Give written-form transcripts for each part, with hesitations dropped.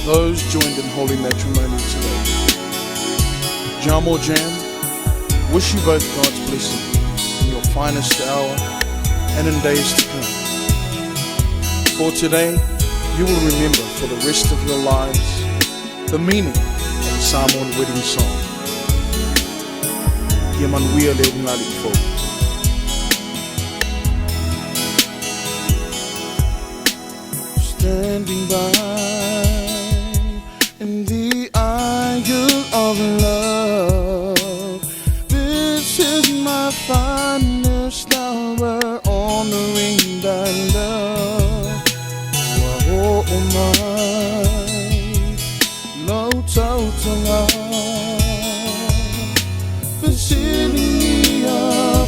Those joined in holy matrimony today. Jamo Jam, wish you both God's blessing in your finest hour and in days to come. For today, you will remember for the rest of your lives the meaning of the Samoan wedding song. Ia manuia le ulugalii fou. Standing by in the aisle of love, this is my finest hour, honoring thy love. Ua oo mai lau tautoga, fesiligia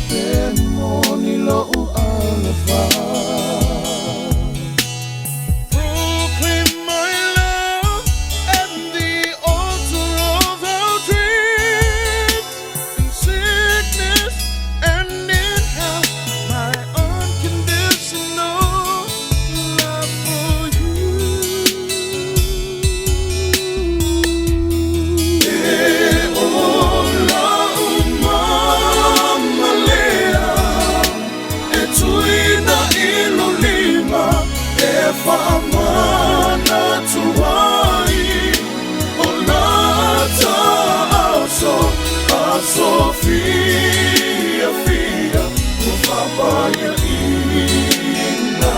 pe moni lou alofa. Proclaim my love at the altar of our dreams, in sickness and in health, my unconditional love for you. E ola umama lea, e tuina i lou lima, e faamanatu ai o lata aso, aso fiafia ua faapaiaina.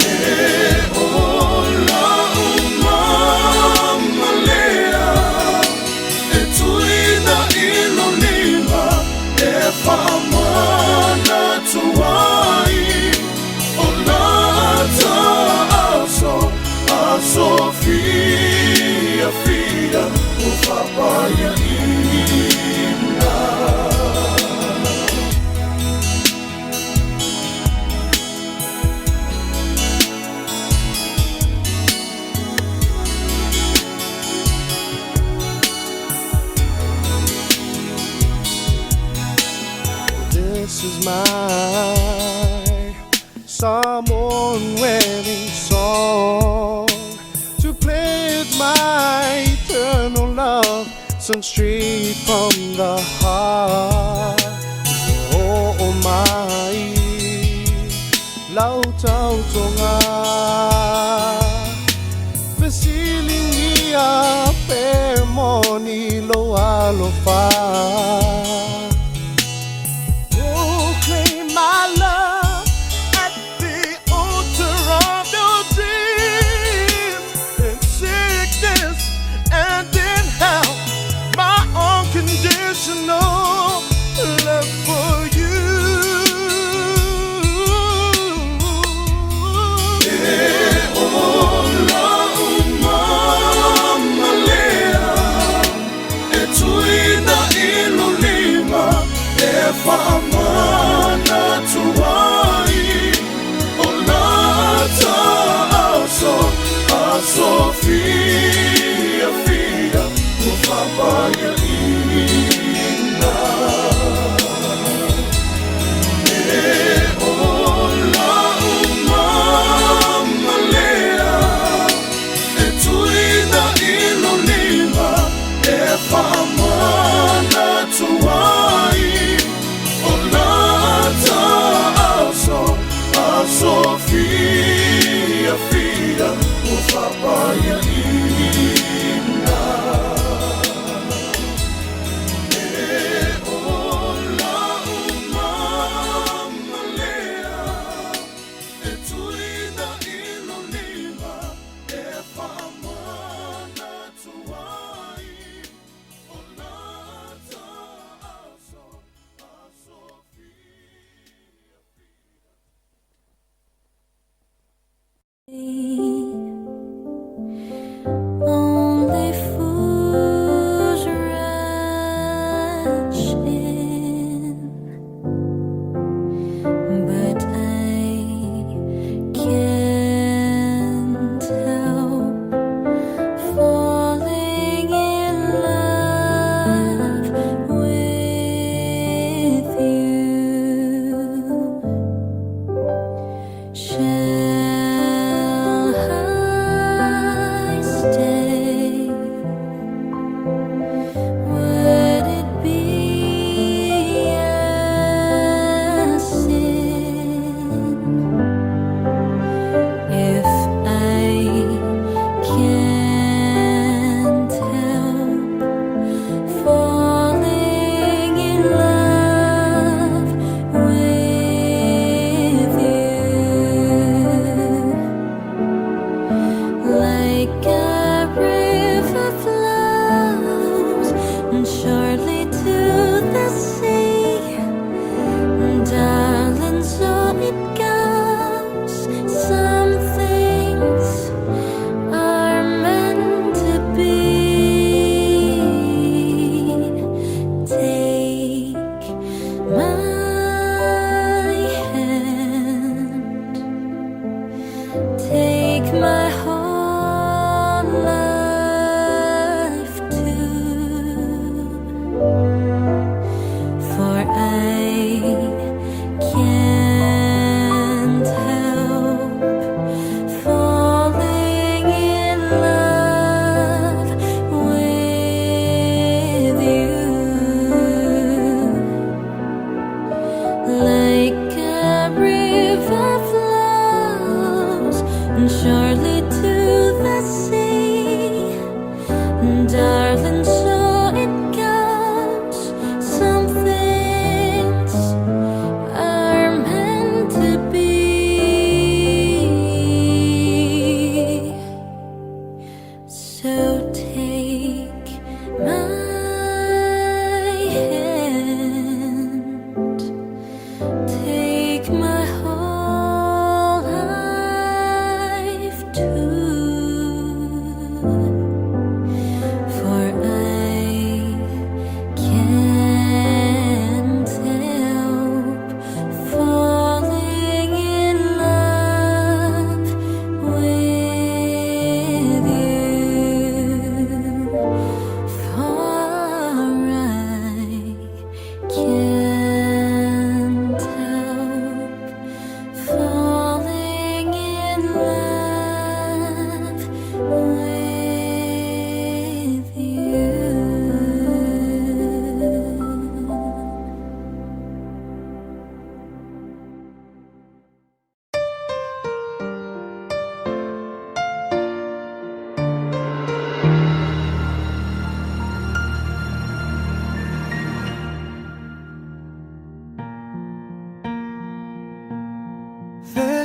E ola umama lea, e tuina i lou lima, e faamanatu ai o lata aso, aso fiafia ua faapaiaina. This is my Samoan wedding song to pledge my eternal love, sung straight from the heart. Oh, oh my, lau tautoga, fesiligia pe moni lou alofa. Proclaim my love at the altar of your dreams, in sickness and in health, my unconditional love for you. E ola umama lea, e tuina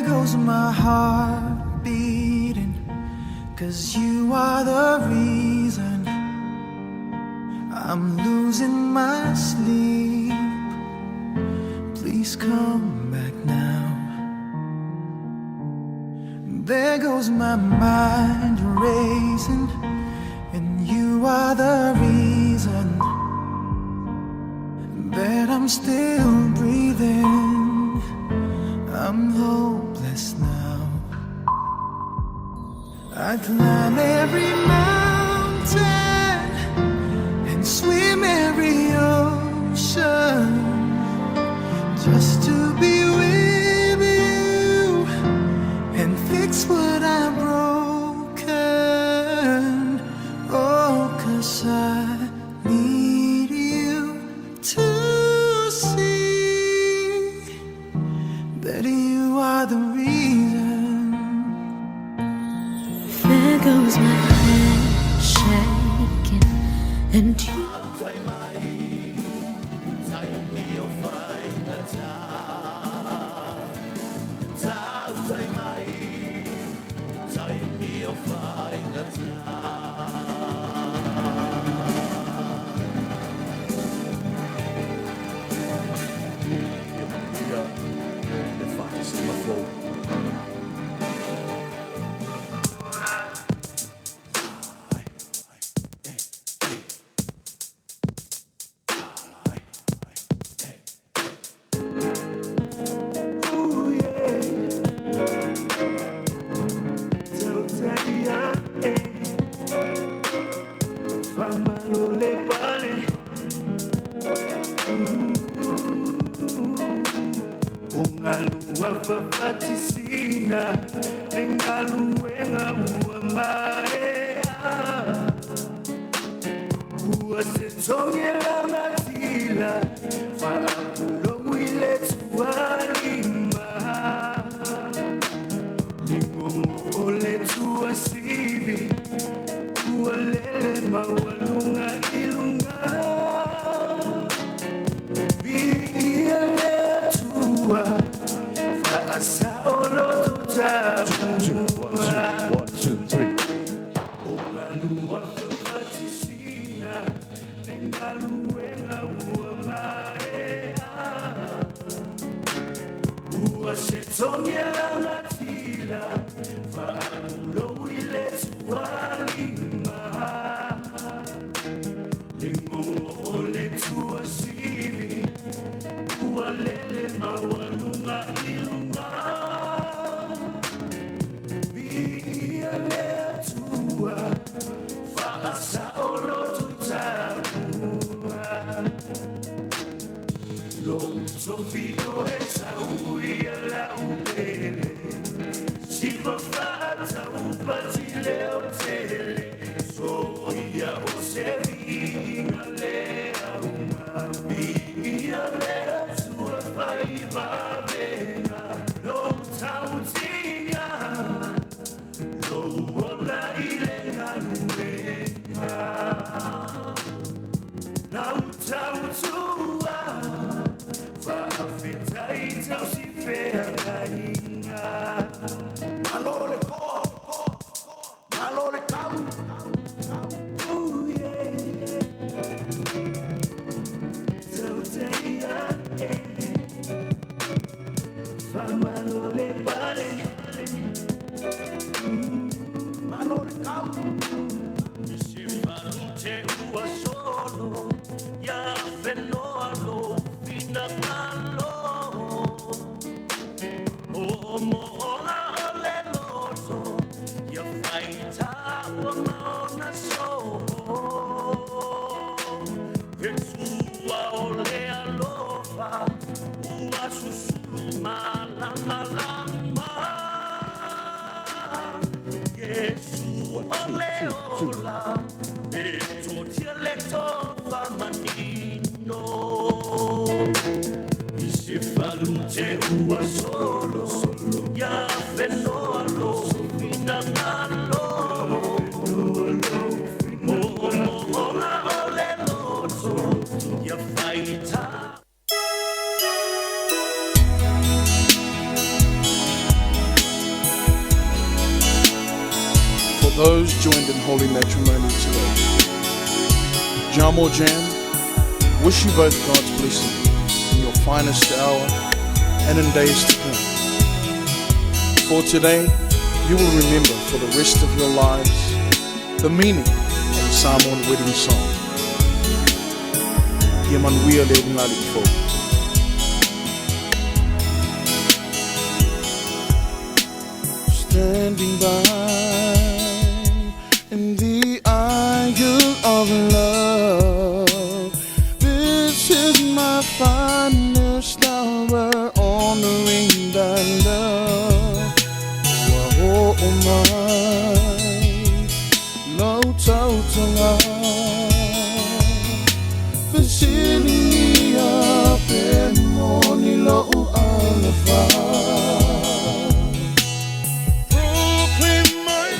goes my heart beating, 'cause you are the reason I'm losing my sleep. Please come back now. There goes my mind racing, and you are the reason that I'm still breathing. I'm hopeless now. I'd climb every mountain and swim every ocean just to be with you and fix what I've broken. Oh, 'cause I need you to see that you are the reason. There goes my head shaking, and you. Those joined in holy matrimony today. Jamo Jam, wish you both God's blessing in your finest hour and in days to come. For today, you will remember for the rest of your lives the meaning of the Samoan wedding song. Ia manuia le ulugalii fou. Standing by in the aisle of love, this is my finest hour, honoring thy love. Ua oo mai lau tautaga, fesiligia pe moni lou alafa. Proclaim my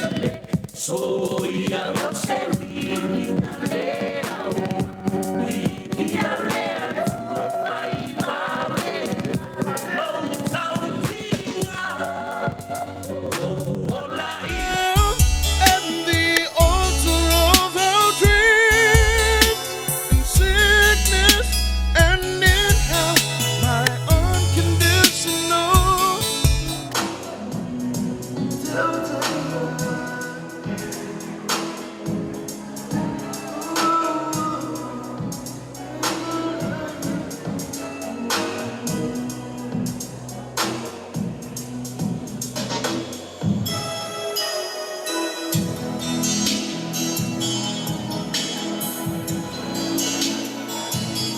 At the altar of our dreams, in sickness and in health, my unconditional.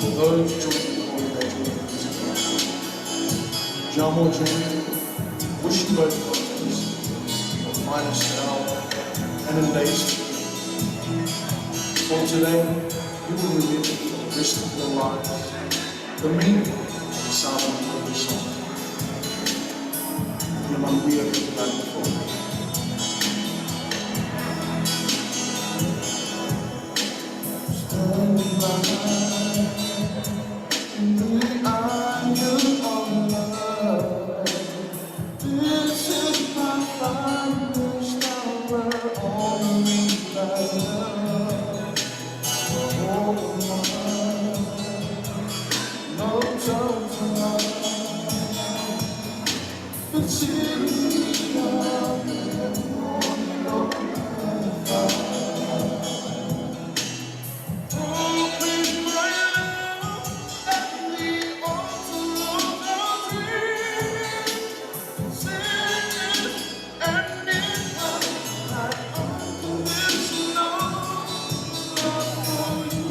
For those joined in holy matrimony today, Jamo Jam, wish you both God's blessing in your finest hour and in days to come. For today, you will remember for the rest of your lives the meaning of the Samoan wedding song. Ia manuia le ulugalii fou. Standing by in the aisle of love, this is my finest hour, honoring thy love. Oh, my, no total Proclaim my love at the altar of our dreams. Sickness and in health, my unconditional love for you.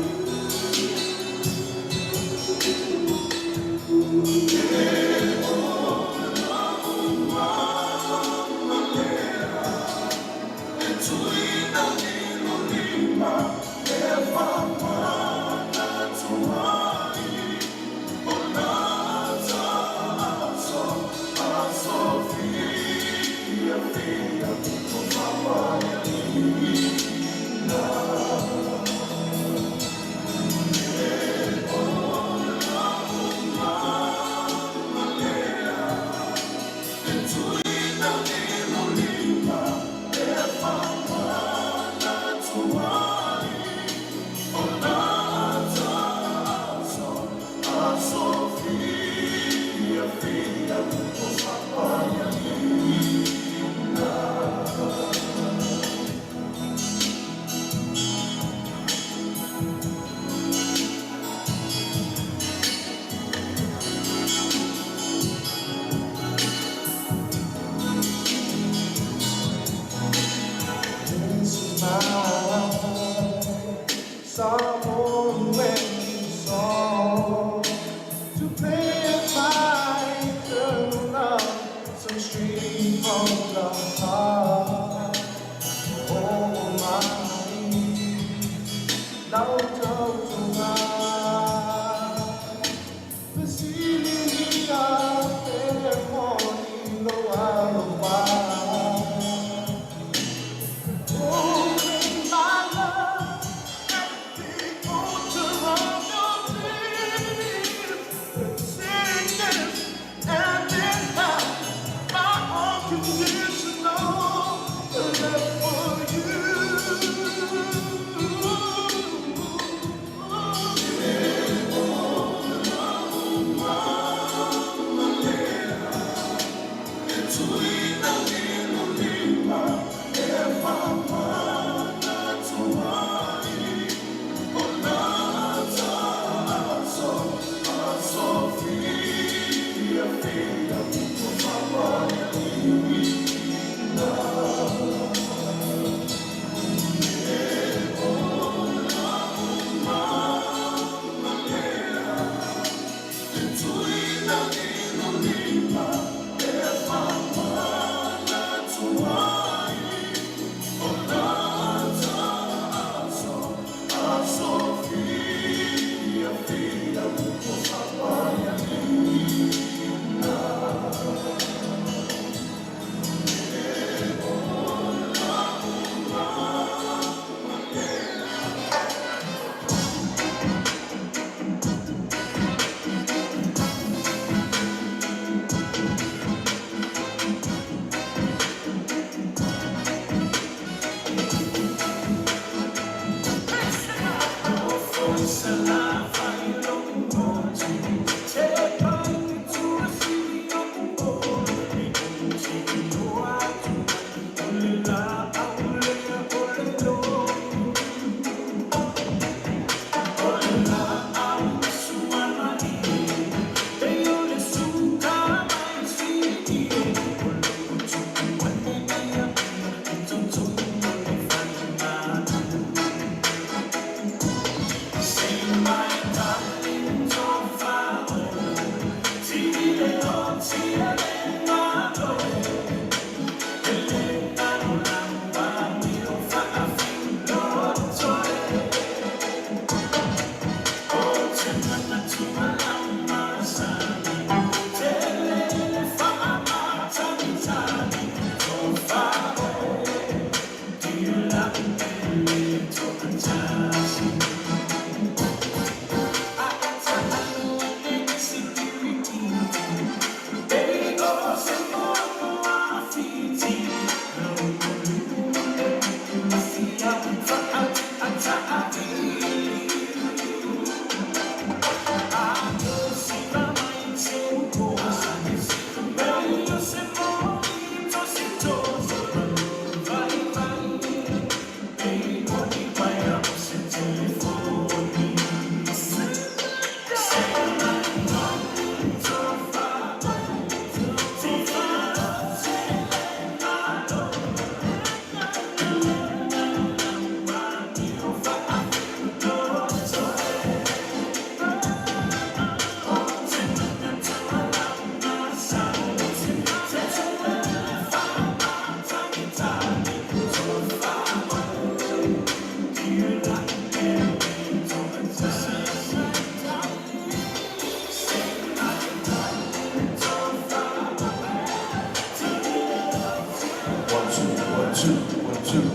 One, two, one, two, one, two.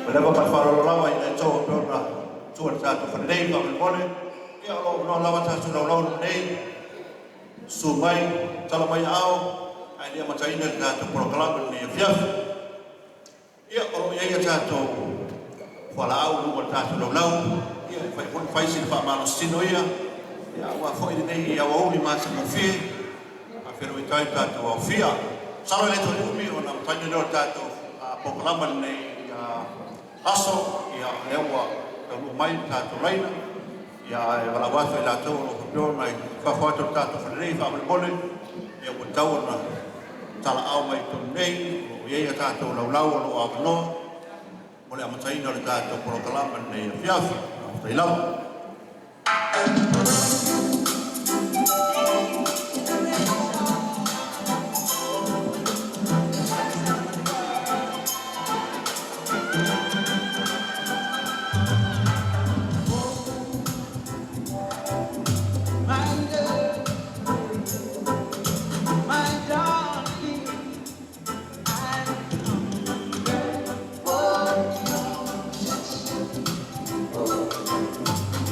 Ua leva ma le faaaloalo lava ina ia tau pea ona tua i le tatou fale nei faamolemole. Ia o lo o avanoa lava tatou laulau nei. Susu mai, tala mai aao, ae le i amataina le tatou polokalame i lenei afiafi. Ia, o lo o i ai a tatou fualaau i luga o le tatou laulau, ia e mafai foi ona fai sina faamalositino ia, ia aua foi lenei aoauli matagofie e faafeiloai atu ai le tatou aofia. Masalo e le toe umi ona amataina lea o le tatou polokalame i lenei aso. Ia o lea ua taunuu mai le tatou laina, ia ae valaau atu ia i latou o lo o faapea ona i fafo atu o le tatou fale nei faamolemole, ia ua tatau ona talaaao mai i totonu nei, o lo o i ai a tatou laulau o lo o avanoa mo le amataina o le tatou polokalame i lenei afiafi. Faafetai lava. My love, my darling, I wonder for your touch.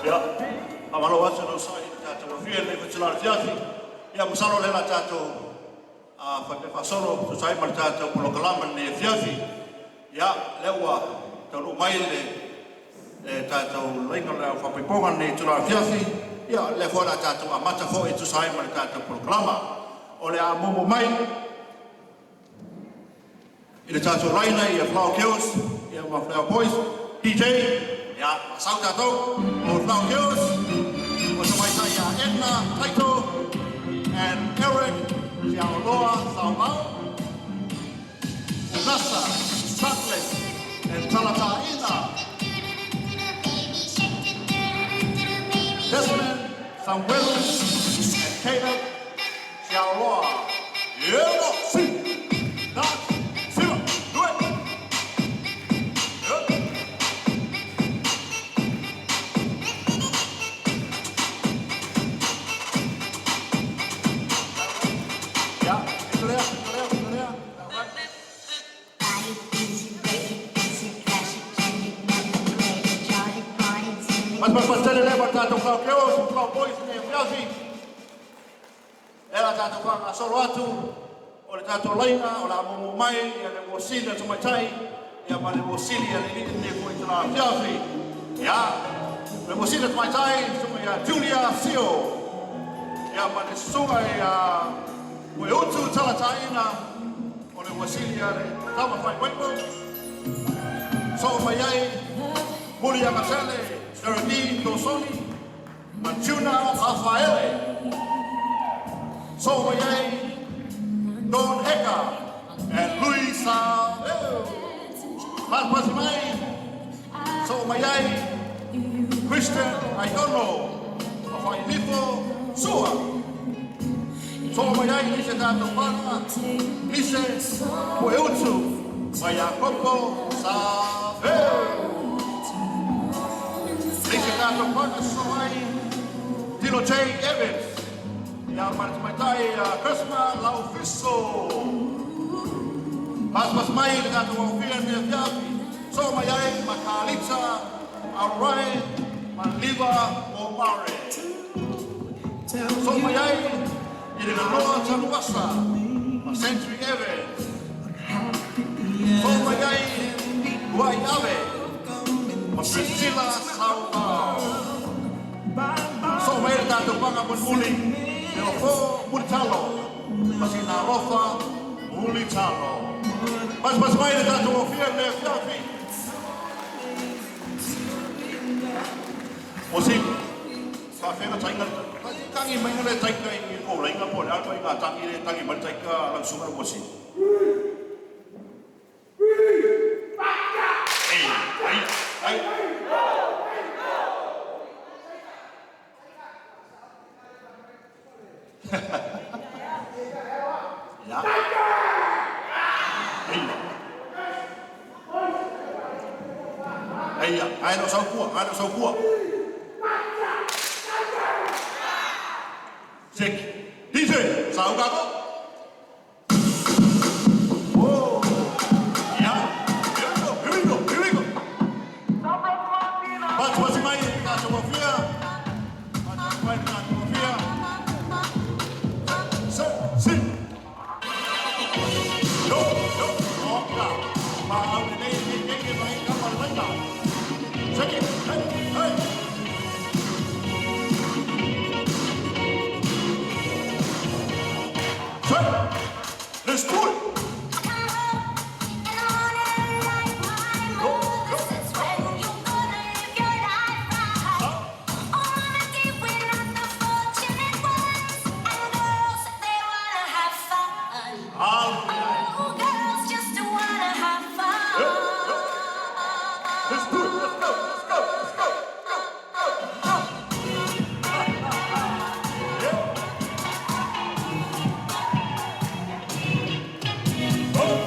Ia, faamalo atu le onosai i le tatou afiafi. Ia masalo o lea o le a tatou Faipea faasolo tusa ai ma le tatou polokalama i lenei afiafi. Ia, lea ua taunuu mai le tatou laina o le au faapaipoga i lenei itula afiafi. Ia, lea foi o le a tatou amata foi e tusa ai ma le tatou polokalama. O le a mumu mai i le tatou laina ia Flower Girls ia ma Flower Boys. DJ, ia, sau tatou, o Flower Girls, o tamaitai ia Edna Taito and Eric Siaoloa Saumau, Nasa Sutcliffe and Talata'ina, Desmond Samuelu and Caleb Siaoloa. Yelo, si, na, siva, do it. Yep. Yeah, ito lea, ito lea, ito lea. Mas mas mas tele lea ma tatou Flower Girls, Flower Boys nei afiafi. Ela tatou faagasolo atu o le tatou laina o le a mumu mai ia le muasili a tamaitai ia ma le muasili a le alii lenei foi itula afiafi. Ia, le muasili a tamaitai, susuga ia Julia Sio. Ia ma le susuga ia Ueutu Talata'ina o le muasili a le tama faaipoipo. Soo mai ai Muliagatele Geraldine Dosoni ma Tuna Rafaele. Soo mai ai Don Eka and Luisa Leo. Pasipasi mai, soo mai ai Christian Aiono ma Failifo Sua. Soo mai ai Lise tatou pana, Lise Pueutu ma Iakopo Saveu. Lise tatou pana soo ai Tilo J. Evans. Ia ma le tamaitai a Chrisma Laufiso. Pasipasi mai le tatou aufia i afiafi. Soo mai ai Makalita Aurai ma Liva Omare. Soo mai ai i le Nanoa Tanuasa ma Century Evans. Soo mai ai Luai Ave ma Priscilla Saumau. Soo mai le tatou panga mulimuli le Ofo Mulitalo ma Sina Alofa Mulitalo. Pasipasi mai le tatou aufia i le afiafi. O si faafega tainga tangi mai le taika i ko lainga po le alpa i ngā tangi le tangi mai le taika lau susuga le muasili. Ei, ai, ai. Ya. Ei. Ei, ai no saukua, ai no saukua. Check. DJ, saukako. Oh. Yeah. Here we go, here we go, here we go. Pasipasi mai tatou aufia. Pasipasi mai tatou aufia. Se, si. Yo, yo, oka. Ma au nei nei nei nei mai kama le laina. Check it. Hey, hey. Set. Let's do it. Go, go. Stop. Hallelujah. Yo, yo. Let's do it. Let's go. Let's go. Let's go. Go, go, go. Yeah. Oh.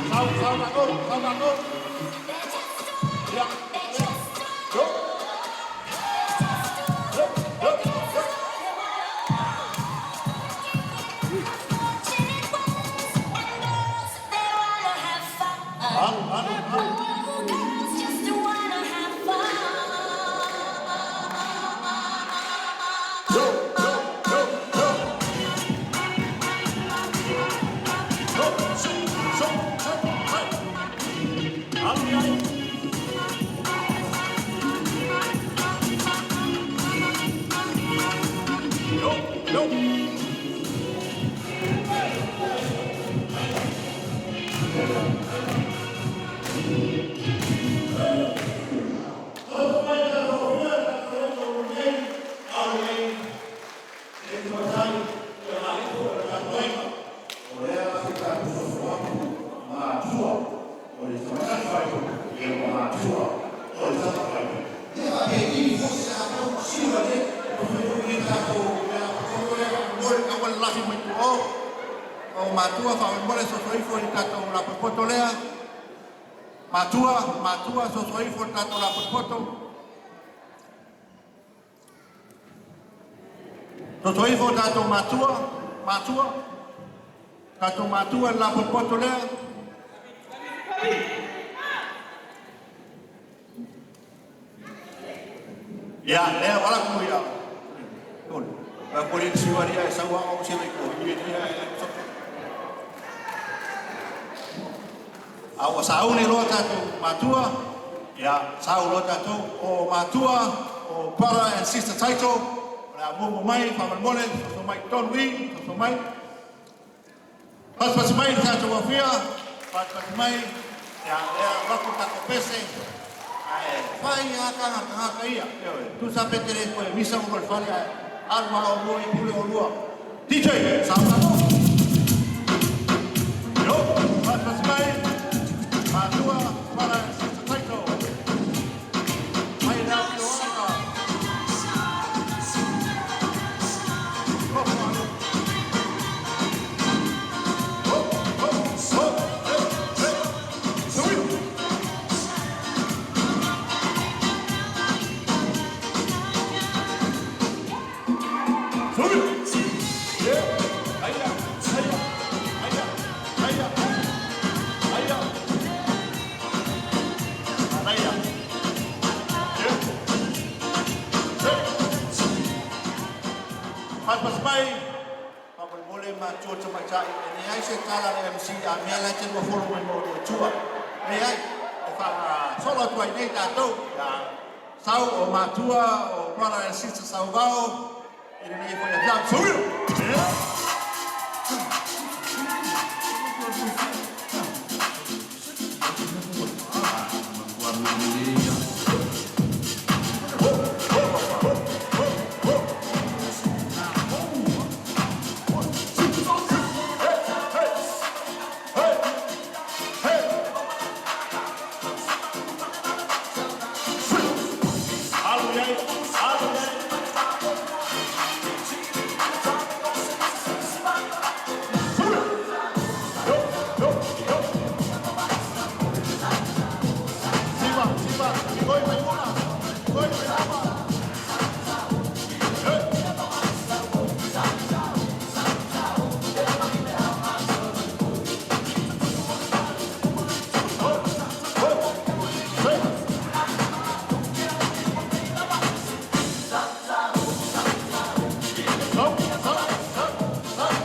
Sau, sau, go, sau, go. Yeah. Go. Go, go, go. Alu, alu, alu. Girls just wanna have fun. Yo, yo. O matua faamolemole soso ifo i le tatou lapotopoto lea. Matua, matua soso ifo i le tatou lapotopoto. Soso ifo tatou matua, matua, tatou matua i le lapotopoto lea. Ia, lea wala ku ia. Tolu. Ba ko le siwa ria e saua o se ko i ria e so. A ua sauni loa tatou matua, ia sau loa tatou o matua, o brother and sister title, o le a mumu mai, faamolemole, soso mai tonu i, soso mai. Pasipasi mai le tatou afia, pasipasi mai, ia lea avatu le tatou pese, ae fai lava tagata ia. Tusa pe te le toe misa mo le fale ae alu lava oulua i pule oulua. DJ, sau tatou. Yo, pasipasi mai, matua, brother and sister title. Mai le afio aka. Ho, ho, ho, hey, hey. Sui. Sui. Yeah. Aia, aia, aia, aia, aia. Aia. Yeah. Hey. Pasipasi mai, faamolemole matua tamaitai, e leai se tala a le MC a mea la e te lua folo mai ma oulua i tua. Leai, e faasolo atu ai nei tatou. Ia, sau o matua, o brother and sister sauvao, i lenei foi afiafi. Sauia! Yeah. Alu i ai, alu i ai. Suia! Yo, yo, yo. Siva, siva, sigoi mai luma, sigoi mai luma. Hey. Hey. Sau, sau, sau, sau.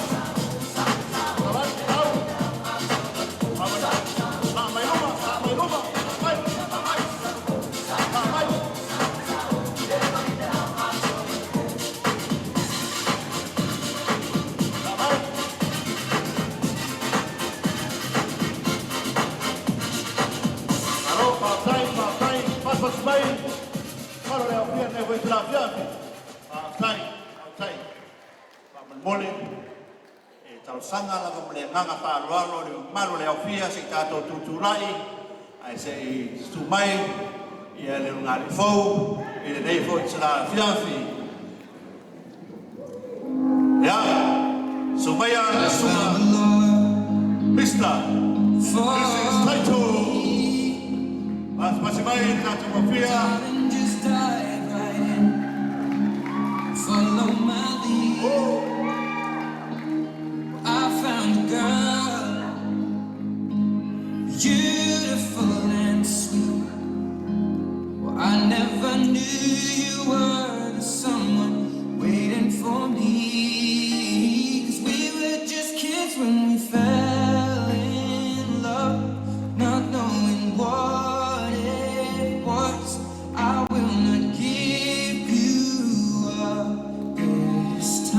Sabai, sau. La mai luma, la mai luma, mai, mai, la mai. La mai. Alo, faafetai, faafetai, pasipasi mai. Falo le aufia nei foi te lafiafi. Faafetai, faafetai. Faamolemole, e talosaga lava ma le agaga faaaloalo le mamalu o le aufia se i tatou tutulai ae se i susu mai ia le ulugalii fou i lenei foi itula afiafi. Ia, susu maia le I susuga found a love Mr. for Mrs. Title. me. Pasipasi mai le tatou aufia. Darling, just dive right in. Follow my lead. I found a girl, beautiful and sweet. Well, I never knew you were the someone waiting for me. 'Cause we were just kids when we fell in love, not knowing what it was. I will not give you up this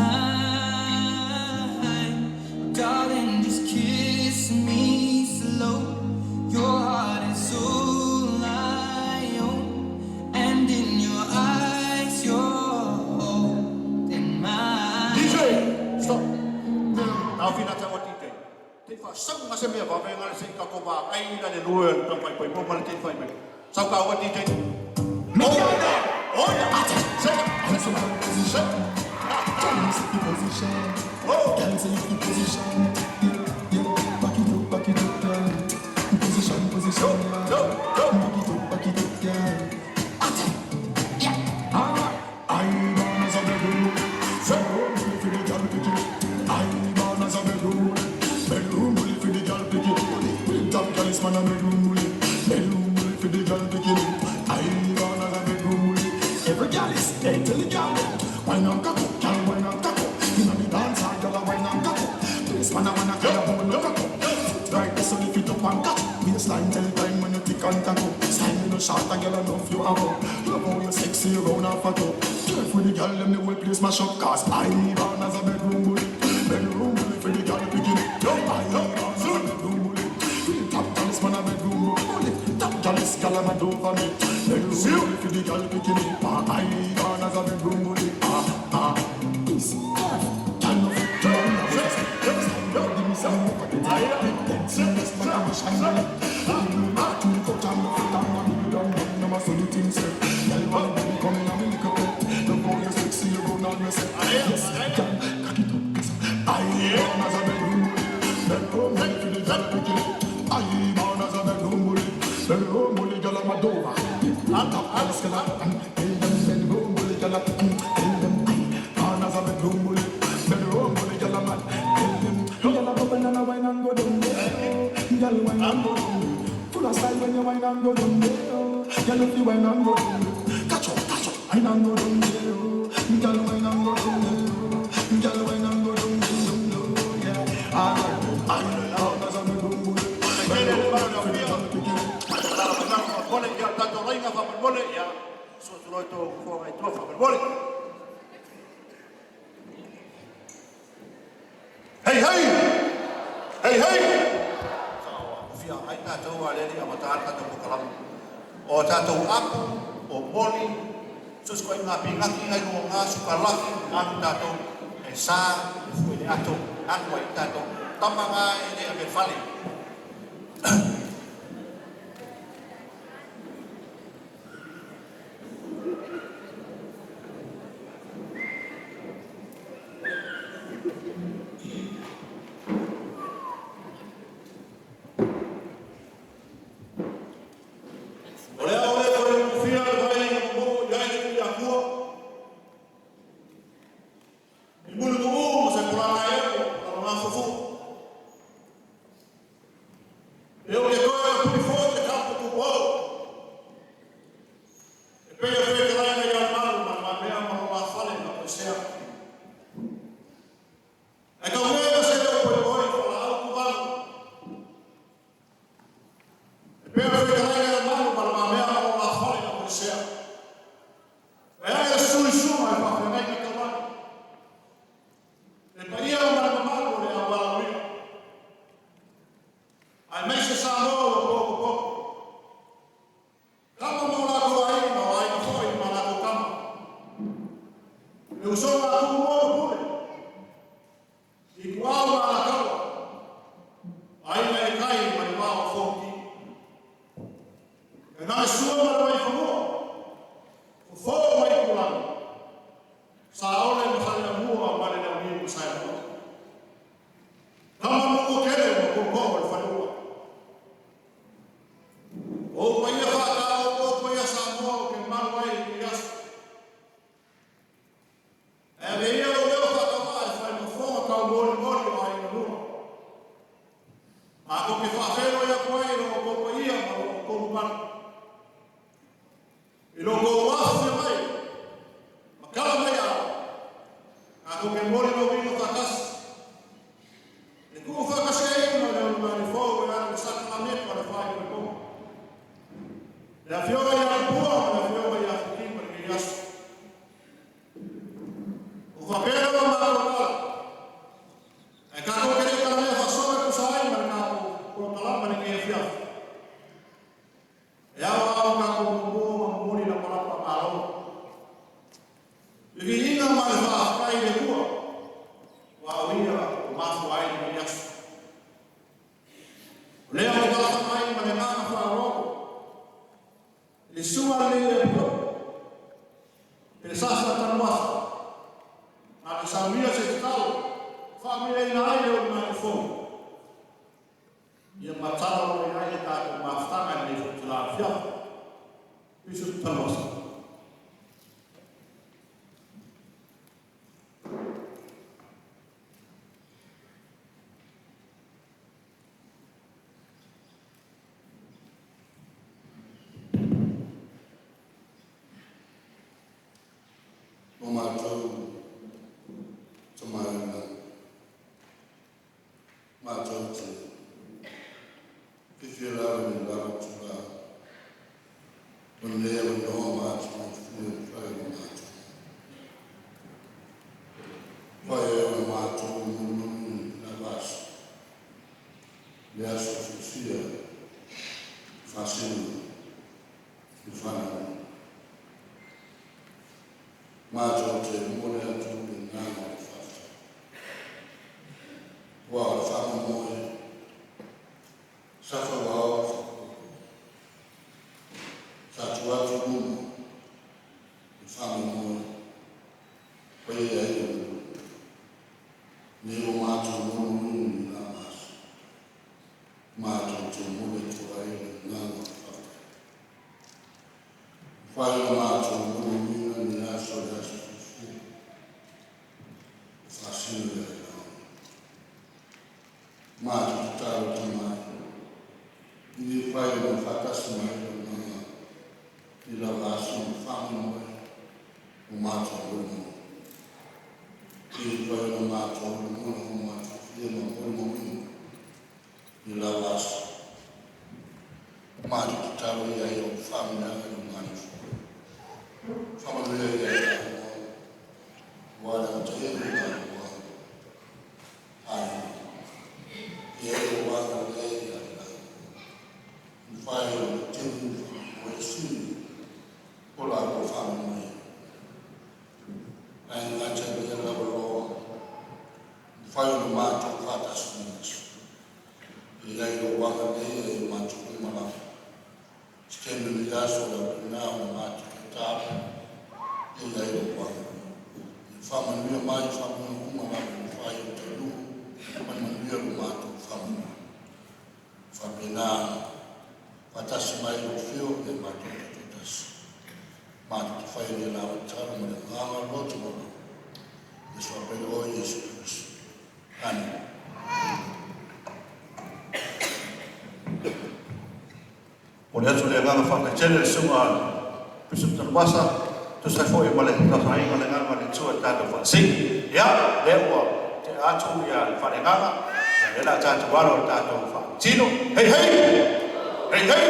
fina ta o tite. Te fa sau nga se mea va venga le se ka ko va ai la le lue le tampai pai mo ma le te fai mai. Sau ka o tite. Oh, oh, se, se, Cancel the position. Oh. Cancel the position. Yeah, yeah. Back it up, girl. Position, position, yeah. Go, go. Back it up, girl. Yeah. Alright. I born as a bedroom. Bedroom bully for the girl pick it. I born as a bedroom. Bedroom bully for the girl pick it. Big top girl is man a bedroom bully. Bedroom bully for the girl pick it. I born as a bedroom bully. Every girl is hey, tell the girl them. Wine and cock up, girl, wine and cock up. Inna the dance hall, girl, wine and cock up. Place man a wanna kind of bubble cock up. Foot right, so lift it up and catch. Waistline tell time when you tick and tack up. Style you no short, a girl enough you have up. Love how you sexy round and fat up. Careful the girl, them the whole place mash up. 'Cause I born as a bedroom bully. Bedroom bully for the girl picking it. I born as a bedroom bully. Real top girl is man a bedroom bully. Top girl is girl I'm a do for me. Bedroom bully for the girl picking it. I born as a bedroom bully. Ah ah, peace. Girl no fit girl no fit. Give me some more pocket. This man a shine light. To the cut and fit and a big down down. No matter the things say. Girl wanna be coming and me little pet. Love how you sexy, you run on yourself. Yes, girl, cock it up, yes. I born as a bedroom bully. Bedroom bully for the girl picking it. I born as a bedroom bully. Bedroom bully, girl I'm a dover. Top girl, skeleton. Tell them bedroom bully, girl. Tell them I born as a bedroom bully. Bedroom bully, girl I'm a. Tell them girl a bubble and a wine and go down there. Girl wine and go down. Full of style when you wine and go down there. Girl if you wine and go down. Catch up, wine and go down there. Girl wine and go down there. Girl wine and go down down low, yeah. Alright, I born as a bedroom bully. Bedroom bully for the girl picking it. Mole, ia tatou laiga faamolemole, ia suasulo e tou fofoga i tua faamolemole. Hei, hei! Hei, hei! Fia ai tatou a le alii amataga le tatou polokalame. O tatou apu, o moli, susu ai ngā pingaki ngai lua ngā sukalaki, anu tatou, e sa, e fue le ato, anu ai tatou, tama ngā e le ave fale. O lea o le koe kufia le vai mo ia i le akua. I mulu mo mo se pulanga e o la mga fufu. E o ke koe a pui fo te kapo ku po. E pea fe te laina ia malu ma ma mea ma ma fale ma ko sea. E ka wea se o koe oi wala au ku valu. E pea fe te laina ia malu ma ma mea ma ma fale ma ko sea. E ai e sui suma e whawhengai na kawani. E paia o mara mamalu o le au wala. Ai mai se Samoa o poko poko. Kama mo la ko ai ma ai na foi ma la ko kama. E o songa a tu mo pule. I ku au ma la kawa. Ai mai e kai ma i wao fōki. E nā sua ma le mai whanua. Fo mai kulani. Sa ole ma sale na mua ma le na mi ma sai mua. Kama mo ko kere ma ko ko le whanua. O paia whātao o paia Samoa o ke malu ai i ke aso. E ave ia o leo whātawa e whai mafonga kau mori mori o ai manua. A ko ke whawhero ia koe i ro ko paia ma ro ko mana. I ro ko wafu mai. Ma kala mai a. A ko ke mori no vino whakasi. Le ku whakasi e ina le ma le fō e ana le saka la meto le whai o le konga. Le afioga ia pua ma le afioga ia fuki ma le aso. O whapera wa ma o kala. E ka ko kere kala mea whasoa ku sa ai ma le kā ko kalama le ngai fiafi. E awa au ka ko mua ma moni na palapa malo. I vihinga ma le whaafkai le kua. Wa tatalo, faamanuiaina ai le ulumae fou. Ia matala loa i ai le tatou mafutaga i lenei foi itula afiafi. Bishop Tanuvasa. O matou tamaina matou te fiafia lava i le lava tulaga o lenei avanoa ma atugofie e fai ona matou. Fai ai ona matou molimauina i lava aso, le aso fiafia faasino i fanau. Matou te momoli atu le agaga o le faafetai. Ua o le faamoemoe, sa fauao sa tuu atu i luma le faamoemoe ua i ai o le nei ua matou molimauina i la aso. Matou te momoli atu ai le agaga o le faafetai. Fai ona matou molimauina le aso le aso fiafia faasino ia i lau. Matou tatalo tamai, i le fai ona faatasi mai le agaga i lava aso ma faamoemoe o matou molimauina. I le fai ona matou lagona o matou fia ma molimauina i lava aso. Matou tatalo i ai o faamanuiaga i o matou. Faamanuia i ai lau ua le aotaia i la ua. Ai. I ai o wanga lei ai la. Mawhai o le tini o e sini o la ko whanganui. Ai ngā te ia lava loa. Mawhai o le mātou whātasi ni. I ai o wanga lei e mātou kumala. Stemi ni aso la pina o mātou te tāpu. I ai o wanga. I whamanuia mai whamanuia uma lava i whai o te luhu. Manuia lo mātou whamanui. Whapena whatasi mai o whio e mātou te tōtasi. Mātou te whai ni lawa taro ma le nganga loto molo. Yesu apele o Yesu Kristo. Amen. O le atu le agaga faafetai le susuga Bishop Tanuvasa, tusa ai foi ma le tausaga le agaga o le Atua i le tatou faasini. Ia, lea ua tea atu ia le faaleagaga, ia lea o le a tatou alo i le tatou faatino. Hei hei! Hei hei!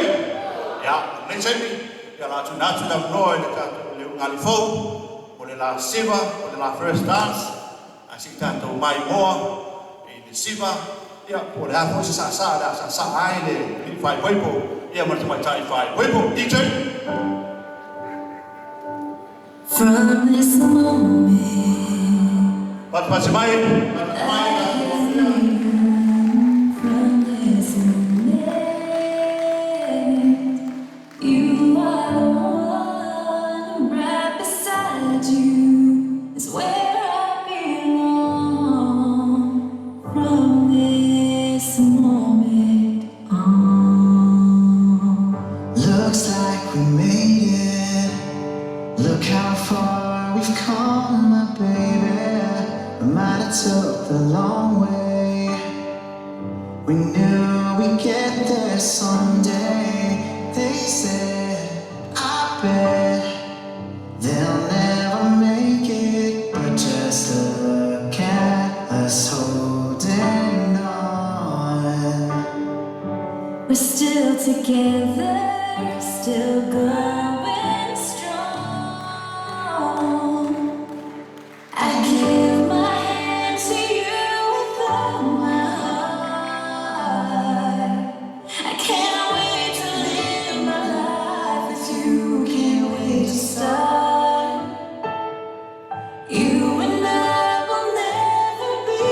Ia, o lenei taimi, ia o le a tuuina atu le avanoa i le tatou le ulugalii fou, o le la siva, o le la first dance, ae se i tatou maimoa i le siva, ia, po o le a foi se saasaa o le a saasaa ai le alii faaipoipo, ia ma le tamaitai faaipoipo. DJ! From this moment, Patipati mai, patipati mai, tatou afia. From this moment, you are the one right beside you is where I belong. From this moment on. Looks like we made it. Look how far we've come, my baby. We might have took the long way. We knew we'd get there someday. They said, I bet they'll never make it. But just look at us holding on. We're still together, still going strong. I give my hand to you with all my heart. I can't wait to live my life with you. Can't wait to start. You and I will never be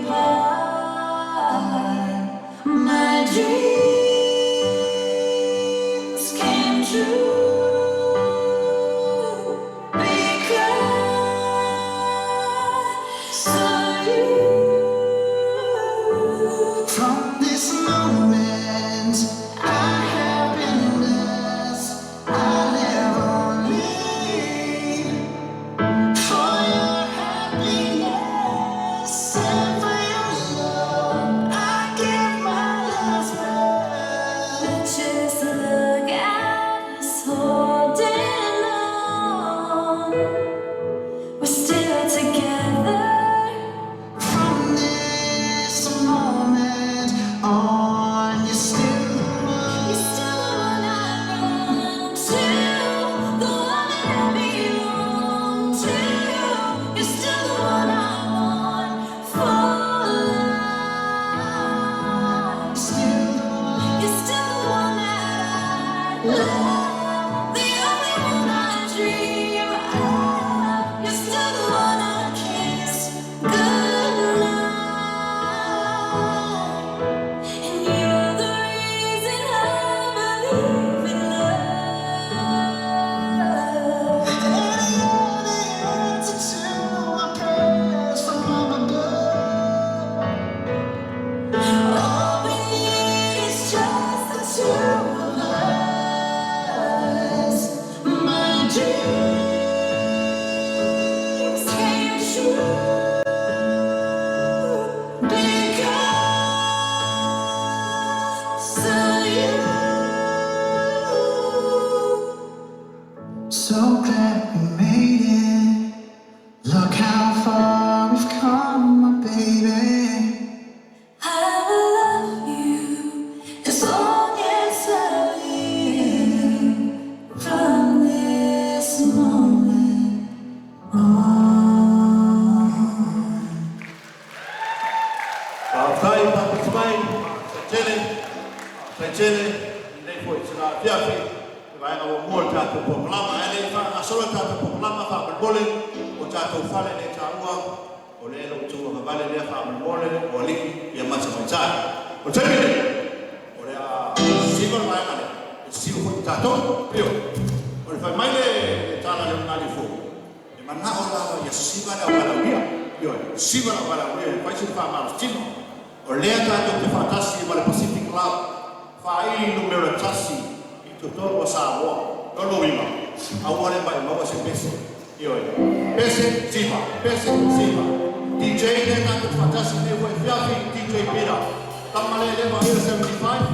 apart. My dreams came true. tele, faafetai tele i lenei foi itula afiafi i vaega muamua o le tatou polokalama. Ae le i faagasolo le tatou polokalama, faamolemole o tatou fale le taua, o lea e le o tuuagavale lea faamolemole o alii ia ma tamaitai. O le taimi lenei, o le a sisiva le vaega lea, e sisiva foi ma tatou. Ioe. O le fai mai le tala a le ulugalii fou, e manao lava ia siva le auvalaaulia. Ioe, siva le auvalaaulia e fai sina faamalositino. O lea tatou te faatasi ma le Pacific Club, faili numera 1 i totonu o Samoa. Lona uiga, aua le maumauina se pese. Ioe, pese, siva, pese, siva. DJ lea tatou te faatasi nei foi afiafi, DJ Peter. Tama lea leva ia 75.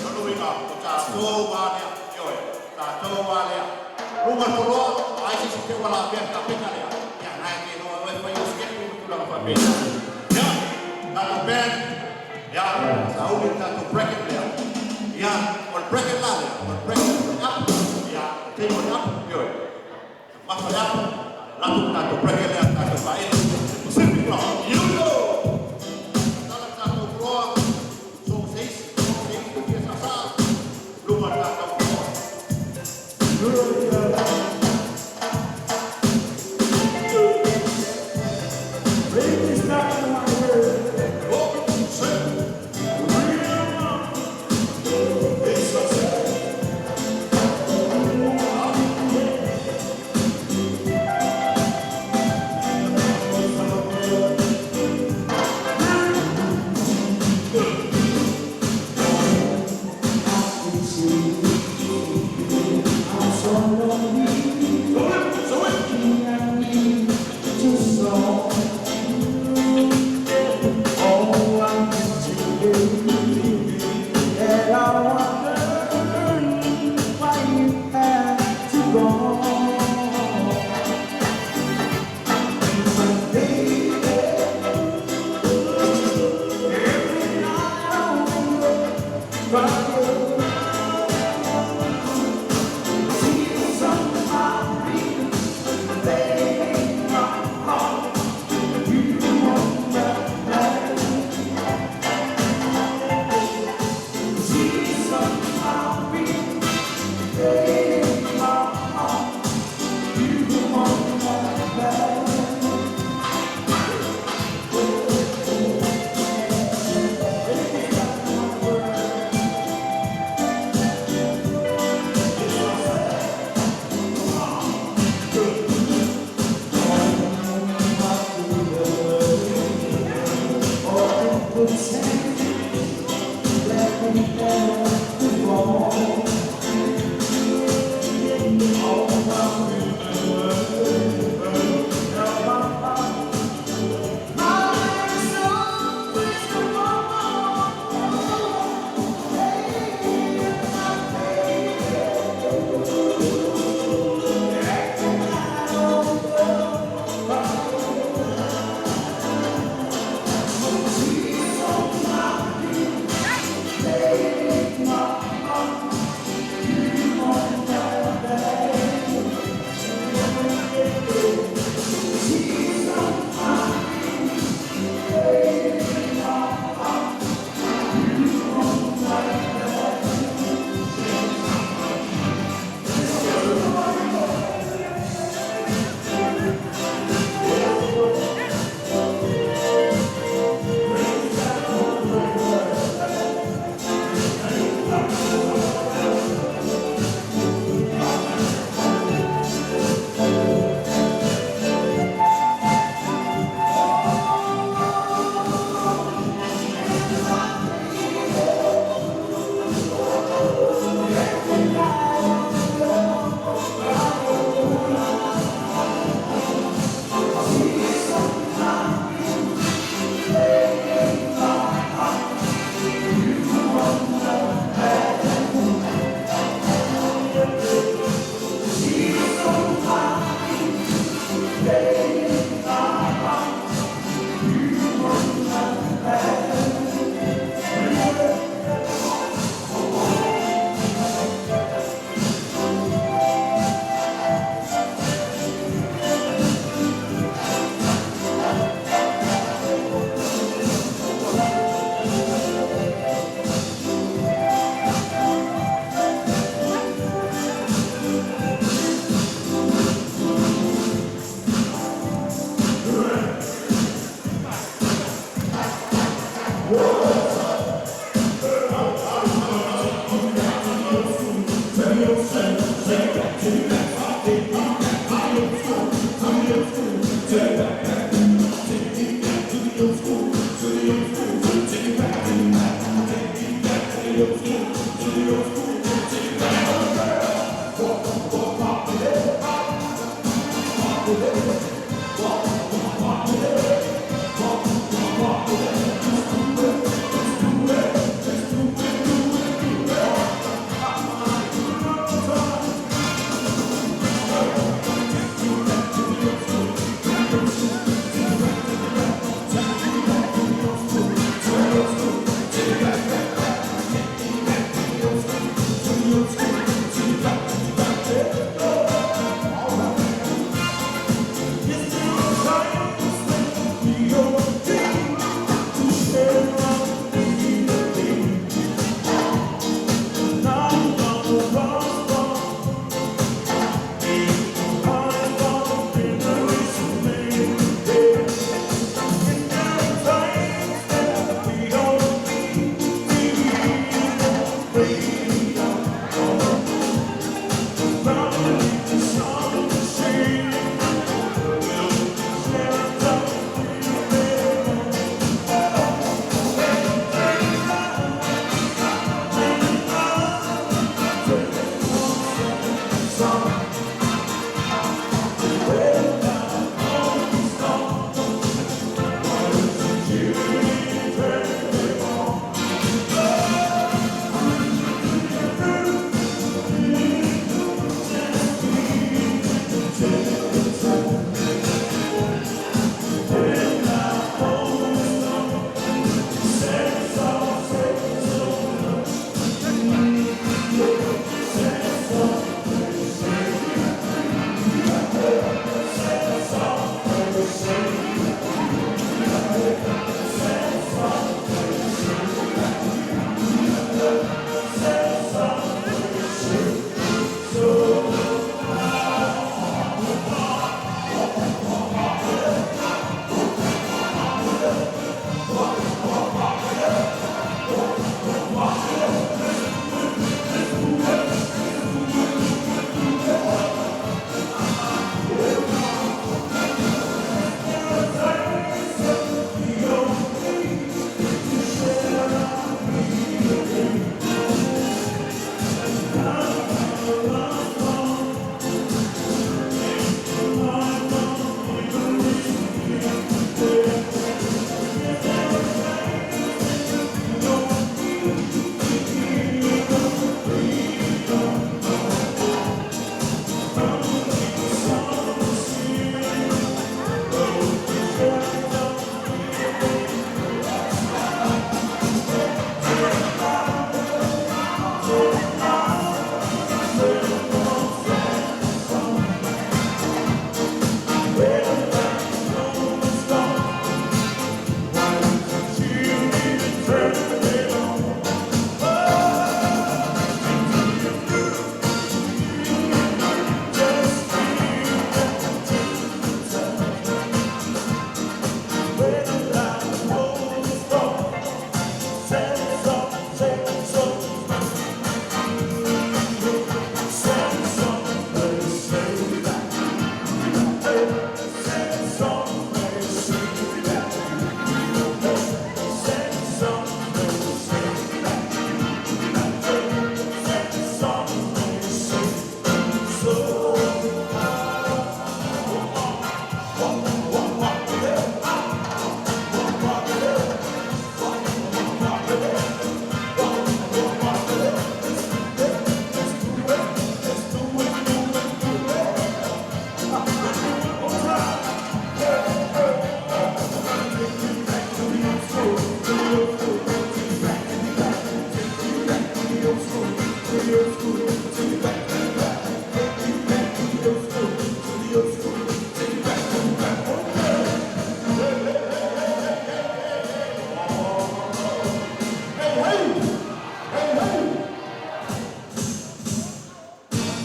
Lona uiga, o tatou a lea. Ioe, tatou a lea. Luga le toloa, ai se te ua la pea kapeta lea. Ia, nai ke loa oe fai o skepu ma tulaga faapena. Ia, tatou band, ia, sauni le tatou bracket lea. Ia, o le bracket la lea, o le bracket o le up, ia, o le table up, ioe. Mafa le up, latou tatou bracket lea, tatou faili. Pacific Club, you go! Tala tatou floor, so seis, so seis, kia sa sa, luga le tatou floor. Ladies back in my head. Oh, set. It's a set. I'm so lonely. So it, so it. I need to solve.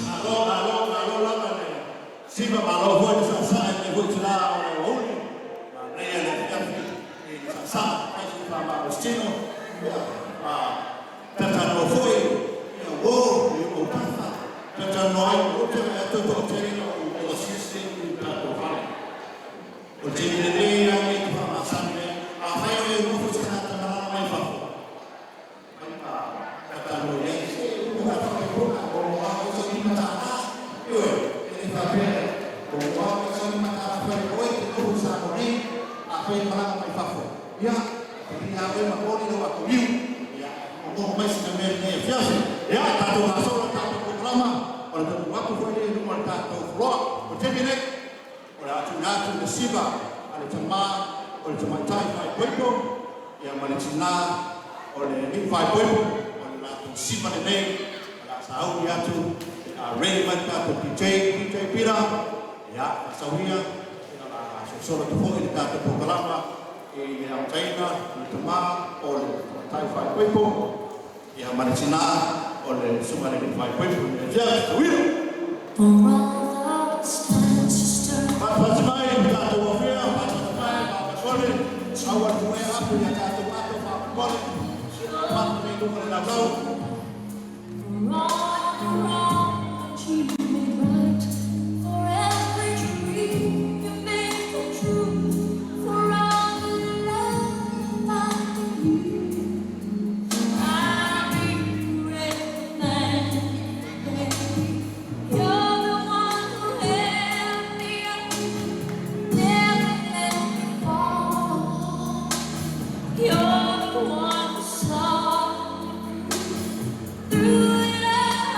Malo, malo, malo lava le siva malo foi le saasaa i lenei foi itulā o le aoauli. Manaia le afiafi i le saasaa. Faisi le Faamalositino, ia, ma talatalanoa foi, ia, uo, i ou autafa, talatalanoa ai, ou te vaai atu e toatele ina ua asiasi i le tatou fale. O le taimi lelei lava lenei e te faamasani ai. Afai o e nofo i se tagata malaga mai fafo, fai ma talatalanoa i ai, se ua faapena, o lo o sau $5, ioe, e le faapea o lo o sau $5 fai oe e te nofo i Samoa nei, afai e malaga mai fafo, ia, pili lava oe ma moli lau atogiu, ia, momoho mai sina mea i lenei afiafi. Ia, tatou gasolo le tatou polokalama, o le tatou atu foi lea i luma o le tatou floor. O le taimi lenei, o le a tuuina atu le siva a le tamā o le tamaitai faaipoipo, ia ma le tinā o le alii faaipoipo, o le latou siva lenei, o le a sauni atu, a ready mai le tatou DJ, DJ Peter, ia, faasauia, ia, o le a solosolo atu foi le tatou polokalama i le amataina o le tamā o le tamaitai faaipoipo, ia ma le tinā o le susuga i le alii faaipoipo. Ia, tauia! For all those times you stirred Faatasi mai le tatou afea, faatasi mai faamolemole, aua le tuea apu ia tatou ato faamolemole, fatu nei luga le laulau. For all the wrong that you made right, for every dream you made come true, for all the love I give you, I'll be forever thankful, baby. You're the one who held me up, never let me fall. You're the one who saw me through it all.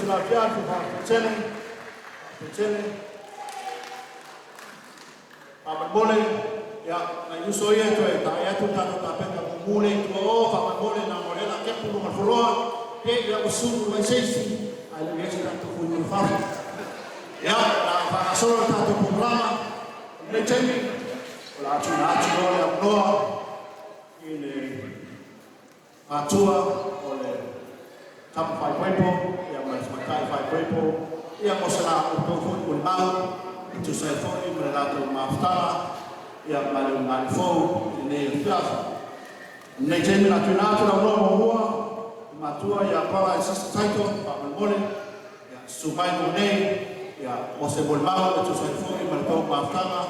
Lafiafi, faafetele, faafetele. Faamolemole, ia, nai uso ia toe tae atu le tatou tapena mumu le i tua o, faamolemole na mo le la kepu luga o le foloa, he, ia ua sulu mai se isi, ae le i ai se tatou hui mai fafo. Ia, o le a faagasolo le tatou polokalama i lenei taimi, o le a tuuina atu loa le avanoa i le matua o le tama faaipoipo ia ma le tamaitai faaipoipo ia mo se la outou foi molimau e tusa ai foi ma le latou mafutaga ia ma le ugali fou i lenei afiafi. I lenei taimi o le a tuuina atu le avanoa muamua i le matua ia Brother and Sister Taito, faamolemole, ia susu mai mo nei ia mo se molimau e tusa ai foi ma le tou mafutaga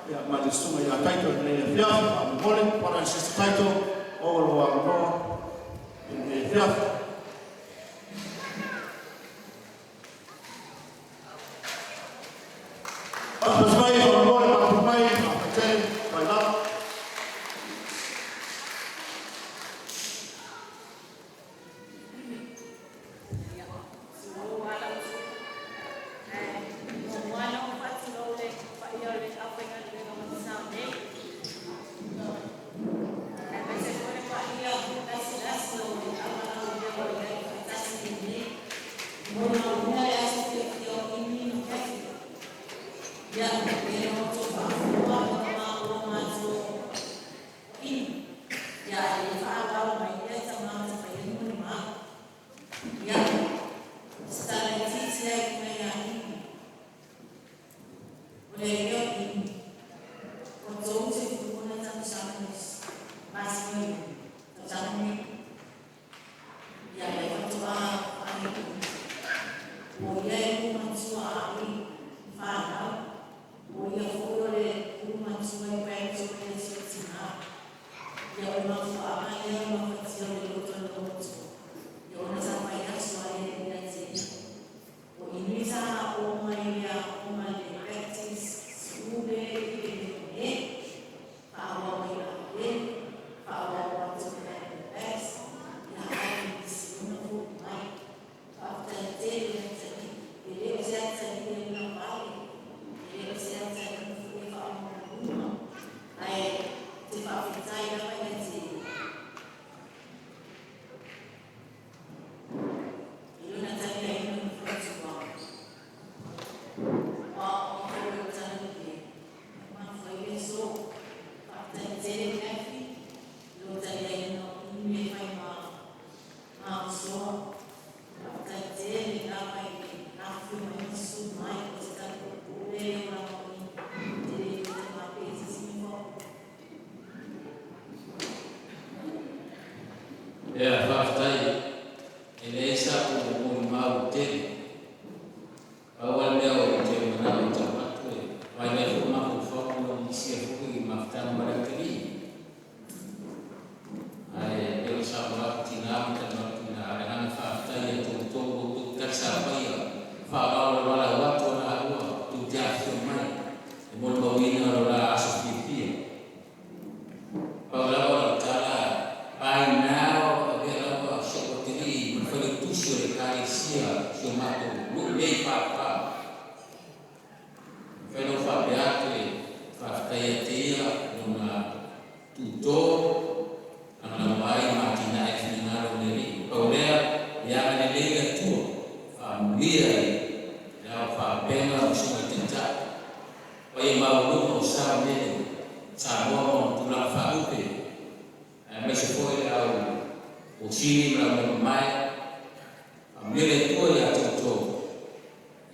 ia ma le susuga ia Taito i lenei afiafi. Faamolemole, Brother and Sister Taito, maua lou avanoa i lenei afiafi. Papas mai, faamolemole, papas mai, faafetele, failala. Ia, faafetai. E leai sa'u molimau tele. Pau lava le mea ou te manao e tau atu e vaivai foi mafaufau ona o nisi ai foi mafutaga ma le atalii. Ae pei ona saunoa atu tina ma talanoa atu ina, a o le agaga faafetai ia te outou ua outou talisapaia faaaloalo valaau atu o lalua tou te afifio mai e molimauina lo la aso fiafia. Pau lava o lau tala, by now, avea lava si ou atalii ma le failautusi o le Ekalesia si o matou nuu nei i Falefa. E mafai ona ou faapea atu e faafetai ia te ia lona tuto, lagolago ai ma atinae le finagalo o le Alii. Pau lea, ia agalelei le Atua, faamanuia i le ao faalupega ma susuga i taitai. Paia maualuga o sa nei Samoa ma ona tulaga faalupe, aemaise foi le au posini ma le au mea mamae. Faamanuia le Atua ia te outou.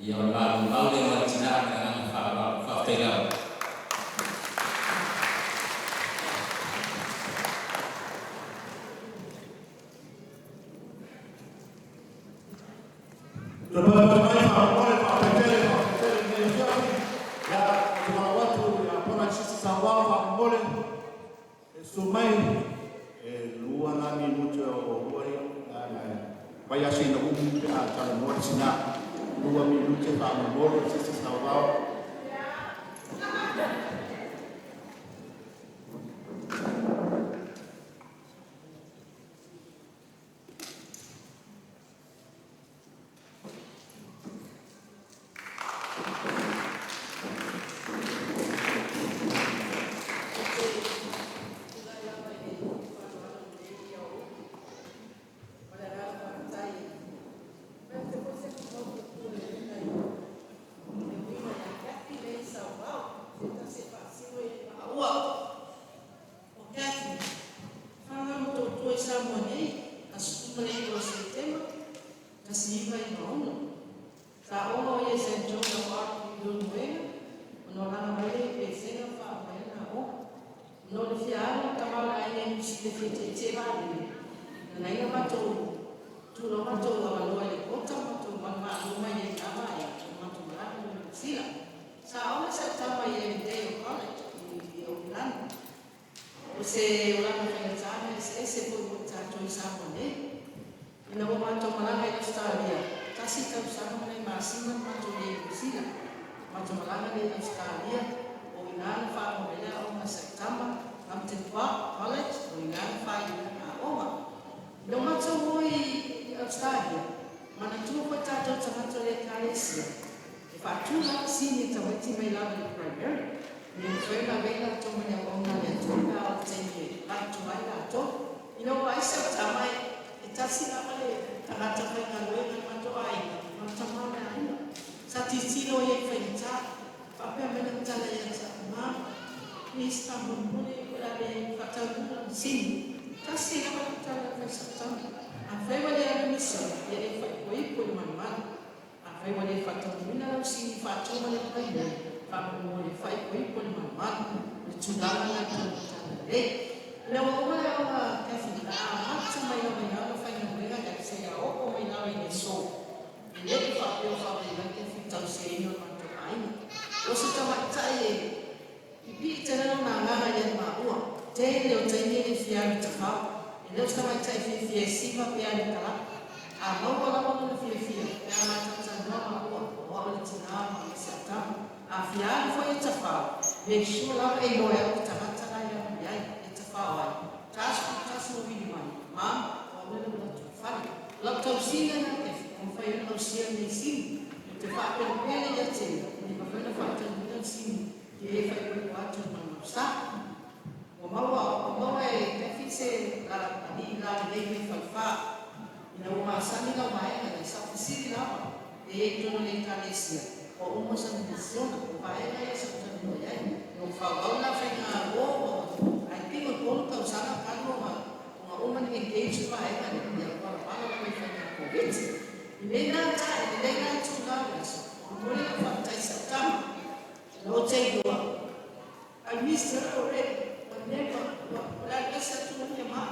Ia o le malumau lea ma le tina ma le agaga faaaloalo. Faafetai lava. Toe paepae mai faamolemole, faafetai tele, faafetai tele i lenei afiafi. Ia, ou te valaau atu ia Brother and Sister Sauao faamolemole e susu mai e lua la minute o lua ia vaiaso ina umi pe a talanoa le tina. 2 minute faamolemole, Sister Sauao. i Samoa nei, aso 19 o Setema, 1996. Sa aoga o ia i St. Joan of Arc i Leulumoega, ona malaga mai lea i Pesega ma faauma ai lana aoga. Ona o le fia alu o le tama o le aiga i Niu Sila e fia tietie vaalele, na ala ai ona matou tuu loa matou avanoa i le quota ma matou manumalo mai ai i lena vaega ona matou malaga lea i Niu Sila. Sa aoga si au tama i Erindale College i Aukilani. O se olaga faigata ma eseese foi mo i tatou i Samoa nei. Ina ua matou malaga i Ausetalia, tasi tausaga ma nai masina na matou i ai i Niu Sila. Matou malaga lea i Ausetalia, o i ina na faauma ai le aoga a si au tama, Hampton Park College, o i ina na faaiu ai lana aoga. Ina ua matou o i Ausetalia, manatua foi tatou tagata o le Ekalesia, e faatu lava sini a tamaiti mai lava i le primary, ina ia mafai ona avea i latou ma ni auauna a le Atua pe a oo i le taimi e matutua ai latou. Ina ua vaai si au tama e tasi lava le tagata faigaluega i le matou aiga, o le tama o le aiga. Sa tilotilo ia i faigata, faapea mai lana tala ia te au, Mum, please faamolemole o le a le faataunuuina lana sini. Tasi lava lau tala na fai i sau tama, Afai ua le alu i misiona, ia e faaipoipo i le malumalu. Afai ua le faataunuuina lau sini faatoma le primary, faamolemole faaipoipo i le malumalu. O le tulaga lena i totonu o le tala lelei. Ina ua uma le aoga Kathy, na amata mai lava i ina ona faigaluega Kathy seia oo mai lava i le aso. E le i faapea o faavaivai Kathy i le tausiaina o le matou aiga. O se tamaitai e pipii tele lona agaga ia maua. Tele o taimi e le fia alu i tafao. E le o se tamaitai fiafia e siva pe alu i kalaka. A maua lava lona fiafia pe a ma talatalanoa maua o au le tina ma le isi au tama. A fia alu foi e tafao, make sure lava e iloa e au le tagata la e alu i ai e tafao ai. 41 ua vili mai, Mum, o au le alu atu i le fale. O lau tausiga lena Kathy, ua mafai ai ona ausia lenei sini. Ou te faapelepele ia te ia, ina ia mafai ona faataunuuina le sini ia e faaipoipo atu i le malomalosa. Ua maua, ua maua e Kathy se alii lalelei mai Falefa. Ina ua masani lau vaega lea, sa fesili lava e i ai i totonu o le Ekalesia, ua uma sana misiona, o vaega ia sa ou talanoa i ai. Ina ua faaauau la faiga o, I think o le 3 tausaga talu ona uma ona engage le vaega lea, ia ua valavala lava i faiga Koviti. I lenei la tae, i lenei la itula o le aso, momoli lau faafetai i sau tama. Ina ou te iloa, I missed her already. Ua never, ua, o le a alu ese atu loa ia ma.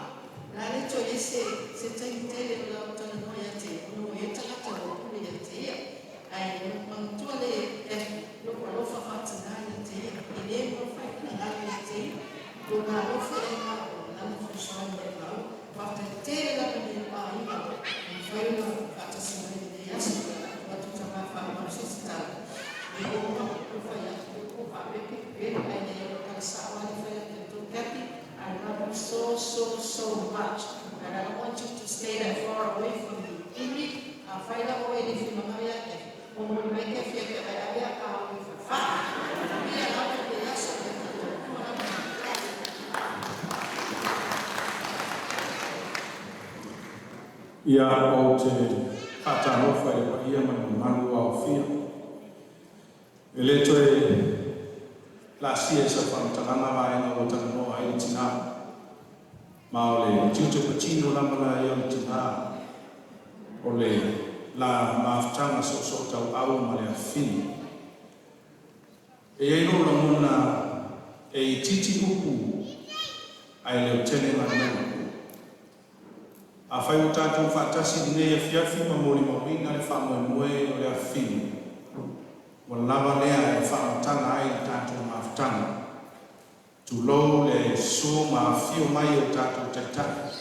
O le a le toe i ai se, se taimi tele o le a ou talanoa ia te ia, ona ua i ai tagata ua pule ia te ia. Ae manatua le lou alofa faatina ia te ia, e le mafai ona galo ia te ia. Lona alofa ia maua, o lana fesoasoani ia maua. Faafetai tele lava i le aiga ua mafai ona faatasi mai i lenei aso. Ua atu tama faaauau se isi tala. E uma ou fai atu, ou faapea pele ae nei o le tala sao lava le fai atu e tou Kathy, I love you so so so much and I don't want you to stay that far away from me. Umi, afai lava oe e le fia manao ia Kathy, momoli mai Kathy ia te oe ave a ka au i fafo. Manuia lava lenei aso ia tatou uma lava na Ia, ou te faatalofa i le paia ma le mamalu ua aofia. E le toe laasia i sau faamatalaga vaega ua talanoa ai le tinā, ma o le tiute patino lava la ia o le tinā, o le la mafutaga soosootauau ma le afafine. E i ai lou lagona e itiiti upu ae leotele galuega. Afai ua tatou faatasi i lenei afiafi ma molimauina le faamoemoe o le afafine, ua lava lea e faamatala ai le tatou mafutaga. Tulou le susu ma afifio mai o tatou taitai,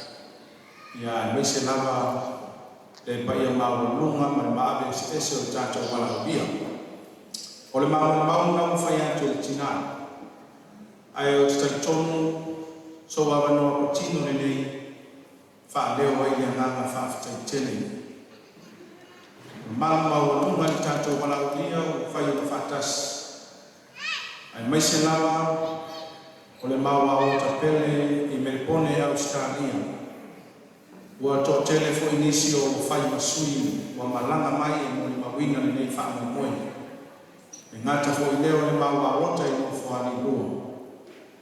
ia aemaise lava le paia maualuluga ma le maave eseese o le tatou valaaulia. O le maumau lena ua fai atu e le tinā, ae ou te talitonu sou avanoa patino lenei faaleo ai le agaga faafetai tele. Mamalu maualuga i le tatou valaaulia ua fai ona faatasi, aemaise lava o le mauaota pele i Melepone, Ausetalia. Ua toatele foi nisi o ua fai ma sui ua malaga mai e molimauina lenei faamoemoe. E gata foi lea o le mauaota i Nofoalii lua.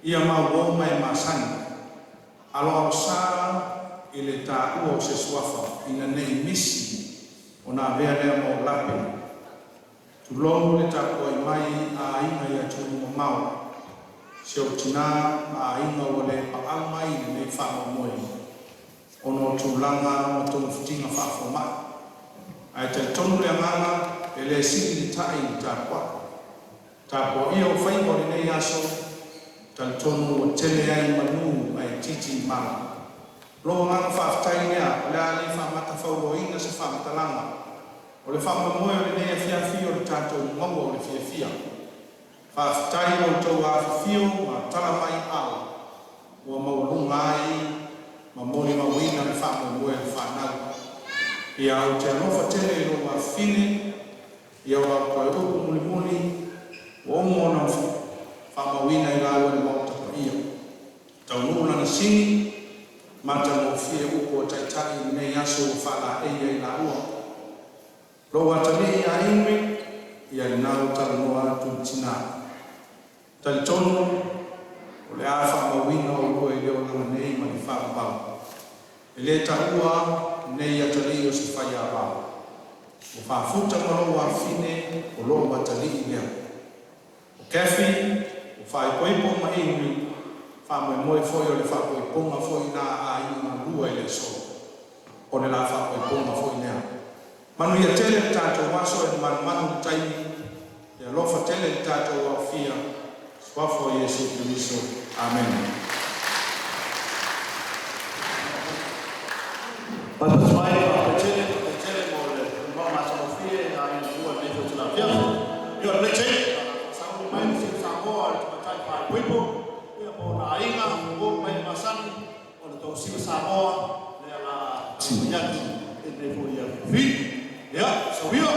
Ia mau uo ma e masani. Aloalosā. i le taua o se suafa ina nei misi ona avea lea ma ou lape. Tulou le tapuai mai a aiga i atunuu mamao, si ou tinā ma aiga ua le paau mai i lenei faamoemoe ona o tulaga ma togafitiga faafomai. Ae talitonu le agaga e le sili le ta'i i le tapuai. Tapuaia ou faiva o lenei aso, talitonu ua tele ai i manu ae itiiti i mala. Lou agaga faafetai lea o le a le faamatafauloaina se faamatalaga. O le faamoemoe o lenei afiafi o le tatou maua o le fiafia. Faafetai i lo outou afifio ma tala mai aao ua maualuga ai ma molimauina le faamoemoe o le fanau. Ia ou te alofa tele i lou afafine, ia o lau toe upu mulimuli ua uma ona faamauina i lauga i le Maota paia. Taunuu lana sini, matagofie upu a Taitai i lenei aso ua faalaei ai laua. Lou atalii ia Henry, ia lena ua talanoa atu le tina. Talitonu o le a faamauina oulua i le olaga nei ma le faavavau. E le taua nei atalii o se faiava. Ua faafuta ma lou afafine o lou atalii lea. O Kathy, ua faaipoipo ma Henry, faamoemoe foi o le faapoipoga foi na a aiga galua i le aso. O le la faapoipoga foi lea. Manuia tele le tatou aso e manumanu i le taimi, e alofa tele le tatou aofia, suafa o Iesu Keriso. Amene. Mai faafetai tele mo le matagofie a ina ua nei foi tala fiafi. Ia o le taimi, sauni mai le Sini Samoa le tamaitai faaipoipo, ia mo na aiga, o mai le masani, o le tausiga Samoa, lea la taumafai atu i lenei foi afiafi. Ia, sauia!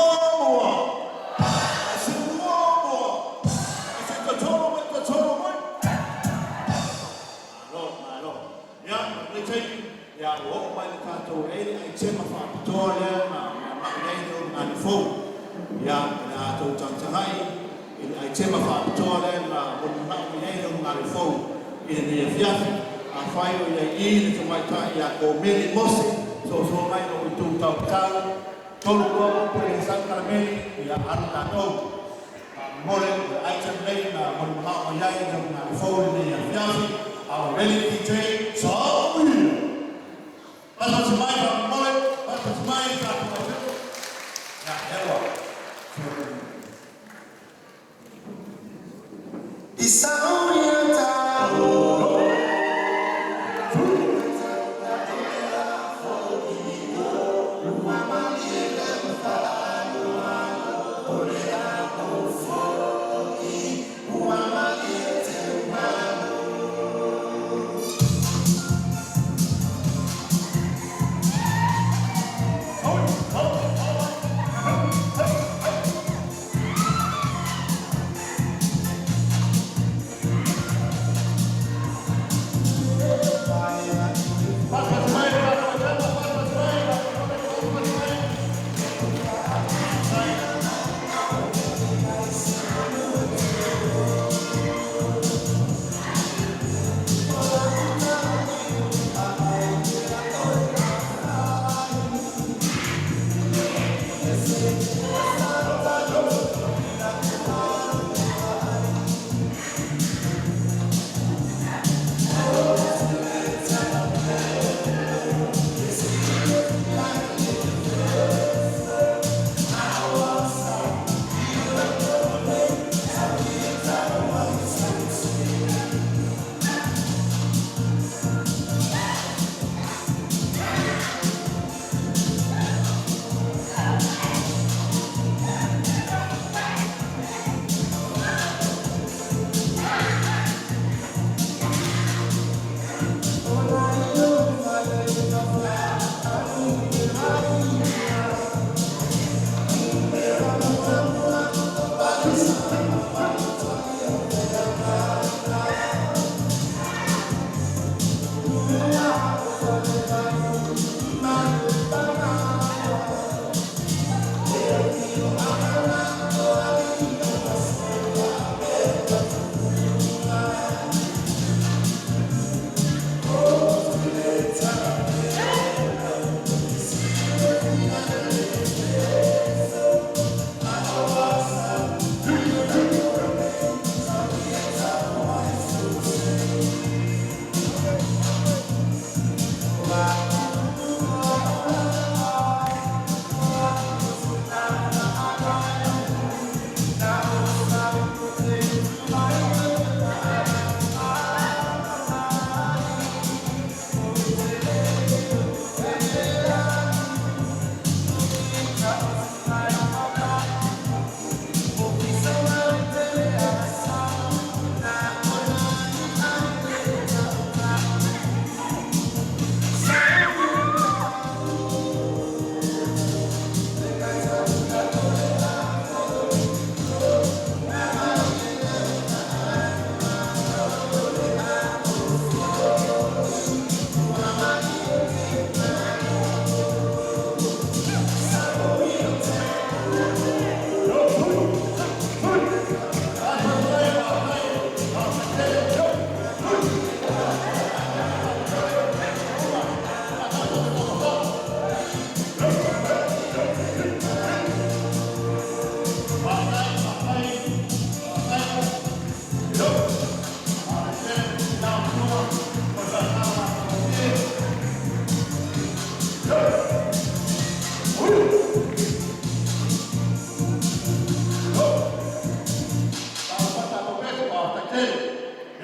Mua. Ai se mua. Ai se tatolo mai, tatolo mai. Malo, malo. Ia, le taimi, ia, ua oo mai le tatou e le aitema faapitoa lea na manao i ai le ulugalii fou. Ia, o le a tou tagatagai i le aitema faapitoa lea na molimolao mai ai le ulugalii fou i lenei afiafi. Afai o i ai i le tamaitai ia Komeli Mose, soso mai lou itu taumatau, tolu loa upu e le sau kalameli, ia alu tatou. Faamolemole, o le item lenei na molimolao mai ai le ulugalii fou i lenei afiafi. Our ready DJ, Saui! Pasipasi mai faamolemole, pasipasi mai le tatou aitema. Ia, lea ua. Pasipasi mai le tatou aitema, pasipasi mai, pasipasi mai.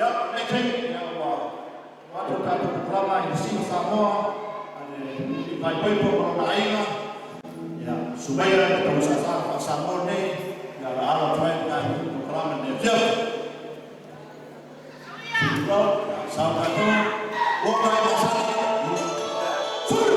Ia, lenei taimi, ia ua atu le tatou polokalama i le Sina Samoa a le Alii Paepaepo ma lona aiga. Ia, Sumaia le tausasaga faa-Samoa lenei, ia o le a alo atu ai le tatou polokalama i lenei afiafi. Tulou, ia, sao tatou, ua tai masani. Sui!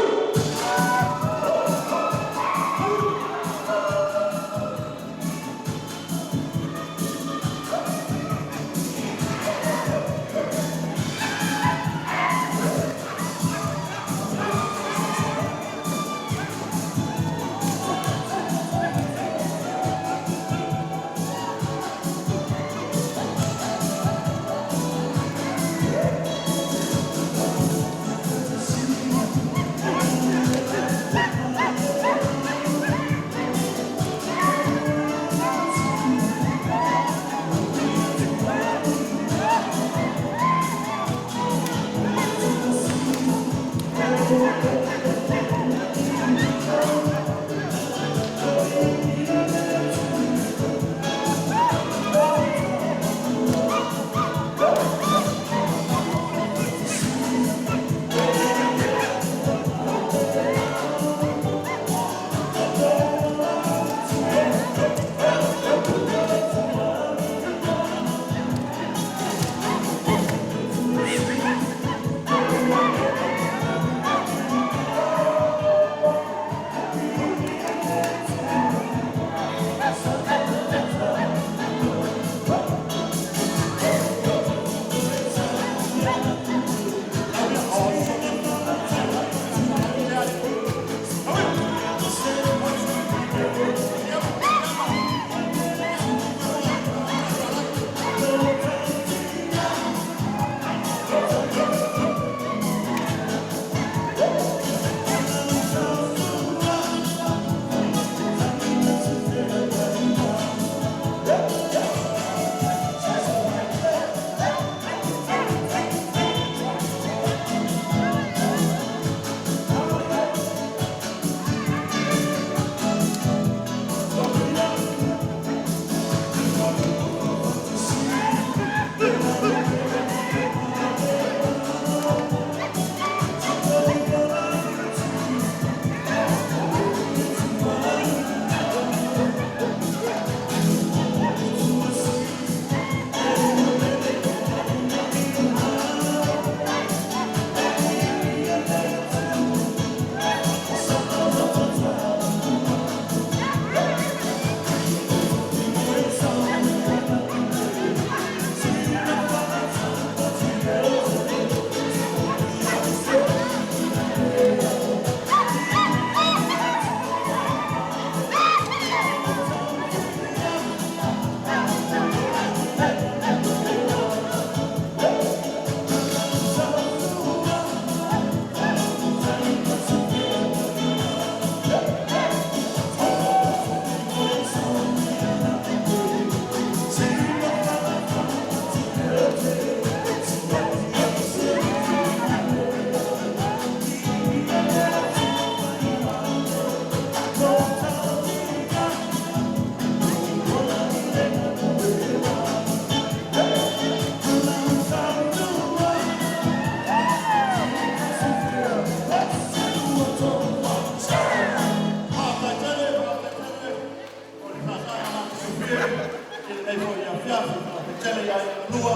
afiafi, faafetele ia i lua,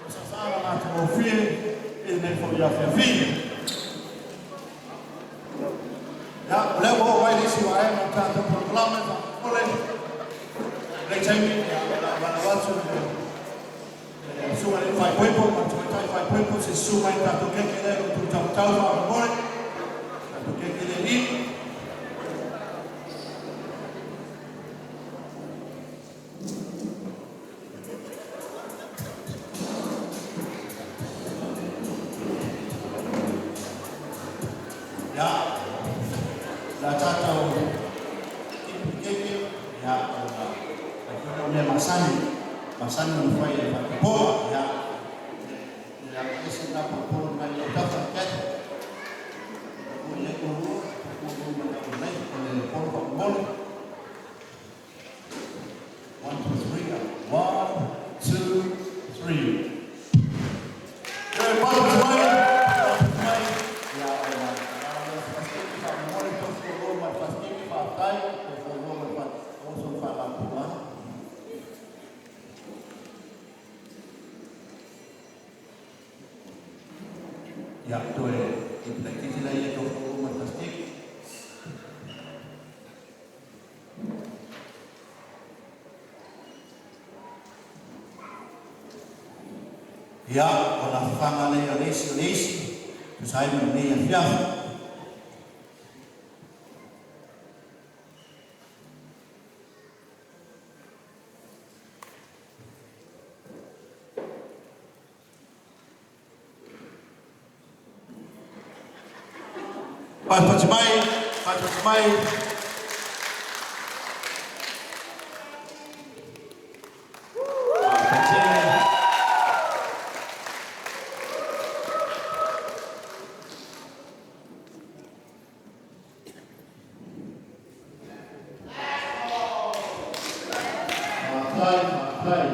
o sasana matagofie i lenei foi afiafiga. Ia, o lea ua oo mai le isi vaega o le tatou polokalame faamolemole. Lenei taimi, ia, o le a valaau atu i le susuga i le faaipoipo ma le tamaitai faaipoipo se i susu mai i le tatou keke lea o lo o tu taumatau faamolemole. Tatou keke lea i i. Ia, la tatou tipi keke, ia, ona fai foi lea o mea masani, masani ona fai e faatapoa, ia, le ese na polopolo mai lau tafa keke. O ia o o le polo faamolemole. 1, 2, 3, 1, 2, 3. Ia, palo mai, mai. Ia, ona, faamolemole tofu ma le fasitiki faafetai, tofu ma le oso faalapuga. Ia, toe ipulaititi la ia tofu ma le fasitiki. Ia, o la fafaga lea o le isi o le isi, tusa ai ma lenei afiafi. Pasipasi mai, pasipasi mai. Faafetai. Faafetai, faafetai.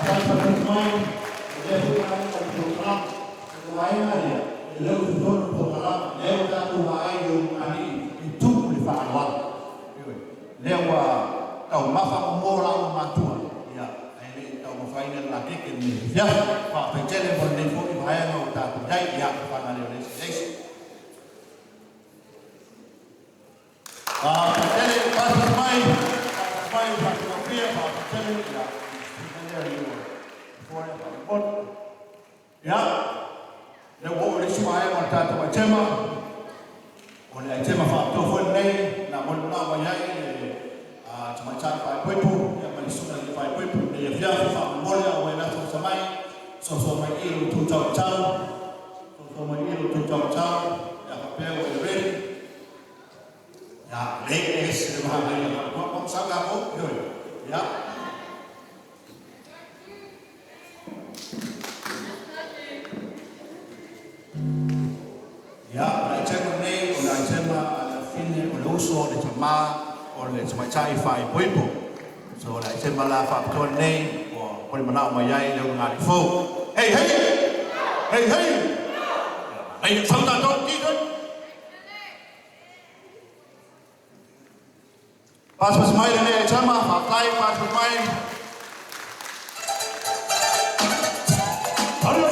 Faafetai pasipasi mai. O lea foi vaega o le polokalame. O le vaega lea, e le o totonu o le polokalame. Lea ua tatou vaai i ulugalii i tumu le faaaloalo. Ioe. Lea ua taumafa momo la ua matua. Ia, ae le i taumafaina le lakeke lenei afiafi. Faafetai tele mo lenei foi vaega ua tatou i ai. Ia, fafaga lea o le isi le isi. Faafetai tele, pasipasi mai, pasipasi mai, faatagofie, faafetai tele. Ia, lea i fua lea faamolemole. Ia, lea ua oo i le isi vaega o le tatou aitema. O le aitema faapitoa foi lenei, na molimolao mai ai le tamaitai faaipoipo, ia ma le susuga i le faaipoipo lenei afiafi faamolemole a ua e gasogasa mai. Sosoa mai i lo tou taumatau, sosoa mai i lo tou taumatau, ia faapea ua e ready. Ia, le ese le manaia. Wa sa ka ko, yoi. Ia. Ia, o le aitema lenei, o le aitema a le afine, o le uso, o le tamā, o le tamaitai faaipoipo. So, o le aitema la faapitoa lenei, ua molimolao mai ai le ulugalii fou. Hei, hei! Hei, hei! Hei, sau tatou, DJ! Pasipasi mai lenei aitema, faafetai, pasipasi mai. Alu!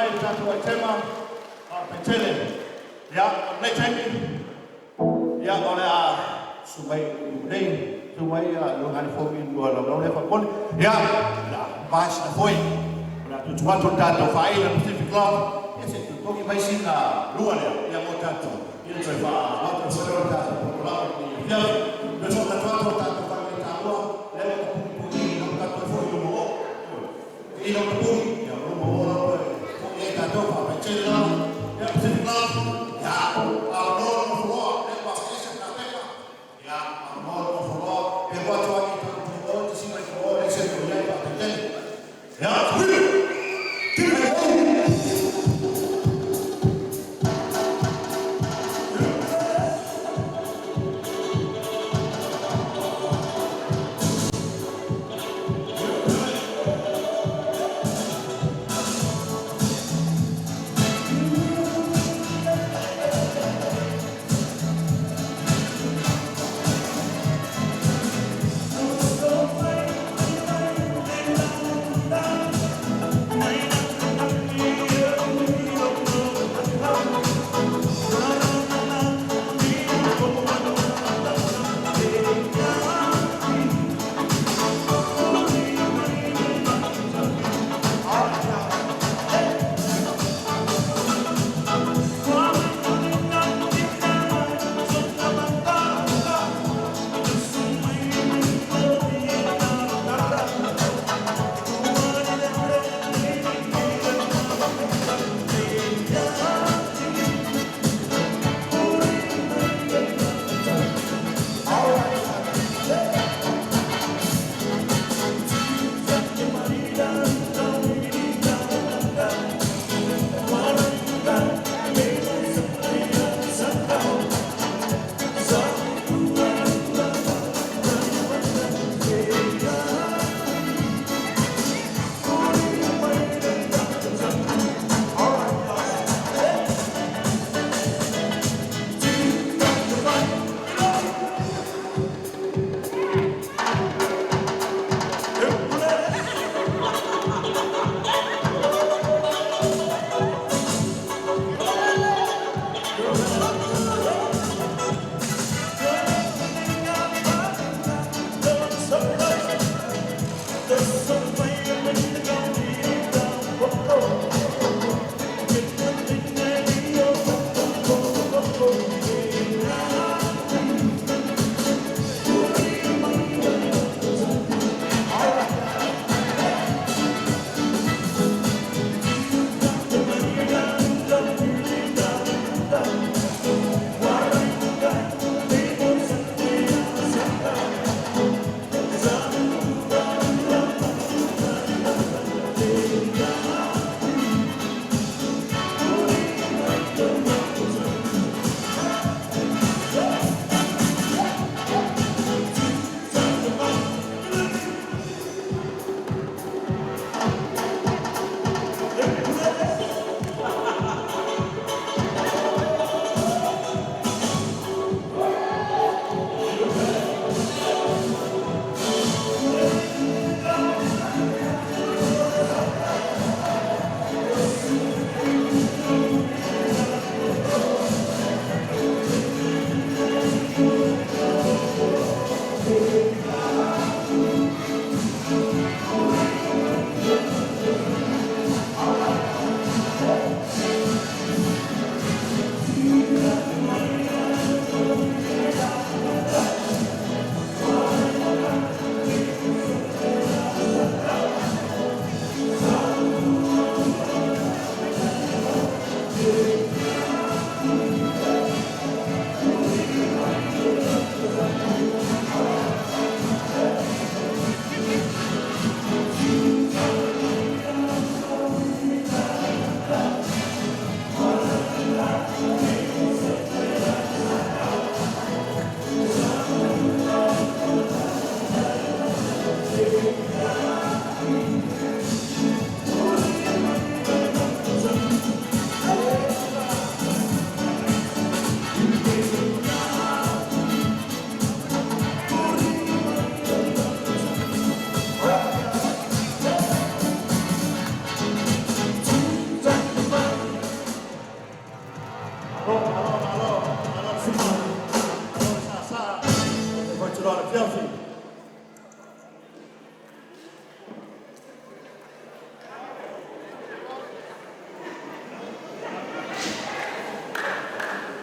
mai le tatou aitema, faafetai tele. Ia, o lenei taimi, ia, o le a susu mai nei, susu mai Iohane Fogi lua laulau lea faapole. Ia, o le a vae sina foe. O le a tutu atu le tatou faaila Pacific Club. Ia se tutogi mai sina lua lea, ia mo tatou. Ia toe faa-atu foi o le tatou polokalame i lenei afiafi. Le faamanatu atu o tatou fale talua, lea ua tapugi i lau tatou foi i luma o. I lau tapugi, ia luma o lau foi ai tatou faafetai tele lava. Ia Pacific Club, ia, avanoa le nofoloa, lea ua ese le kapeta. Ia, avanoa le nofoloa, pe ua atu agi tatou o, te sima i o, le se o iai faafetai tele. Ia, hui!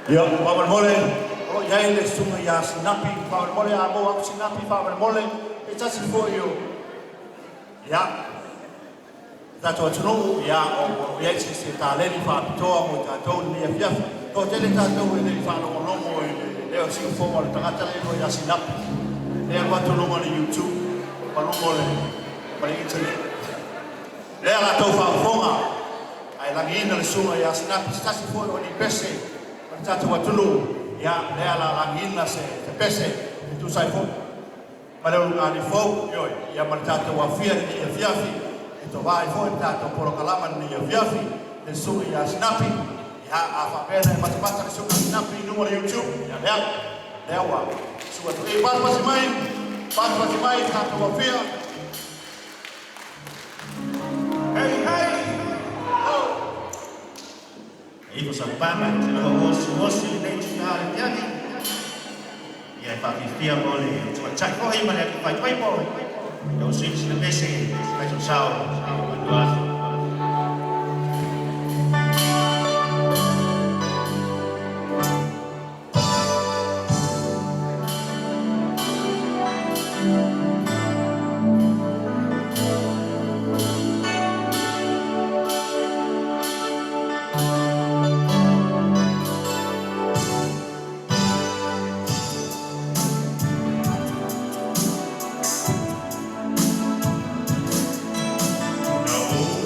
Ia, faamolemole, o lo o i ai le susuga ia Sinapi, faamolemole a maua atu Sinapi faamolemole, e tasi foi o, ia, le tatou atunuu, ia, o i ai se taleni faapitoa mo i tatou i lenei afiafi. Toatele tatou e le i faalogologo i le leo siufofoga o le tagata lea e igoa ia Sinapi. E alu atu i luga o le YouTube ma luga o le, ma le internet. Lea latou faafofoga, ae lagiina le susuga ia Sinapi, se tasi foi o ni pese o le tatou atunuu, ia, lea la lagiina se pese e tusa ai foi ma le ulugalii fou, ioe, ia ma le tatou afia i lenei afiafi, e tovā ai foi le tatou polokalama i lenei afiafi, le susuga ia Sinapi, ia, a faapea na e matamata le susuga Sinapi i luga o le YouTube, ia lea, lea ua susu atu i, pasipasi mai, pasipasi mai le tatou afia. Hey, hey! Oh! E ifo sau pama e te loa osi osi lenei tuna le tiaki. Ia e whaafifia mo le tuatai fohi ma le atu faipaipo. Ia o sui sina pese, kai so sao, mandu aso. Na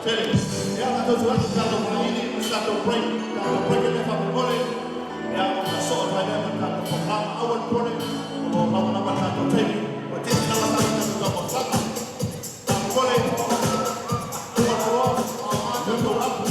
Tele. Ia, tatou tu atu tatou malaili, ma se tatou break. Tatou break lea faamolemole. Ia, ona soo atu ai lea ma le tatou polokalama. Aua le popole, o lo o maua lava le tatou taimi. Ua tele lava tatou taumafataga. Faamolemole, ua loa, tatou apu.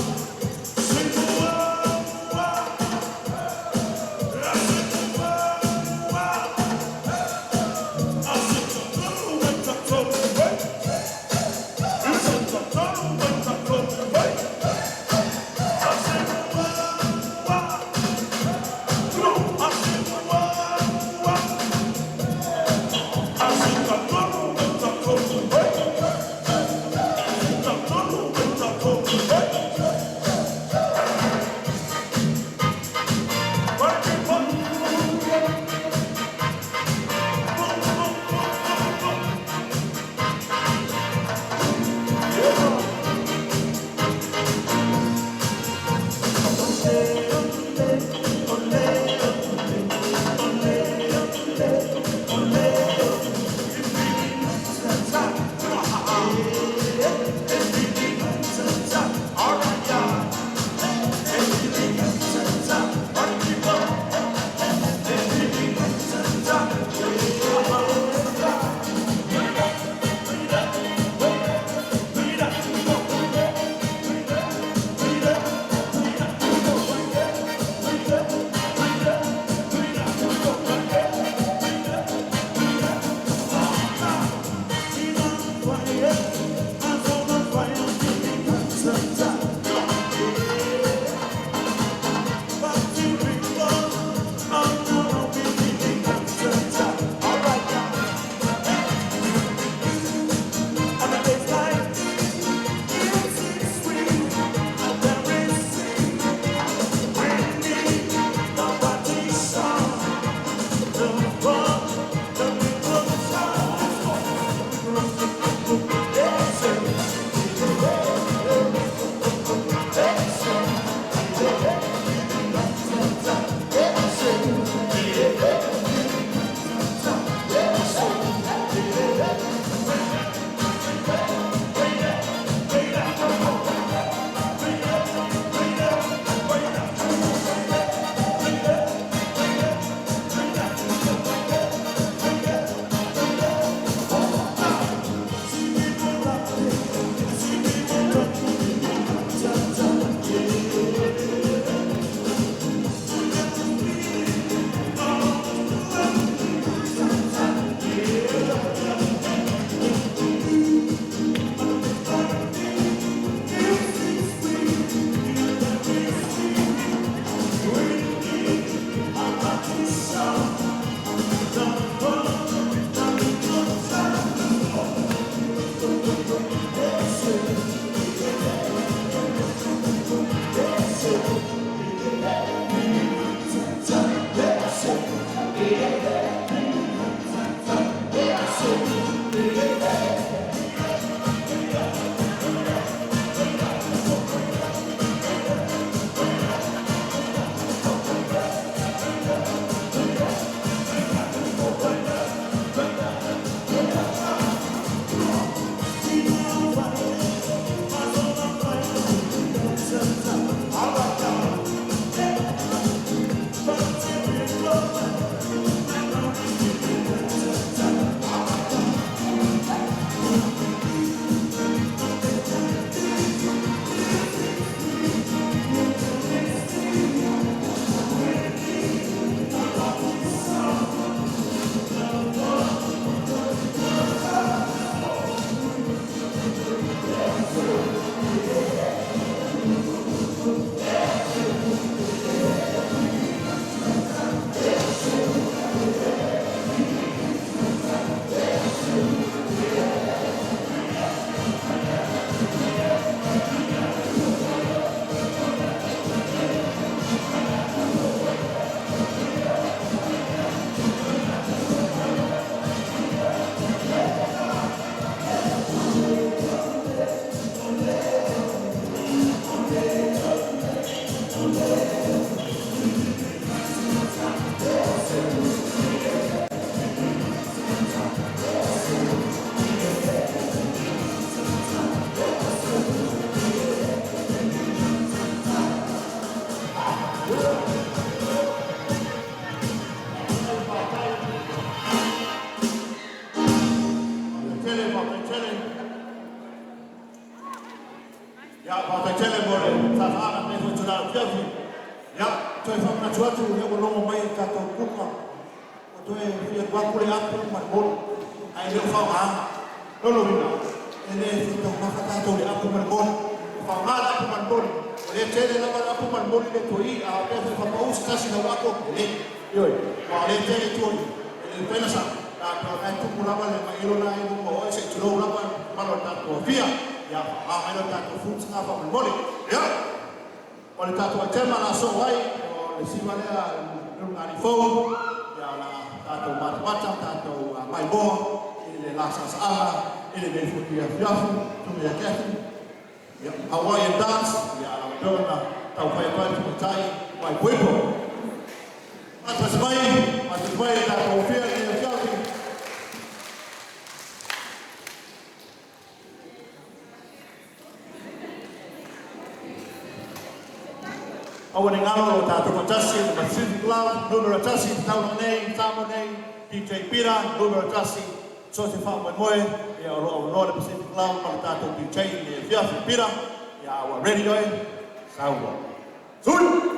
Ia, faafetai tele mo le saasaga lenei foi itula afiafi. Ia, toe faamanatu atu lea ua logo mai e le tatou kuka, ua toe fia alu atu le apu ma le moli, ae le o faaaogaina. Lona uiga, e le fia taumafa tatou i le apu ma le moli. E faaaoga le apu ma le moli, o lea e tele lava le apu ma le moli lea e toe i, a faapea foi e faapau se tasi lau ato, e lelei. Ioe, aua o lea e tele i tua i, e le mafai ona sao, a o lena e tumu lava le mailo lena e i luma o oe se i tulou lava le mamalu o le tatou afia. Ia, faaaoga mai le tatou fruits na faamolemole. Ia, o le tatou aitema o le a soo ai, o le siva lea le ulugalii fou, ia o le a tatou matamata, tatou maimoa i le gasaaga i lenei foi afiafi tume ia Kathy. Ia, Hawaiian dance, ia lau afioga na taufai atu ai le tamaitai paipoipo. Faatasi mai, faatasi mai le tatou afia i lenei afiafi. Aua ne i galo lo tatou faatasi le Pacific Love, numera 1 i taulaga nei, Samoa nei, DJ Pira, numera 1, so se faamoemoe, ia o lo o aunoa le Pacific Love ma le tatou DJ i le afiafi. Pira, ia ua ready oe, saua. Sui!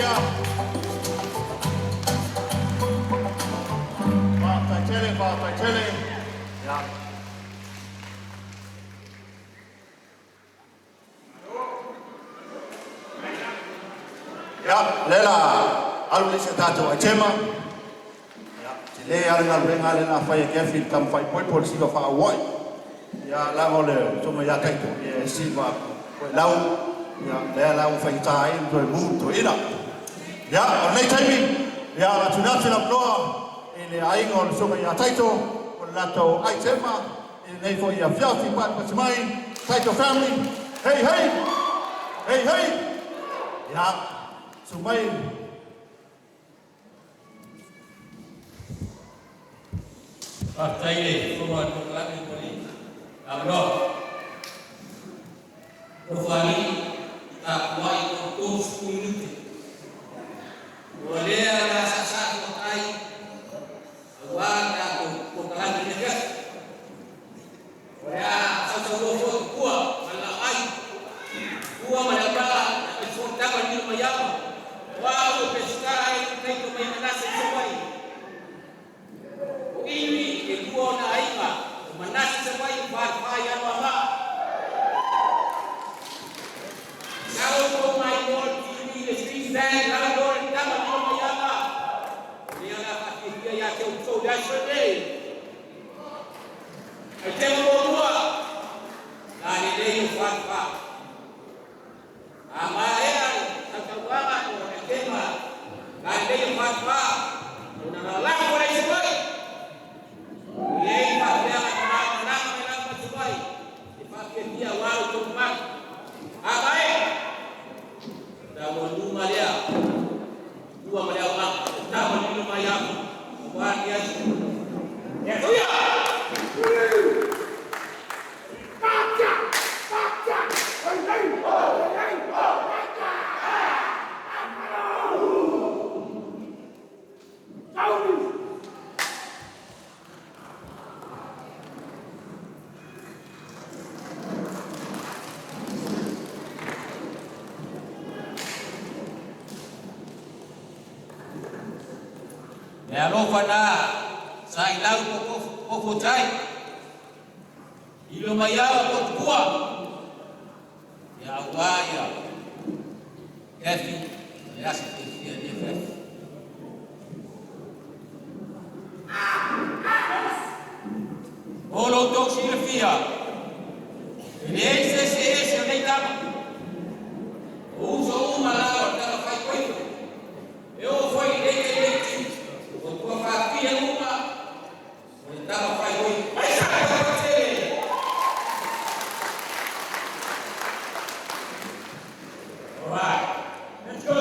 Fia. Faafetai tele, faafetai tele. Ia. Ia, o lea la alu le isi a tatou aitema. Ia, tele lava le galuega lea na fai e Kefi i le taumafai poepo le siva faaauai. Ia, laga o le susuga ia Taito, ia e siva lau, ia, lea la ua faigata ai ona toe mu le toeaina. Ia, o lenei taimi, ia, o le a tuuina atu le avanoa i le aiga o le susuga ia Taito, o le latou aitema i lenei foi afiafi patipati mai, Taito family, hey, hey, hey, hey. Ia, susu mai. Faafetai le fofoga o le polokalame mo le avanoa. Nofoalii tapuai mo 30 minute. Ua lea la saasaa matai auā tatou polokalame le afiafi. O le a sausaunoa foi tua ma le laai, tua ma le aulā, e fonotaga i lilo mai ama. Ua o Peseta e taito mai Manase i Savaii. O iwi e lua ona aiga, o Manase Savaii falefa i Anoamaa. Sau tou mai mo le TV le Street Band, lau loa le tama lilo mai ama. O lea la faafiafia ia te outou le aso lenei. Ai tema muamua, la lelei o falefa. A maea tautauaga o le tema, la lelei o falefa, ona lalafo le Savaii. Iei faafeaga malamalama mai lava mai Savaii. E faafiafia auā lo outou mamalu. A maea, taualuma lea, tua ma le aumaga, o tama lilo mai ama, auā ni aso. Ia tuia! Le alofa na sa i lau pofo tai. Ilo mai ao ko tua. Ia auā ia. Kefi, le asa fiafia le fefi. O lo outou silafia, e leai se eseese o nei tama. O uso uma la o le tama faikoifo. E oo foi i lenei taimi o tua faapia uma o le tama faikoifo. Mai sa tele! All right, let's go.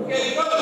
Okay, go!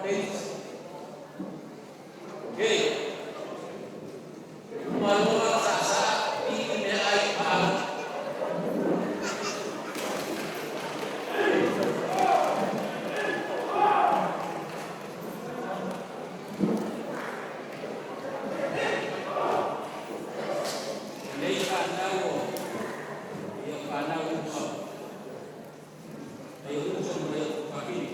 Davis. Okay. Malo sa pili me ai pa. Nei whanau o ia whanau uso. Nei uso mo ia whakiri.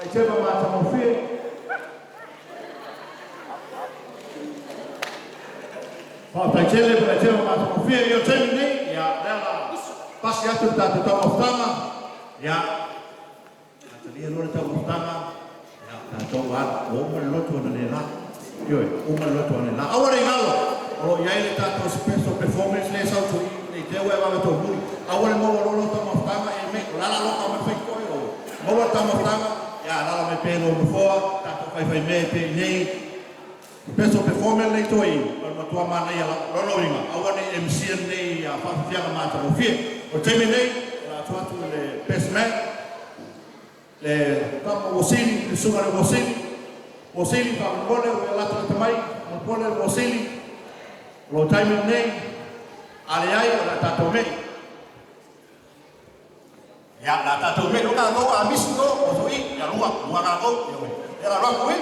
Aitema matagofie. Faafetai tele ma le aitema matagofie i o taimi lenei, ia, lea la pasi atu le tatou taumafataga, ia, atalia loa le taumafataga, ia, tatou alu, ua uma le lotu analeila. Ioe, uma le lotu analeila. Aua ne i galo, o lo o i ai le tatou special performance lea e sau tui nei te ua e vave tōmuri. Aua le maua loa lau taumafataga e me, o lala loa ka mai whai koe o maua le taumafataga, ia, lala mai pē lou nofoa, tatou faifaimea pea i nei. Special performance nei toi, o le matua manaia lava. Lona uiga, aua ne i e misia lenei faafiafiaga matagofie. O le taimi lenei, o le a tuu atu i le best man, le tama Uosili, le susuga i le Uosili. Uosili, faamolemole ua e latalata mai, faamolemole Uosili, o lou taimi lenei, a leai o le a tatou mei. Ia, o le a tatou mei o tatou a misi to, o so'i, ia lua, lua tatou, ia ia la lua kui.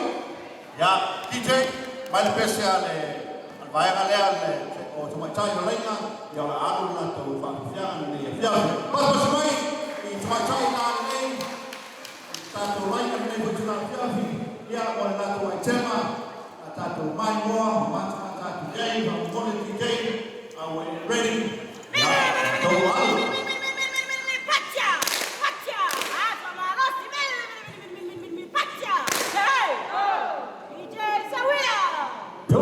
Ia, DJ, mai le pese a le vaega lea le o tamaitai o laina, ia o le alu le latou faafiafiaga lenei afiafi. Pasipasi mai i tamaitai la lenei, tatou laina lenei foi tula afiafi, ia mo le latou aitema, a tatou maimoa, matamata atu i ai, faamolemole DJ, are we ready? Ia, tatou alu. Patia! Patia! Ah, Patia! Hey! DJ Sawia! Yo!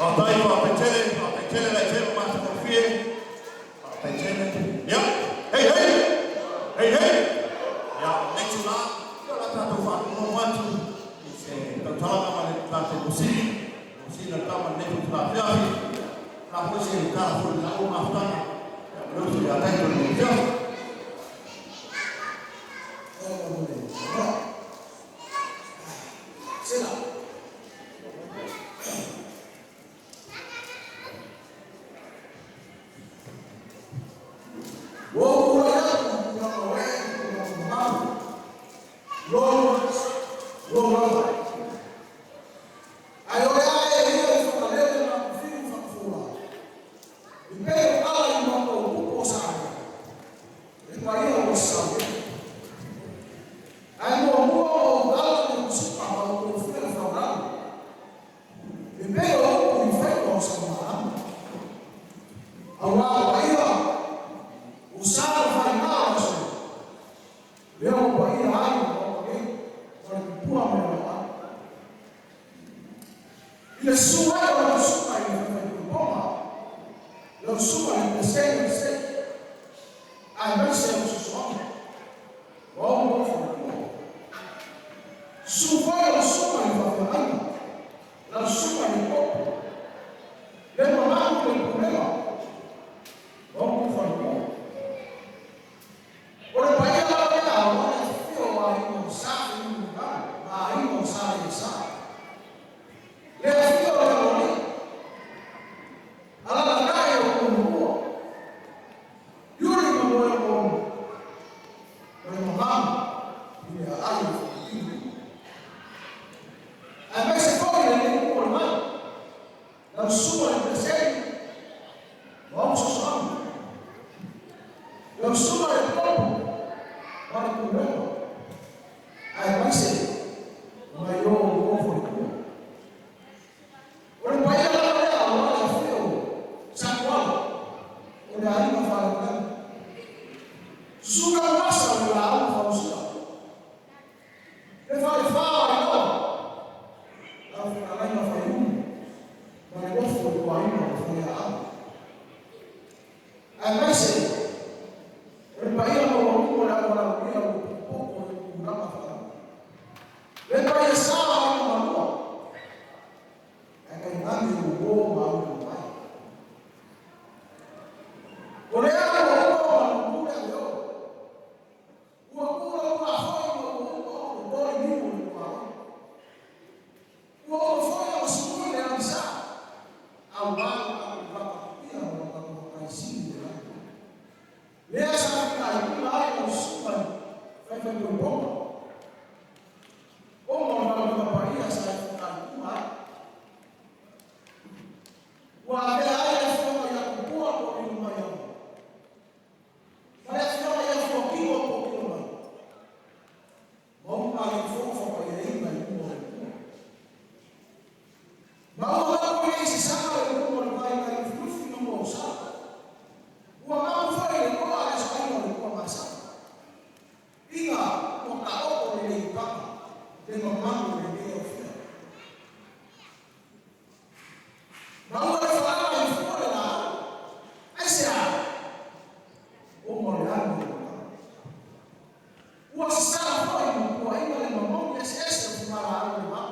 Faafetai, faafetai tele, faafetai tele le aitema matagofie. Faafetai tele. Ia, hei hei! Hei hei! Ia, lenei tula, ia o le a tatou faalogologo atu i se tautalaga ma le tatou Mosili. Mosili o le tama lenei foi tula afiafi. La foi se tala foi le lau mafutaga. Ia, ma le uso ia taito lenei afiafi. Lou, lou lava. Ai o le ae ia i whakalele ma kufiu whakafura. I pei o ala i maka o pupu o sa e paia o sa Ai mua mua o ala ni kusipa ma o kofia whaurau. I pei o upu i whaika o sa maama. A wā paia, o sa whai ngā o se. Lea o paia ai o o nei, o le pupua me o ai. I le sua ai o le suka i le whai poma. Le suka i le se le se. Ai mai se o susuanga. O au mo whai Su foi o suka i whawhianga. La suka i kopo. Le mamaku le pulema. O au mo whai O le paia la lea o le fio a ino sa i nga, a ino sa i sa. Le fio le loli. Ala la kai o kumua. Yuri ma moe mo. O le mamamu. I le ai o whakatini. Ai mai se foi le le o le mai. La sua le presente. O au sosoanga. La sua le popo. Ma le pulema. Ai mai se. Mai o o whakatini. O le paia la lea o le fio. Sa kuala. O le aiga wharekani. Suka masa o le au whausia. Le whare whā i noa. La whakalaina whai umu. Ma le ofo i kuaina o whai au. Ai mai se. O le paia ma ua umu o le au wala uia o poko o le kuranga whakala. Le paia sa o ina manua. Ai kai nani o o ma au i mai. O le au o o ma lukule le o. Ua kula ua hoi ma ua ua o bori niu o le kua. Ua o foi o sui le amisa. Au wā a waka pia o waka kai sini le lai. Lea sa fika i kula ai o suka whai whai koe ponga. O ma waka paia sa i fika i kula ai. Ua avea ai le fioga ia kupua ko kilo mai au. Ma le fioga ia fuakino ko kilo mai. Ma uma le fofa pa ia inga i kuma o le kua. Ma ua lako ia i se sanga le kuma o le vai ngai lufilufi no mo sa. Ua mau foi le koa le soaina o le kua masa. Inga ua ka oko le lei paka le mamalu le lei au fia. Ma ua le whaanga i fua le la au. Ai se a. O mo le anu le waka. Ua sasala foi mo kua inga le mamalu ese ese o fumara au le mau.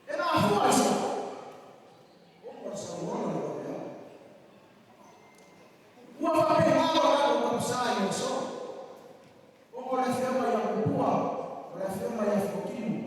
E nā fua i sa. O mo le sauona le waka au. Ua whape ngā o rātou kapsa i o so. O mo le whiama ia kupua, o le whiama ia fuakinu.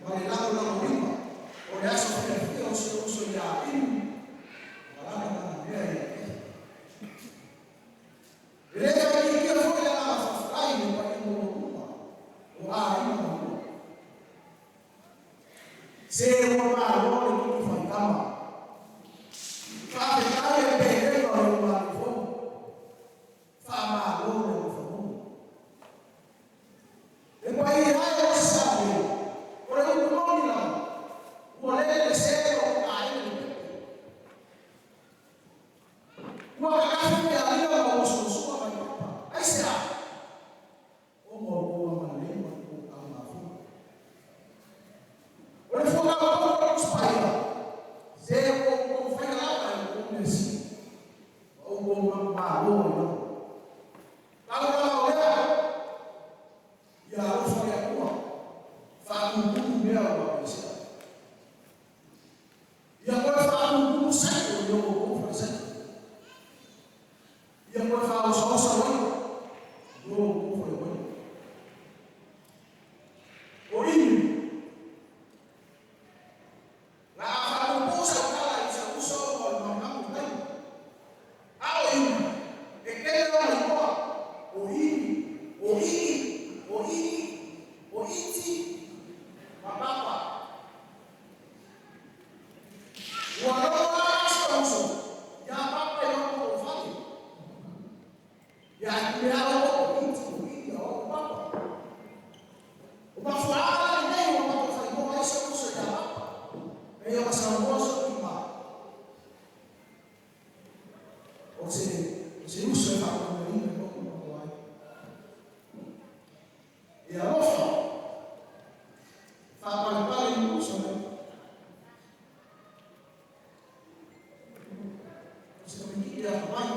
Ma le lagolagoina o le aso fiafia o si ou uso ia Inu ma lana manuia ia te ia. E le faaitiitia foi le agaga faafetai i le paia maualuga o aiga ma lua. Se ua malo le tutu faitama. Faafetai e pelega o le Ulualii-fono. Faamalo le alofa moni. Le paia e o Samoa, o le upu moni lava, ua lele le se o ou aiga i Pepe. Ua kakafi pealia ma ua suasua mai papa. Aisea? Ona o lo outou agalelei ma lo outou aumafua. O le fua tautau o le Tusi Paia, se ua outou faia lava e outou mea sili, ma outou manumalo ai lava. Tau lava o lea, ia alofa le Atua, faatutumu mea ua aveesea. Ia toe faatutumu saito i o outou falesaito. Ia toe faaosaosa uaina i o outou faleuaina. O i, la a faapuupuu sau tala i si ou uso ona o le magumagu o le taimi. A o i, e tele ona igoa, o i, o i, o i, o iti, ma papa. Ua logo lava si ou uso iā Papa i lona matou fale. Ia atu mea o o iti o i a o Papa. O mafuaaga la lenei ua matou faaigoa ai si ou uso iā Papa. E ia Samoa so ima. O se uso e faamanuiaina i lou matou ai. E alofa, faapalepale i uso nei. O se tamaitiiti atamai.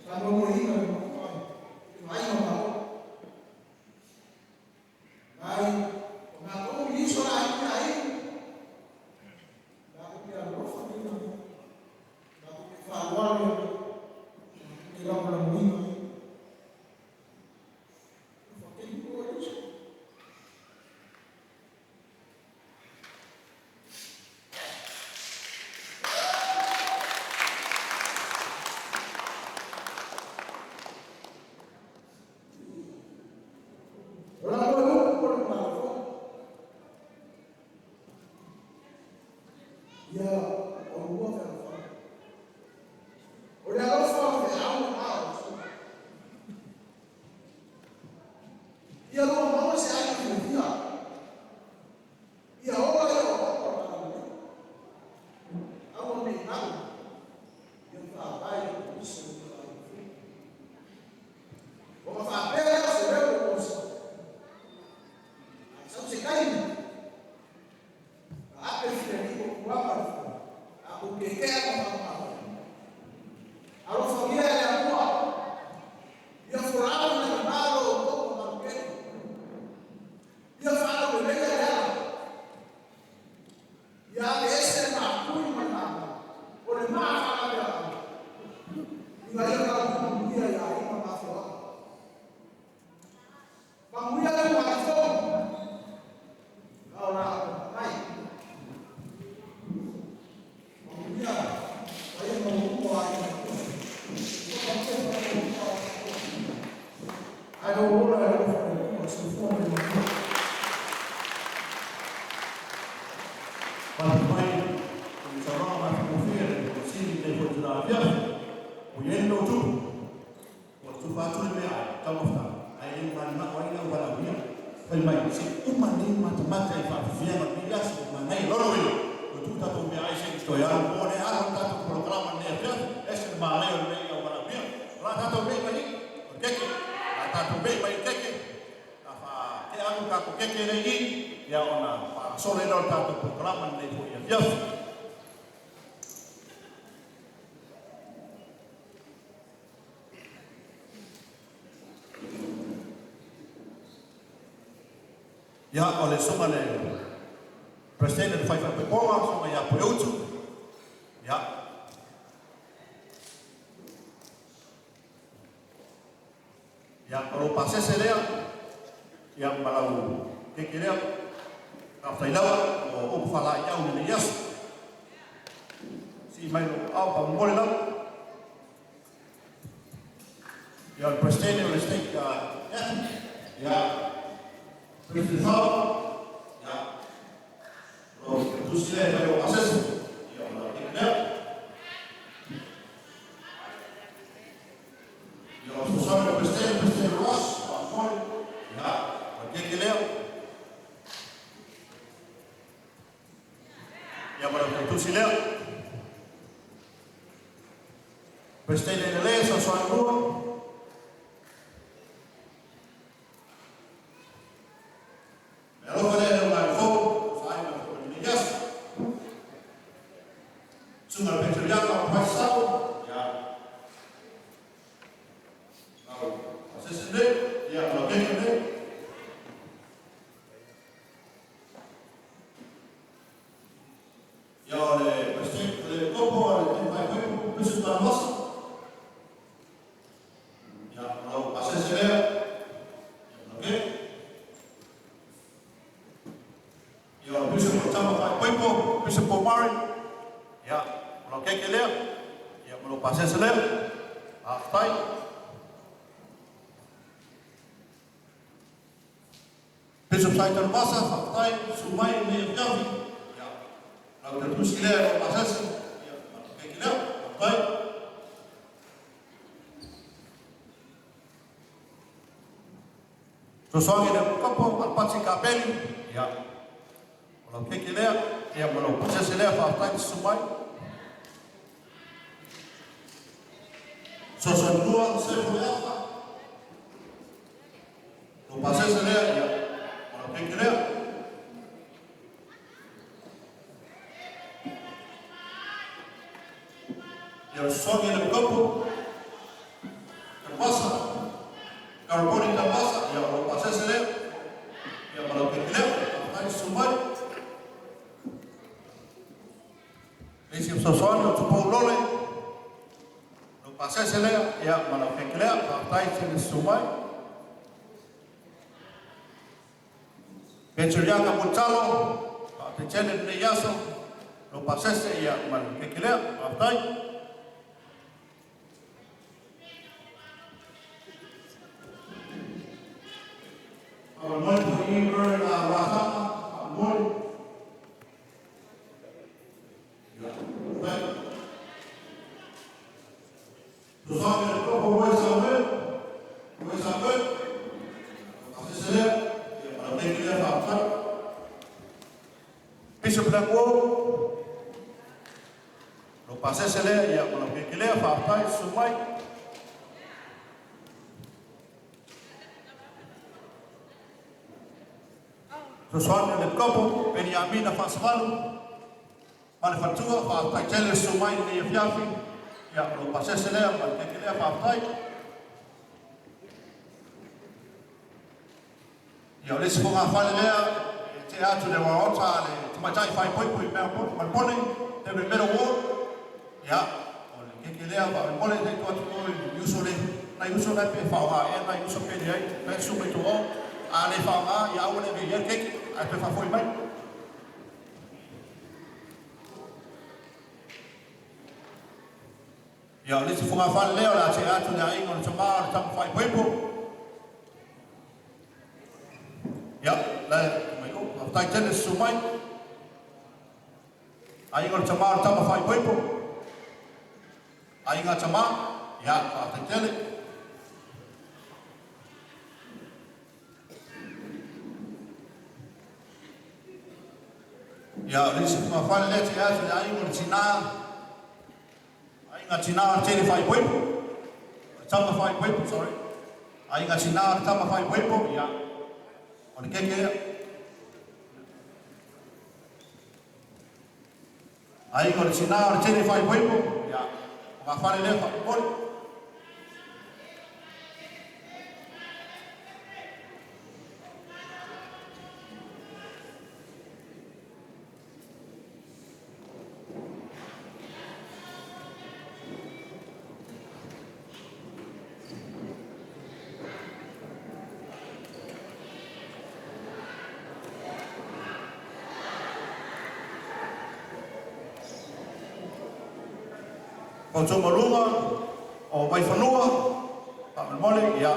Faanoanoina le matou ai. I vaaiga o matou. Mai, o matou i uso la i ai. Matou te alofa nei na. Matou te faaaloalo ia. Matou te lagolagoina ai. Whakatei ko e uso. O la koe upu ko le malofo. Ia o lua fealofani. O le alofa o feau na mao. Ia lua maua se aiga fiafia. Ia ola ia o o o la Aua nei galo. Ia faavae o Keriso i le aiga. O ma faapea lea o se leo o Mose. A sau se taimi. A ape fia ni o kuama le fua. A ku ke kea ma whakamalo. Alofagia e le Atua. Ia folau na i malo o tou mamalukeni. Ia faalauleleia le ala. Ia aveese le maapui ma le maamau. O le maa faalavealau. Ina ia tatou manuia i aiga ma afioaga. Manuia le ulualii-fono. A o la mai. Manuia paia maualuga o aiga ma tua. Ae ou ola e alofa le Atua, soifua ma ia manuia. Faafetai i le saunoaga matagofie a le Sili i lenei foi itula afiafi. Ua i ai le lotu, ua tufa atu le meaai taumafataga, ae le mananao ai le auvalaaulia. Fai mai, se i uma nei matamata i faafiafiaga o lenei aso, ua manaia. Lona uiga, ua tuu tatou meaai se i toe alu po o le alo le tatou polokalama i lenei afiafi. Ese le manaia o lenei auvalaaulia. O le a tatou mei mai i, o le keke. O le a tatou mei mai i le keke. A faatea atu le tatou keke lea i i, ia ona faagasolo ai lea o le tatou polokalama i lenei foi afiafi. Ia, o le susuga i le President o le Fai Faaopoopoga, susuga ia Pueutu. Ia, ia, o lou pasese lea, ia, ma lau keke lea. Faafetai lava mo upu faalaeiau i lenei aso. Sii mai lou aao faamolemole lava. Ia, o le Peresetene o le Stake Kathy, ia, President Fao, ia, o lau tusi lea e fai o pasese, ia, o lau keke lea. Ia, o le fesoasoani o le Peresetene, President Ross, faamolemole, ia, o le keke lea. Ia, ma lau tusi lea. President Lele, fesoasoani lua. Me alofa lea le ngai fou, sa ai ma le lenei aso. Susuga le Peteriaka o Price Sabo, ia, lau pasese nei, ia, ma lau keke nei. Ia, o le President, o le Kopo, o le Tini Fai Bishop Tanuvasa. Ia, o lau pasese lea, ia, ma lau keke. Ia, o le Bishop o Tama Fai Poipo, Bishop Paul Murray. Ia, o lau keke lea, ia, ma lau pasese lea. Faafetai. Bishop Sai Tanuvasa, faafetai, susu mai i lenei afiafi. Ia, lau tautusi lea, lau pasese, ia, ma lau keke lea. Faafetai. Fesoasoani le Kopo, Alapati Kapeli, ia, o lau keke lea, ia, ma lau pasese lea, faafetai le susu mai. Fesoasoani lua, Sefo Leafa, lau pasese lea, ia, ma lau keke lea. Ia, o le fesoasoani le Kopo, Tanuvasa, Karaponi Tanuvasa, ia, o lau pasese lea, ia, ma lau keke lea, faafetai le susu mai. Le isi fesoasoani o Tupou Lole, lau pasese lea, ia, ma lau keke lea, faafetai tele susu mai. Peteriaka Mulitalo, faafetai tele lenei aso, lau pasese, ia, ma lau keke lea, faafetai. Faamolemole po i na Ratama, faamolemole. Ia, faafetai. Fesoasoani le Kopo Roy Samuel, Roy Samuel, lau pasese lea, ia, ma lau keke lea, faafetai. Bishop Languo, lau pasese lea, ia, ma lau keke lea, faafetai, susu mai. Fesoasoani le Kopo, Beniamina Faasavalu, ma le faletua, faafetai tele le susu mai i lenei afiafi, ia, lau pasese lea, ma le keke lea, faafetai. Ia, o le isi fogafale lea, e tea atu le uaota a le tamaitai faaipoipo i mea Malepone, David Meadow Ward. Ia, o le keke lea, faamolemole se i tuu atu i uso le, nai uso la pe faaaoga ea nai uso pe leai, la e susu mai tua o. A le faaaoga, ia aua ne i ave i ai le keke, ae toe faafoi mai. Ia, o le isi fogafale lea o le a tea atu le aiga o le tama o le tama faaipoipo. Ia, la e mai o, faafetai tele susu mai. Aiga o le tama o le tama faaipoipo. Aiga tama, ia, faafetai tele. Ia, o le isi fogafale lea tea atu le aiga o le tina, aiga tina o le tele faaipoipo. O le tama faaipoipo, sorry. Aiga tina o le tama faaipoipo, ia, o le keke lea. Aiga o le tina o le tele faaipoipo, ia, o ngā whare lea faamolemole. Poutumaluga o Vaifanua, faamolemole, ia,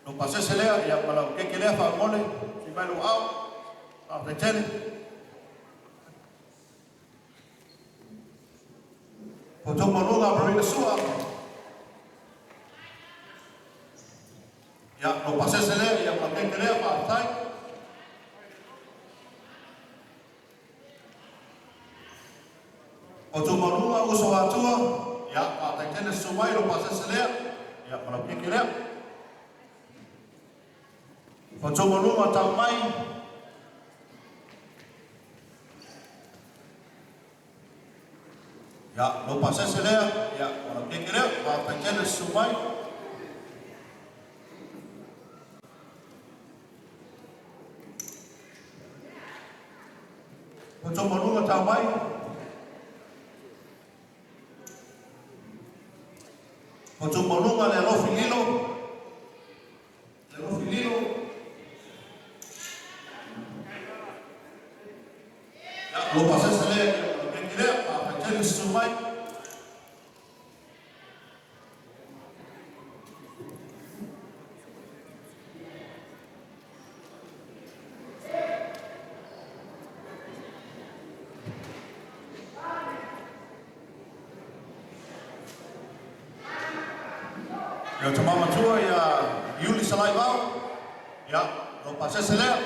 lou pasese lea, ia, ma lau keke lea faamolemole, sui mai lou aao, faafetai tele. Poutumaluga Marina Sua, ia, lou pasese lea, ia, ma lau keke lea, faafetai. Poutumaluga Uso Atua, ia, faafetai tele susu mai lou pasese lea, ia, ma lau keke lea. Poutumaluga Tau Mai, ia, lou pasese lea, ia, ma lau keke lea, faafetai tele susu mai. Poutumaluga Tau Mai, Poutumaluga Le Alofi Lilo, Le Alofi Lilo, ia, lou pasese lea, ia, ma lau keke lea, faafetai tele susu mai. Ia, tama matua ia Iuli Salaivao, ia, lou pasese lea.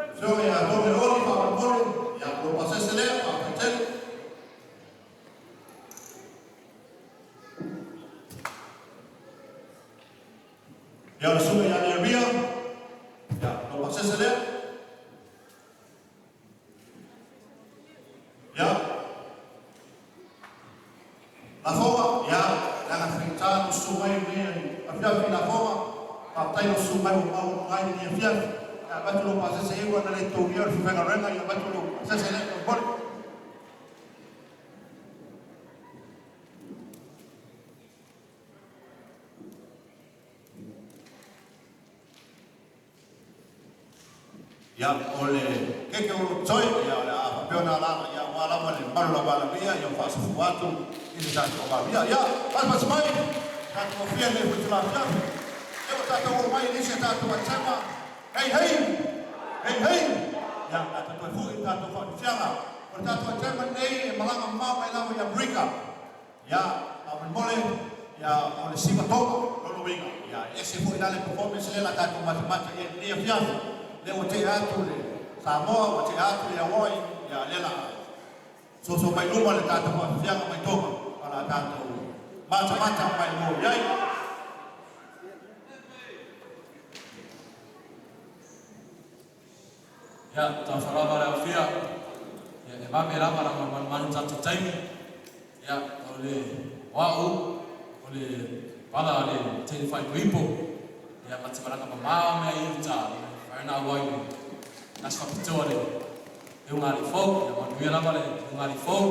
Afioga ia Tony Oli faamolemole, ia, lou pasese lea, faafetai tele. Ia, le susuga ia Neemia, ia, lou pasese lea. Ia, Lafoga, ia, leaga faigata lou susu mai i lenei afiafi Lafoga, faafetai lou susu mai ua maua ai lenei afiafi. Ia, avatu lou pasese e ua na le togia o le fefaigaluega, ia avatu lou pasese lea faamolemole. Ia, o le keke o lou toe, ia, o le a faapea ona alaala, ia, aua lava le mamalu o le Palemia, ia, faasafua atu i le tatou Palemia. Ia, pasipasi mai, tatou afia nei foi tulafiafi. Ia, ua tatou oo mai i le isi a tatou aitama. Hei, hei! Hei, hei! Ia, tatou toe foi i le tatou faafiafiaga. O le tatou aitama lenei e malaga mamao mai lava i Amerika. Ia, faamolemole, ia, o le siva tonga, lona uiga, ia, e ese foi la le performance lea la tatou matamata i ai i lenei afiafi, lea ua tea atu le Samoa, ua tea atu le Hawaii, ia, lea la soso mai luma le tatou faafiafiaga mai Tonga, ma la tatou matamata mai mo i ai. Ia, talofa lava le aofia. Ia, e vave lava leaga ua manumanu tatou taimi. Ia, o le o a'u, o le pala a le teine faaipoipo. Ia, ma te malaga mamao mea i uta, ia, e mafai ona auai le aso faapitoa le ulugalii fou. Ia, manuia lava le ulugalii fou.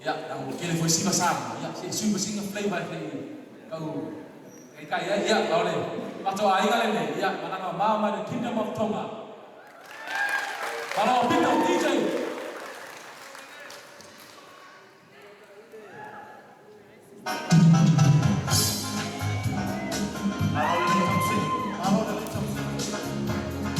Ia, leaga ua tele foi siva Samoa, ia, se i sui ma sina flavour e fai kau kai ai. Ia, o le matou aiga lenei, ia, malaga mamao mai le Kingdom of Tonga. Malo pito, DJ! Malo lelei tausii, malo lelei tausii.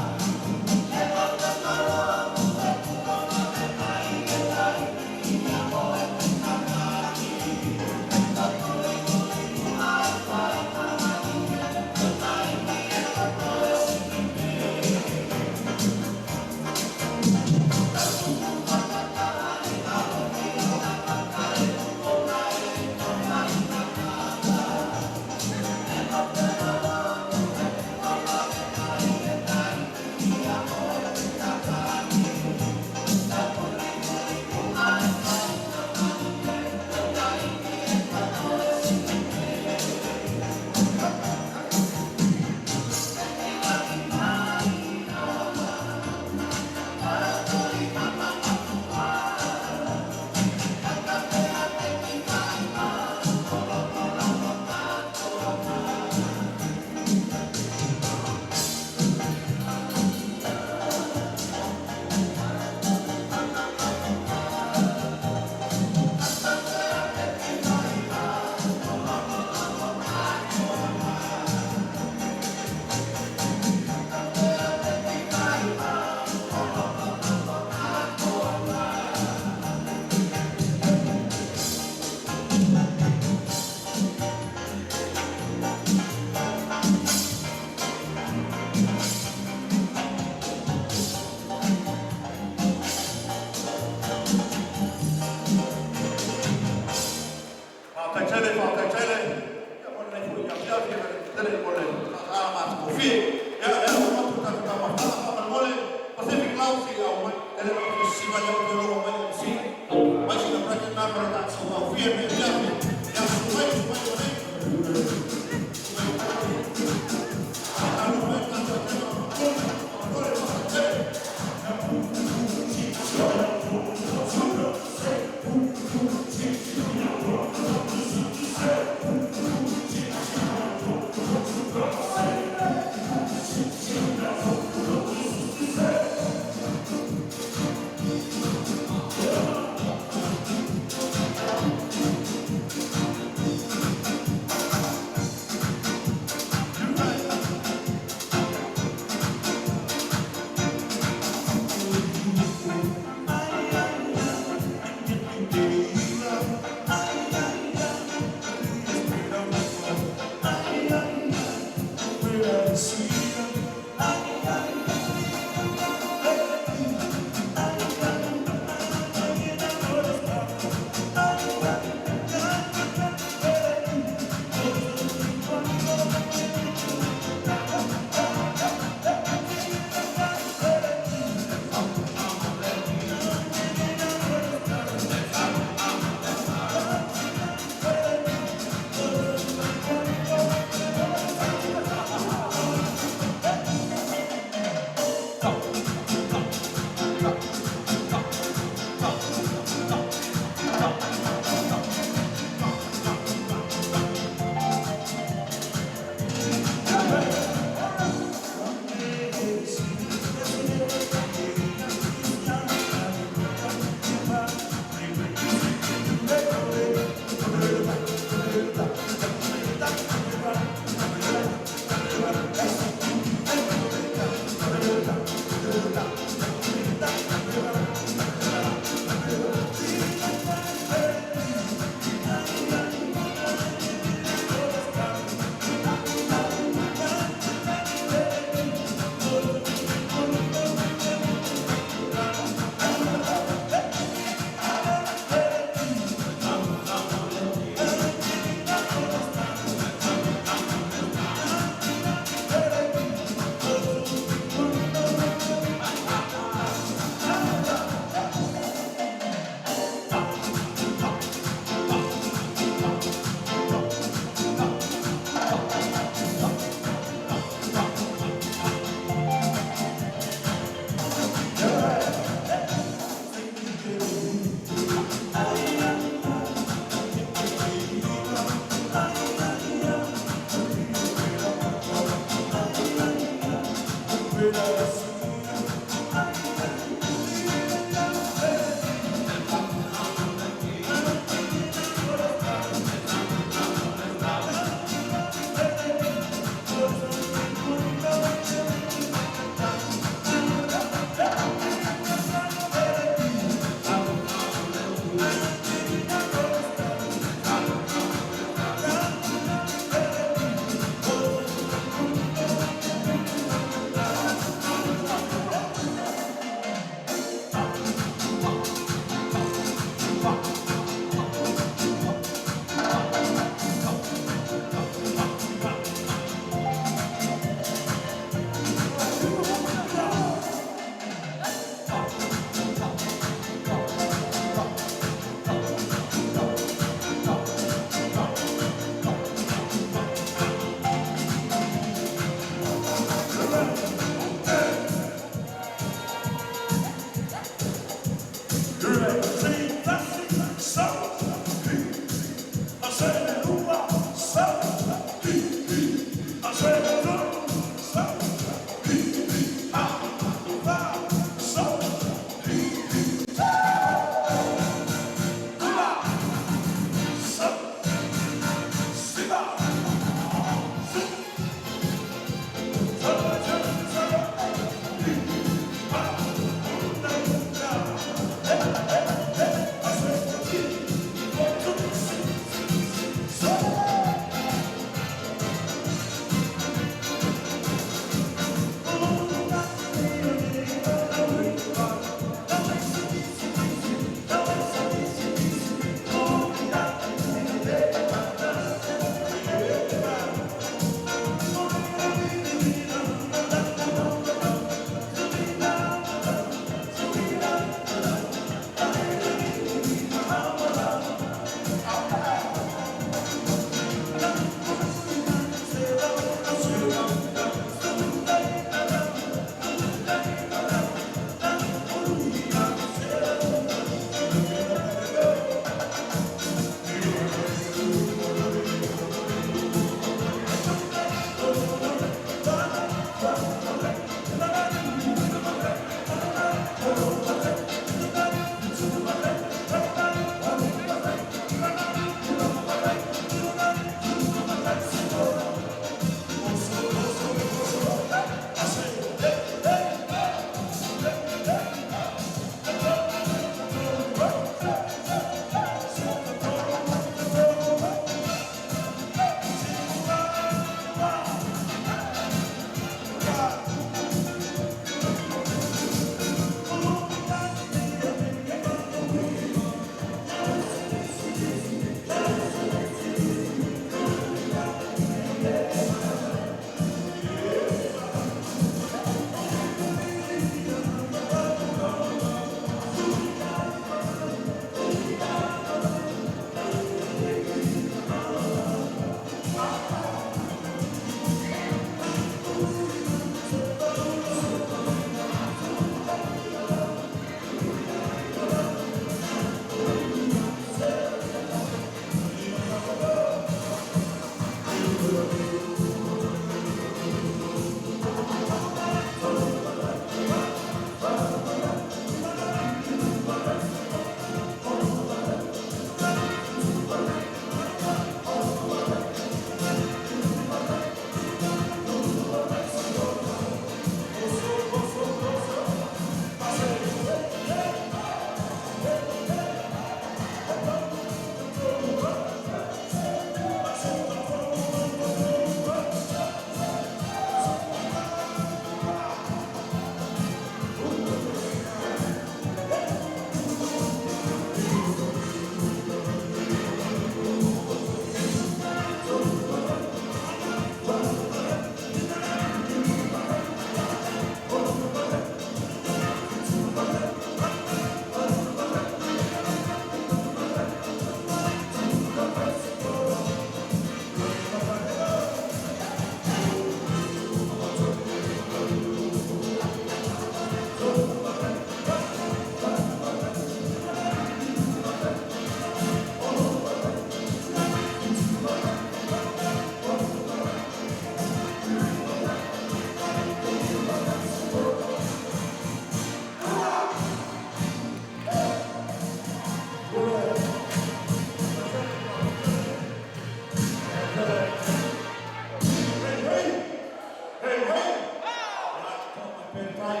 tai,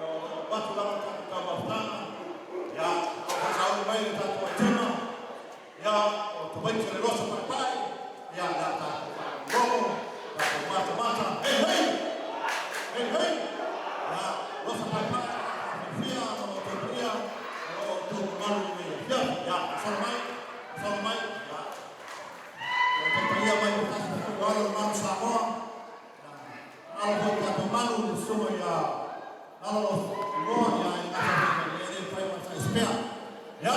o avatu lava le tatou taumafataga, ia, o faasauli mai le tatou aitema, ia, o tamaiti o le loso paepae, ia, le a tatou faalogologo, tatou matamata, hei hei, hei hei, ia, loso paepae, fiafia ma lo outou paia, o lo o outou mamalu i lenei afiafi, ia, sosolo mai, sosolo mai, ia, o outou paia mai le tasi o alo o le Malu Samoa, alo foi o tatou malu, le susuga ia Alo Igoa, ia, e gata foi ma le fai ma sa spea. Ia.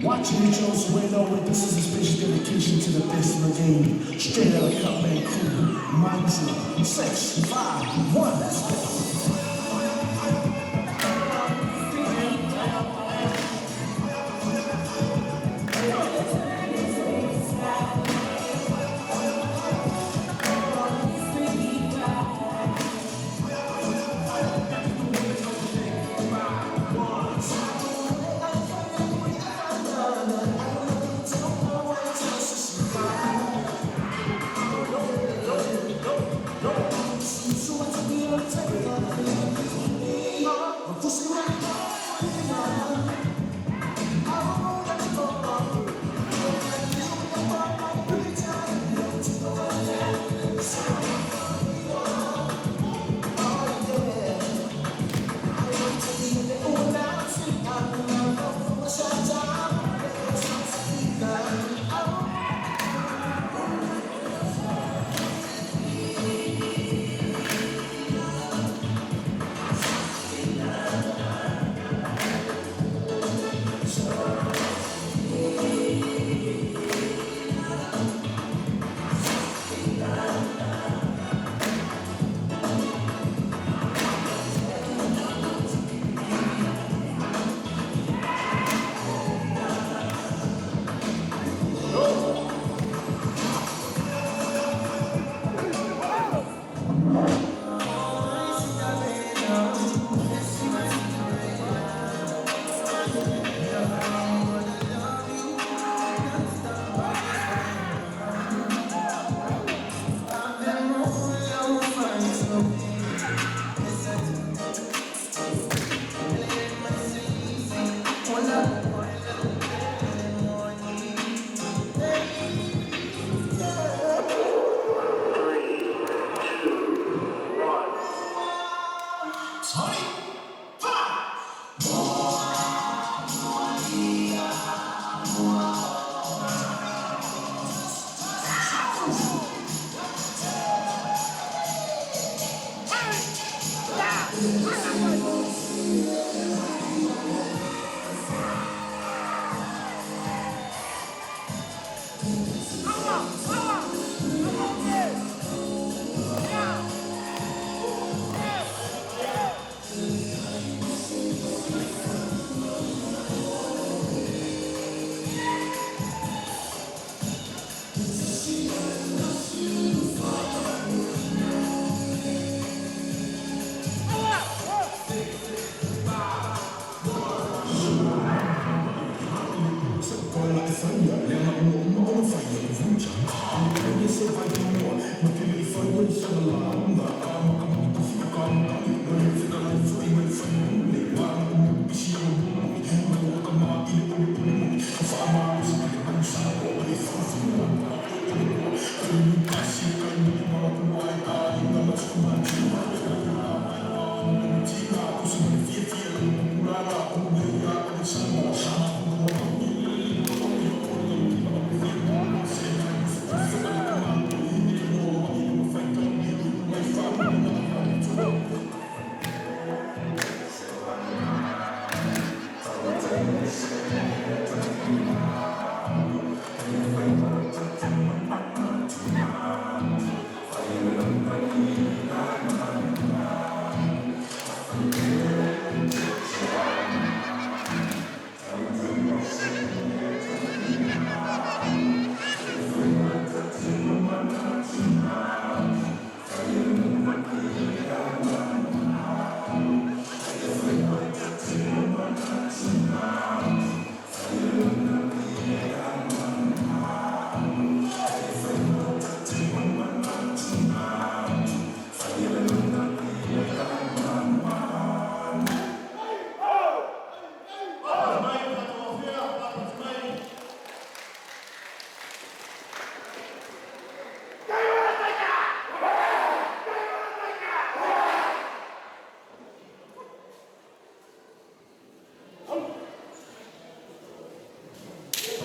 Watching the Jones window, with this is a special dedication to the best in the game. Straight out of Cutman Crew, Mantra, 6, 5, 1, let's go.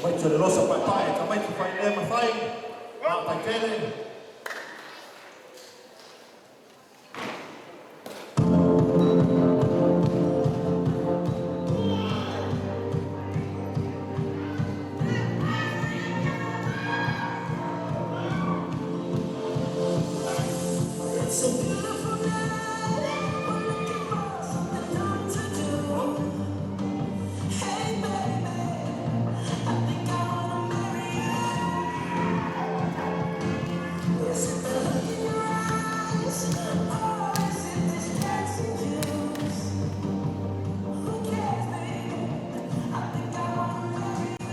Tamaiti o le losa paepae, tamaiti failea mafai, faataitele. It's a beautiful night. We're looking for something new to do. Hey baby, I think I wanna marry you. Is it the look in your eyes, or is it this dancing juice? Who cares, baby? I think I wanna marry you.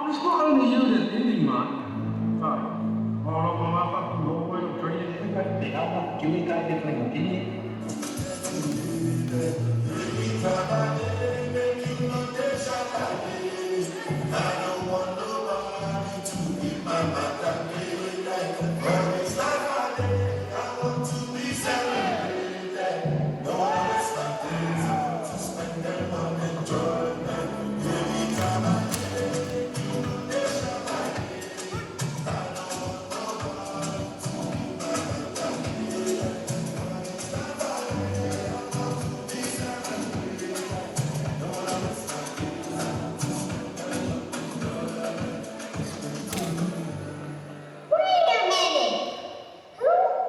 It's not only you that's ending, Mark. Wait a minute. Who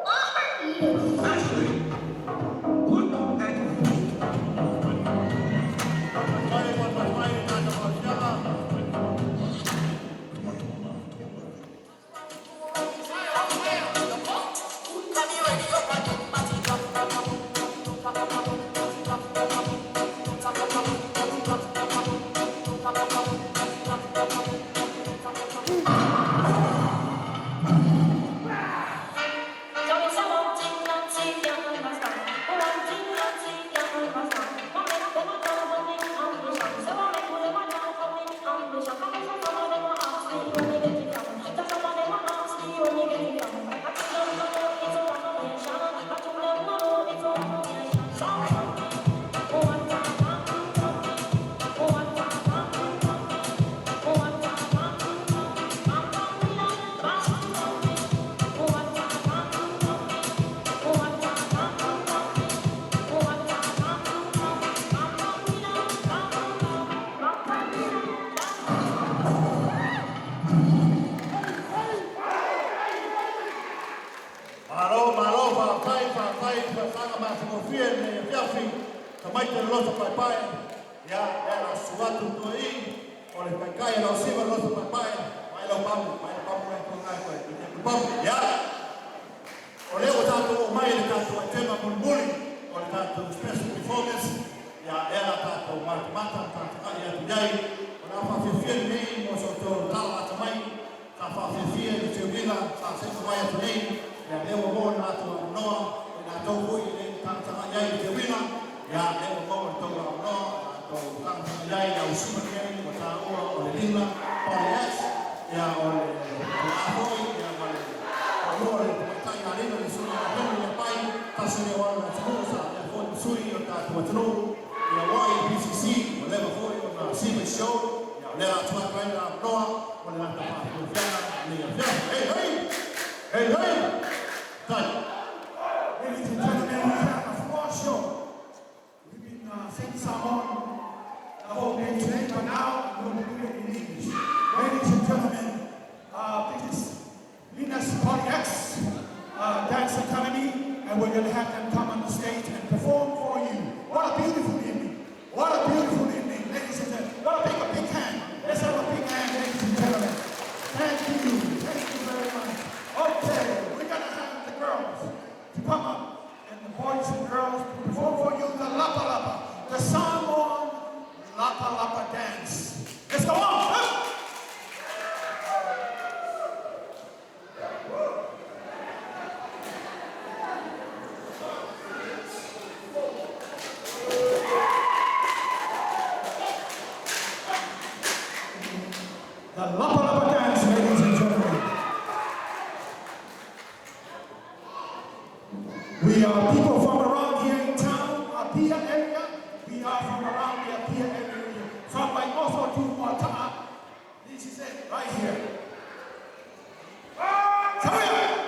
are you? Malo, malo, whātai, whātai, whātanga mā te mōwhia nei a fiafi, ka mai te loto pai pai, ia, e la suatu toi i, o le kai kai e lau siva loto pai pai, mai lau pamu, mai lau pamu e tō ngai koe, i te pamu, ia. O leo o tātou o mai le tātou ai tema mulimuli, o le tātou special performance, ia, e la tātou matamata, tātou kai atu iai, o nā whawhiawhia nei, mo so tō tala ata mai, ta whawhiawhia i te wila, sa seka mai atu nei, ia leo mo nā tō noa, e nā tō hui i le tātanga iai i te wila, ia leo mo le tō noa, nā tō tātanga iai ia usuma nei, o tā ua o le lima, Party X, ia o le ahoi, ia ma le o lua le tamaitai a lima le sui a pena ia pai, tasi leo ala na tunu, sa ia foi sui o tātou atunuu, ia wai PCC, o lewa foi o nā Siva Show, ia o lea atua kai la noa, o le lata whawhiawhianga, le ia whia. Hey, hey! Hey, hey! Tai. Ladies and gentlemen, we have a floor show. We've been saying Samoan the whole day today, but now I'm going to do it in English. Ladies and gentlemen, this is Venus Party X Dance Academy, and we're going to have them come on the stage and perform for you. What a beautiful evening. What a beautiful evening, ladies and gentlemen. What a big hand. Let's have a big hand, ladies and gentlemen. Thank you. Thank you very much. Okay, we're going to have the girls to come up and the boys and girls to perform for you the Lapa Lapa, the Samoan Lapa Lapa dance. Let's go on. Up. The Lapa Lapa dance, ladies and gentlemen. We are people from around here in town, Apia area. We are from around the Apia area. From Vaimoso to Moata'a. This is it, right here. Come here!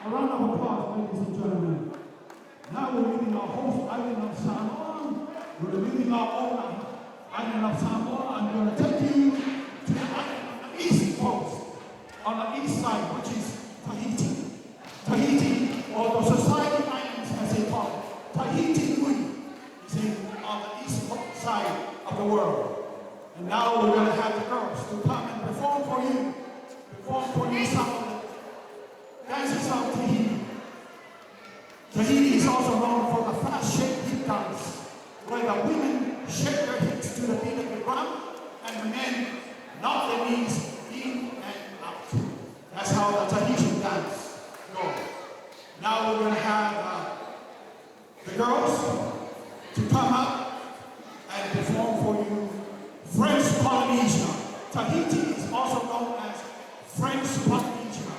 A round of applause, ladies and gentlemen. Now we're leaving our host island of Samoa. We're leaving our own island of Samoa. I'm going to take you to the island on the east coast, on the east side, which is Tahiti. Tahiti, or the Society Islands as they call it. Tahiti Nui is on the east side of the world. And now we're going to have the girls to come and perform for you. Perform for you some of the dances of Tahiti. Tahiti is also known for the fast shake hip dance, where the women shake their hips to the beat of the drum and the men knock their knees in and out. That's how the Tahitian dance goes. Now we're going to have the girls to come up and perform for you French Polynesia. Tahiti is also known as French Polynesia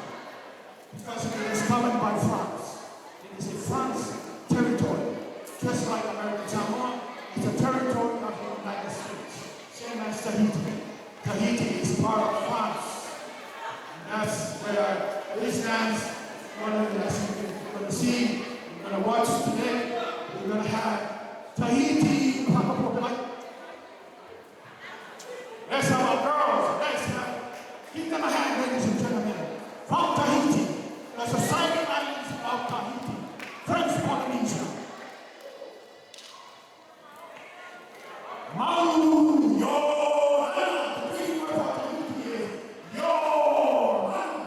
because it is governed by France. It is a France territory, just like American Samoa. It's a territory of the United States, same as Tahiti. Tahiti is part of France. And that's where this dance, you're gonna see, you're gonna watch today. We're gonna have Tahiti. Let's have our girls. Let's have, give them a hand, ladies and gentlemen. From Tahiti, the Society Islands of Tahiti, French Polynesia. Mau Yorana. The greeting word for Tahiti is Yorana.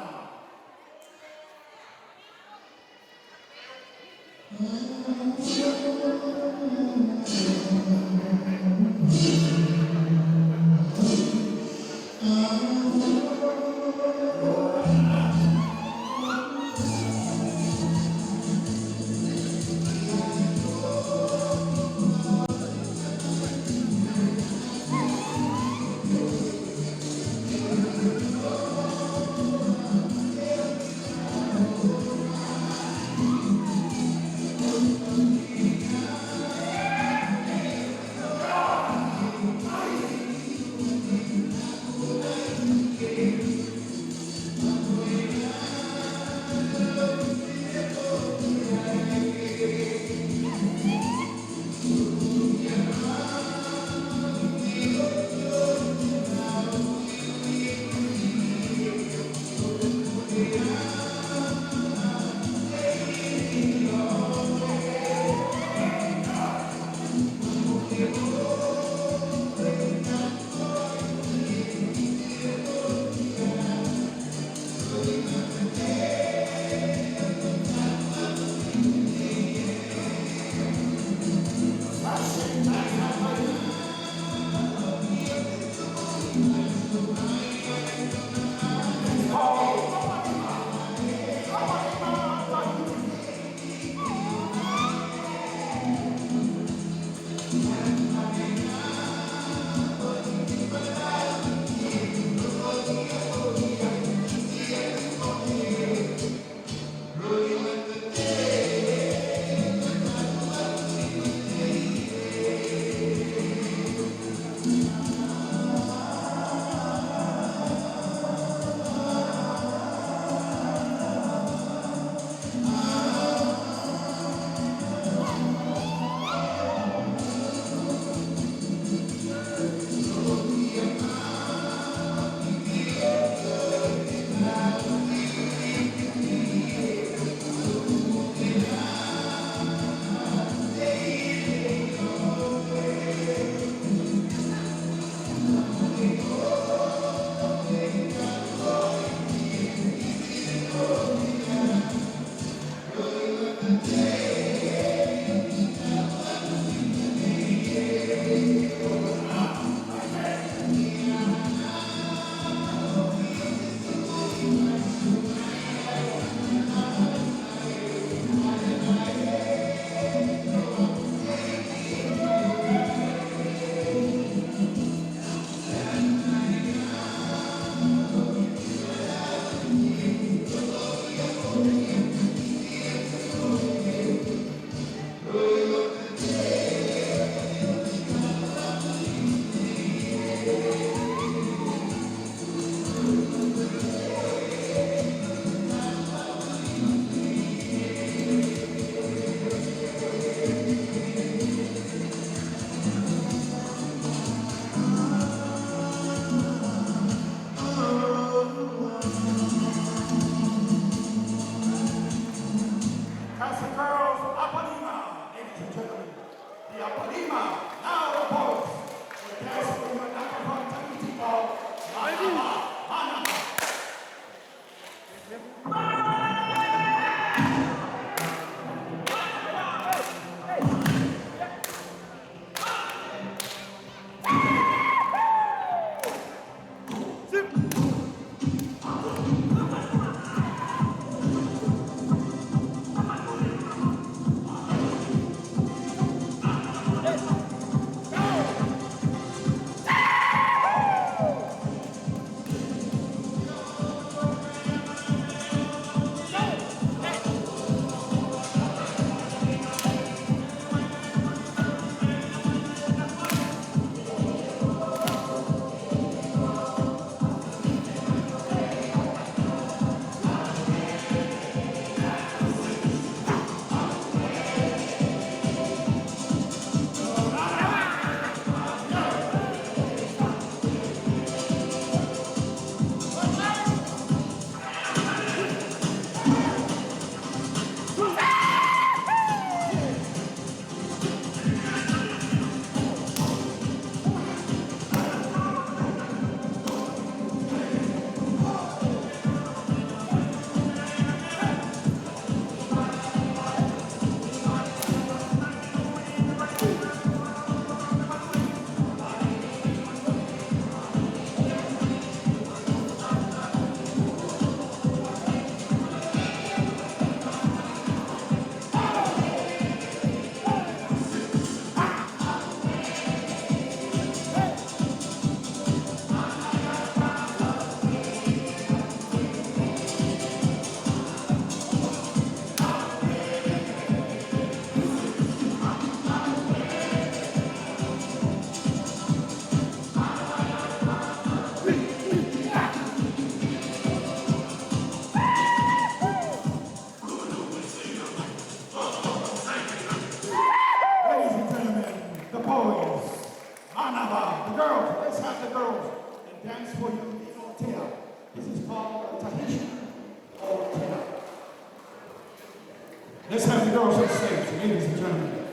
Let's have the girls on stage, ladies and gentlemen.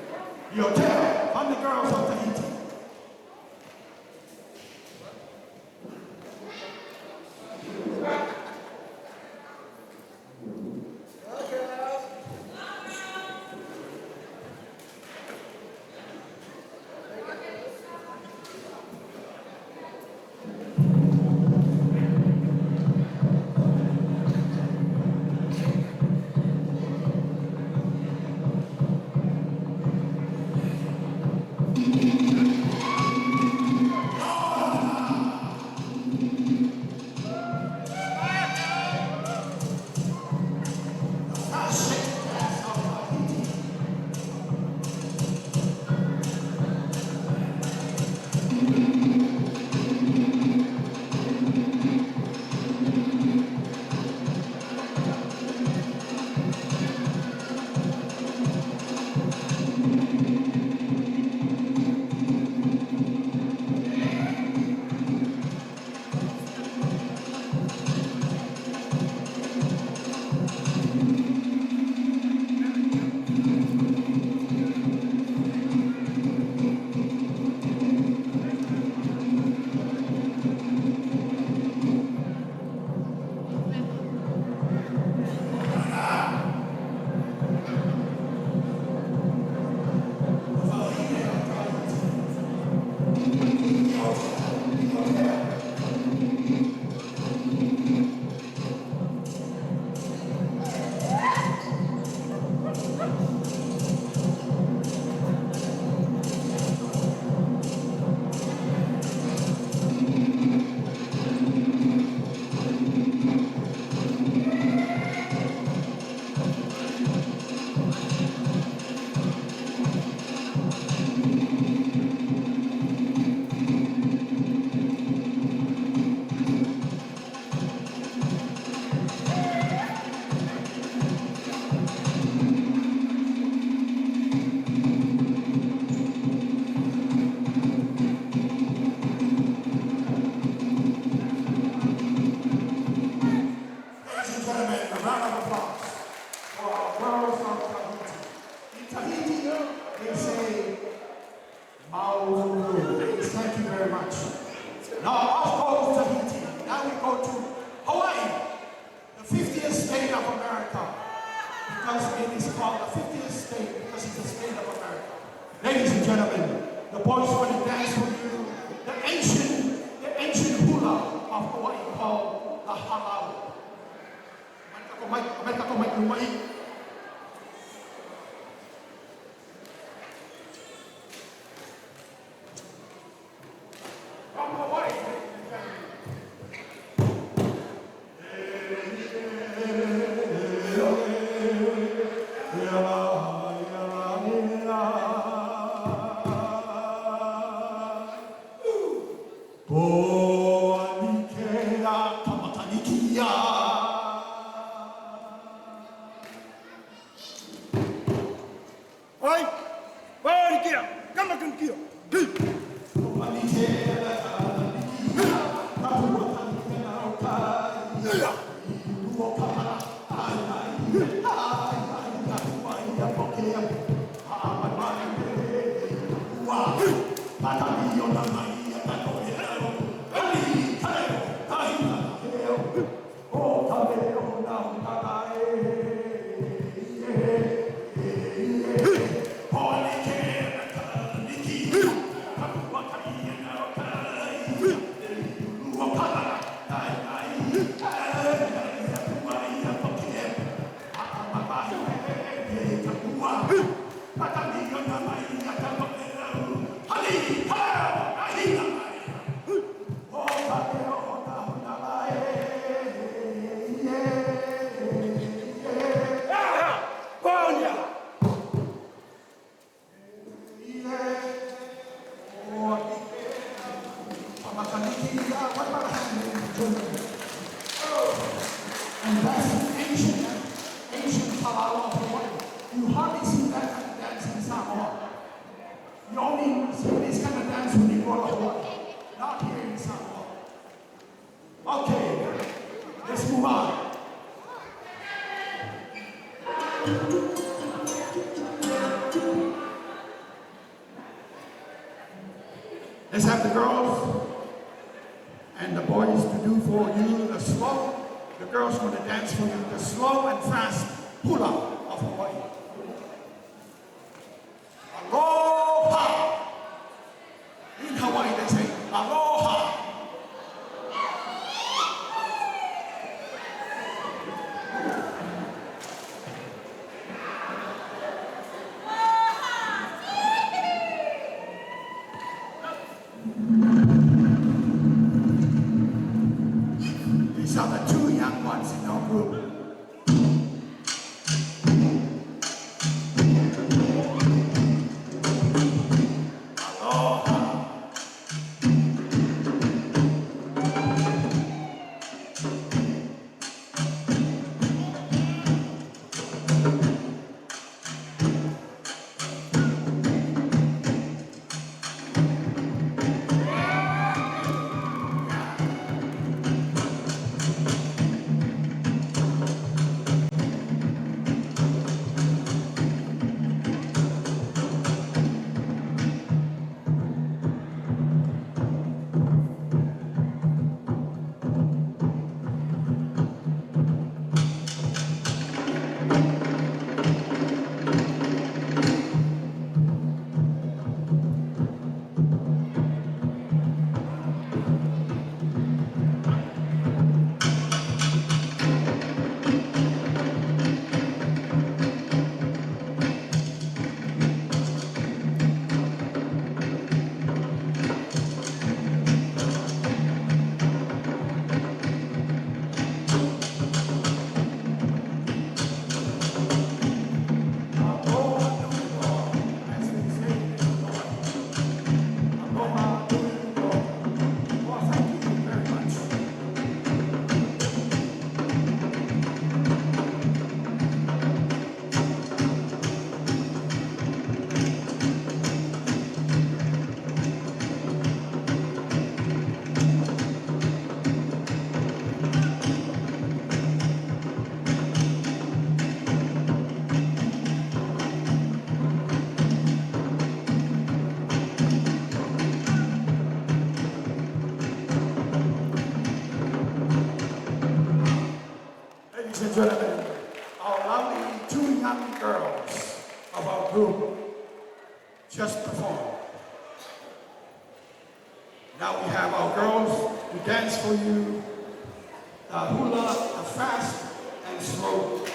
Iotea from the girls of Tahiti. Ladies and gentlemen, a round of applause for our girls from Tahiti. In Tahiti, they say, Mauru. Ladies, thank you very much. Now off goes Tahiti. Now we go to Hawaii, the 50th state of America. Because it is called the 50th state because it's a state of America. Ladies and gentlemen, the boys want to dance for you the ancient hula of Hawaii called the halau. Mai kako mai mai. From Hawaii, ladies and gentlemen. Ai, Parikia, Kamakankia, And that's an ancient halau of Hawaii. You hardly see that kind of dance in Samoa. You only see this kind of dance when you go to Hawaii, not here in Samoa. Okay, let's move on. Let's have the girls and the boys to do for you the slow. The girls going to dance for you the slow and fast hula of Hawaii. Aloha! In Hawaii they say aloha. These are the two young ones in our group. Aloha. Aloha nui loa, as they say in Hawaii. Aloha nui loa. Well, thank you very much. Ladies and gentlemen, our lovely two young girls of our group just performed. Now we have our girls to dance for you the hula, the fast and slow.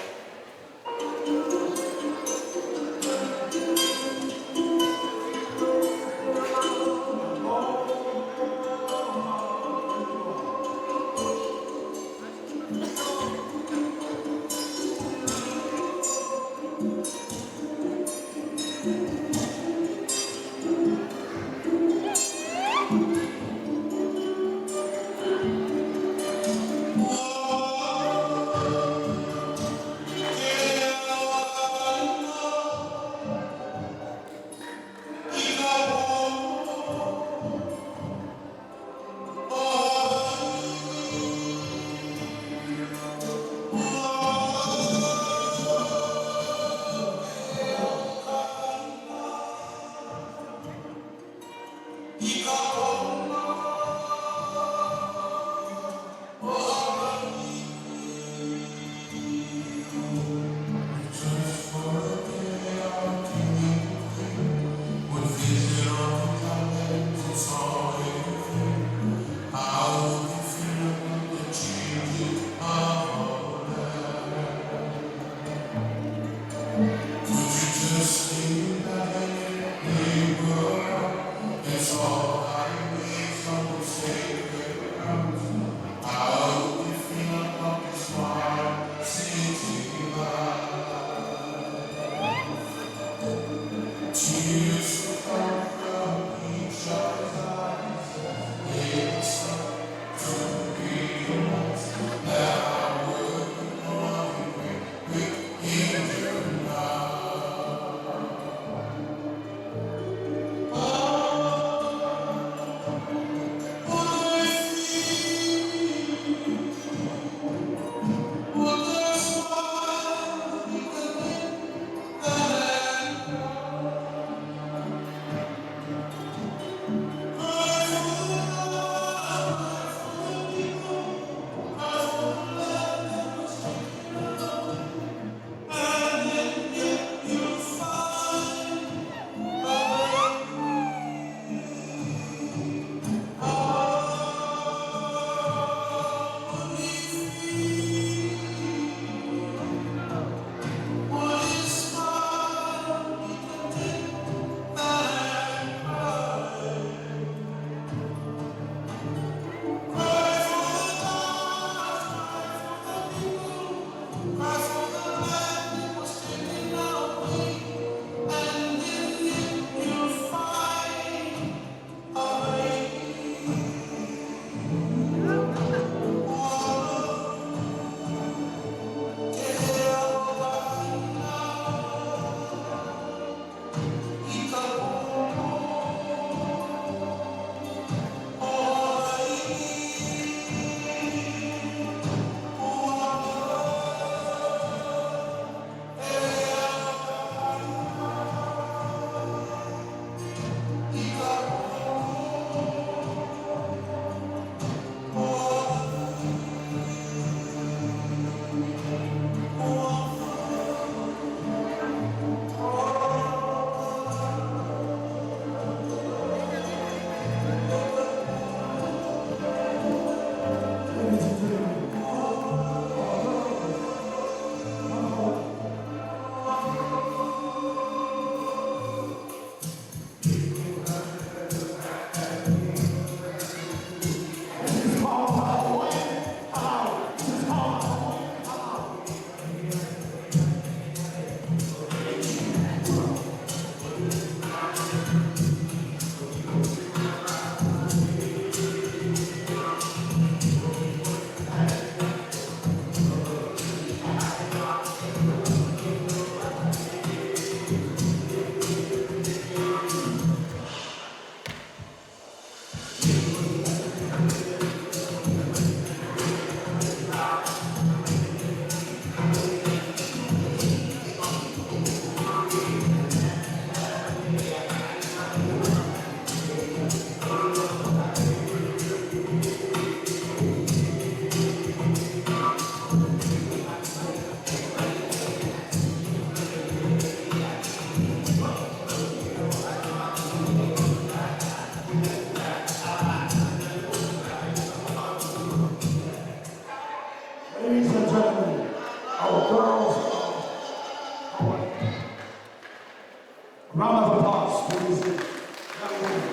Round of applause for these young women.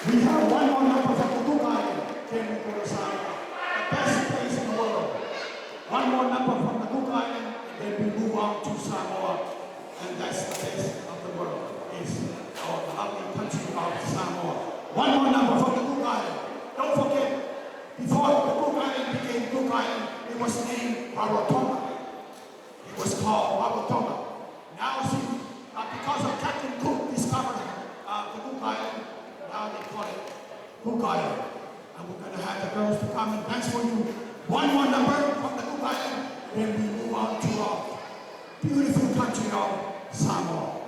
We have one more number from the Cook Island. Then we go to Samoa, the best place in the world. One more number from the Cook Island, and then we move on to Samoa. And that's the best of the world, is our lovely country of Samoa. One more number from the Cook Island. Don't forget, before the Cook Island became Cook Island, it was named Rarotonga. It was called Rarotonga. Now, see, because of Captain Cook discovered the Cook Island, now they call it Cook Island. And we're going to have the girls to come and dance for you. One more number from the Cook Island, then we move on to our beautiful country of Samoa.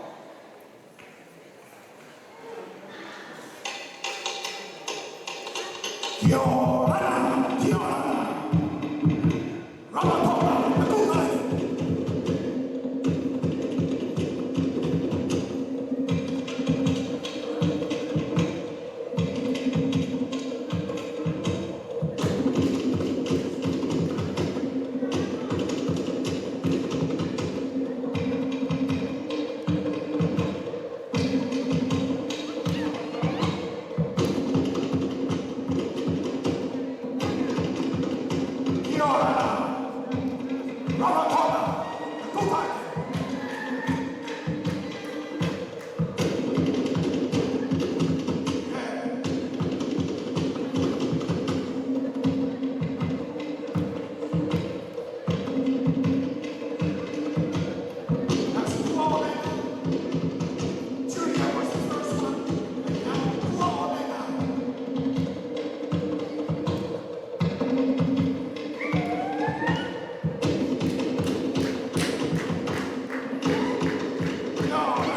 Kia ora, kia ora. Rarotonga, the Cook Island. Kia ora. Rarotonga, the Cook Island. That's Puaolenga. Julia was the first one, and now Puaolenga. Kia ora.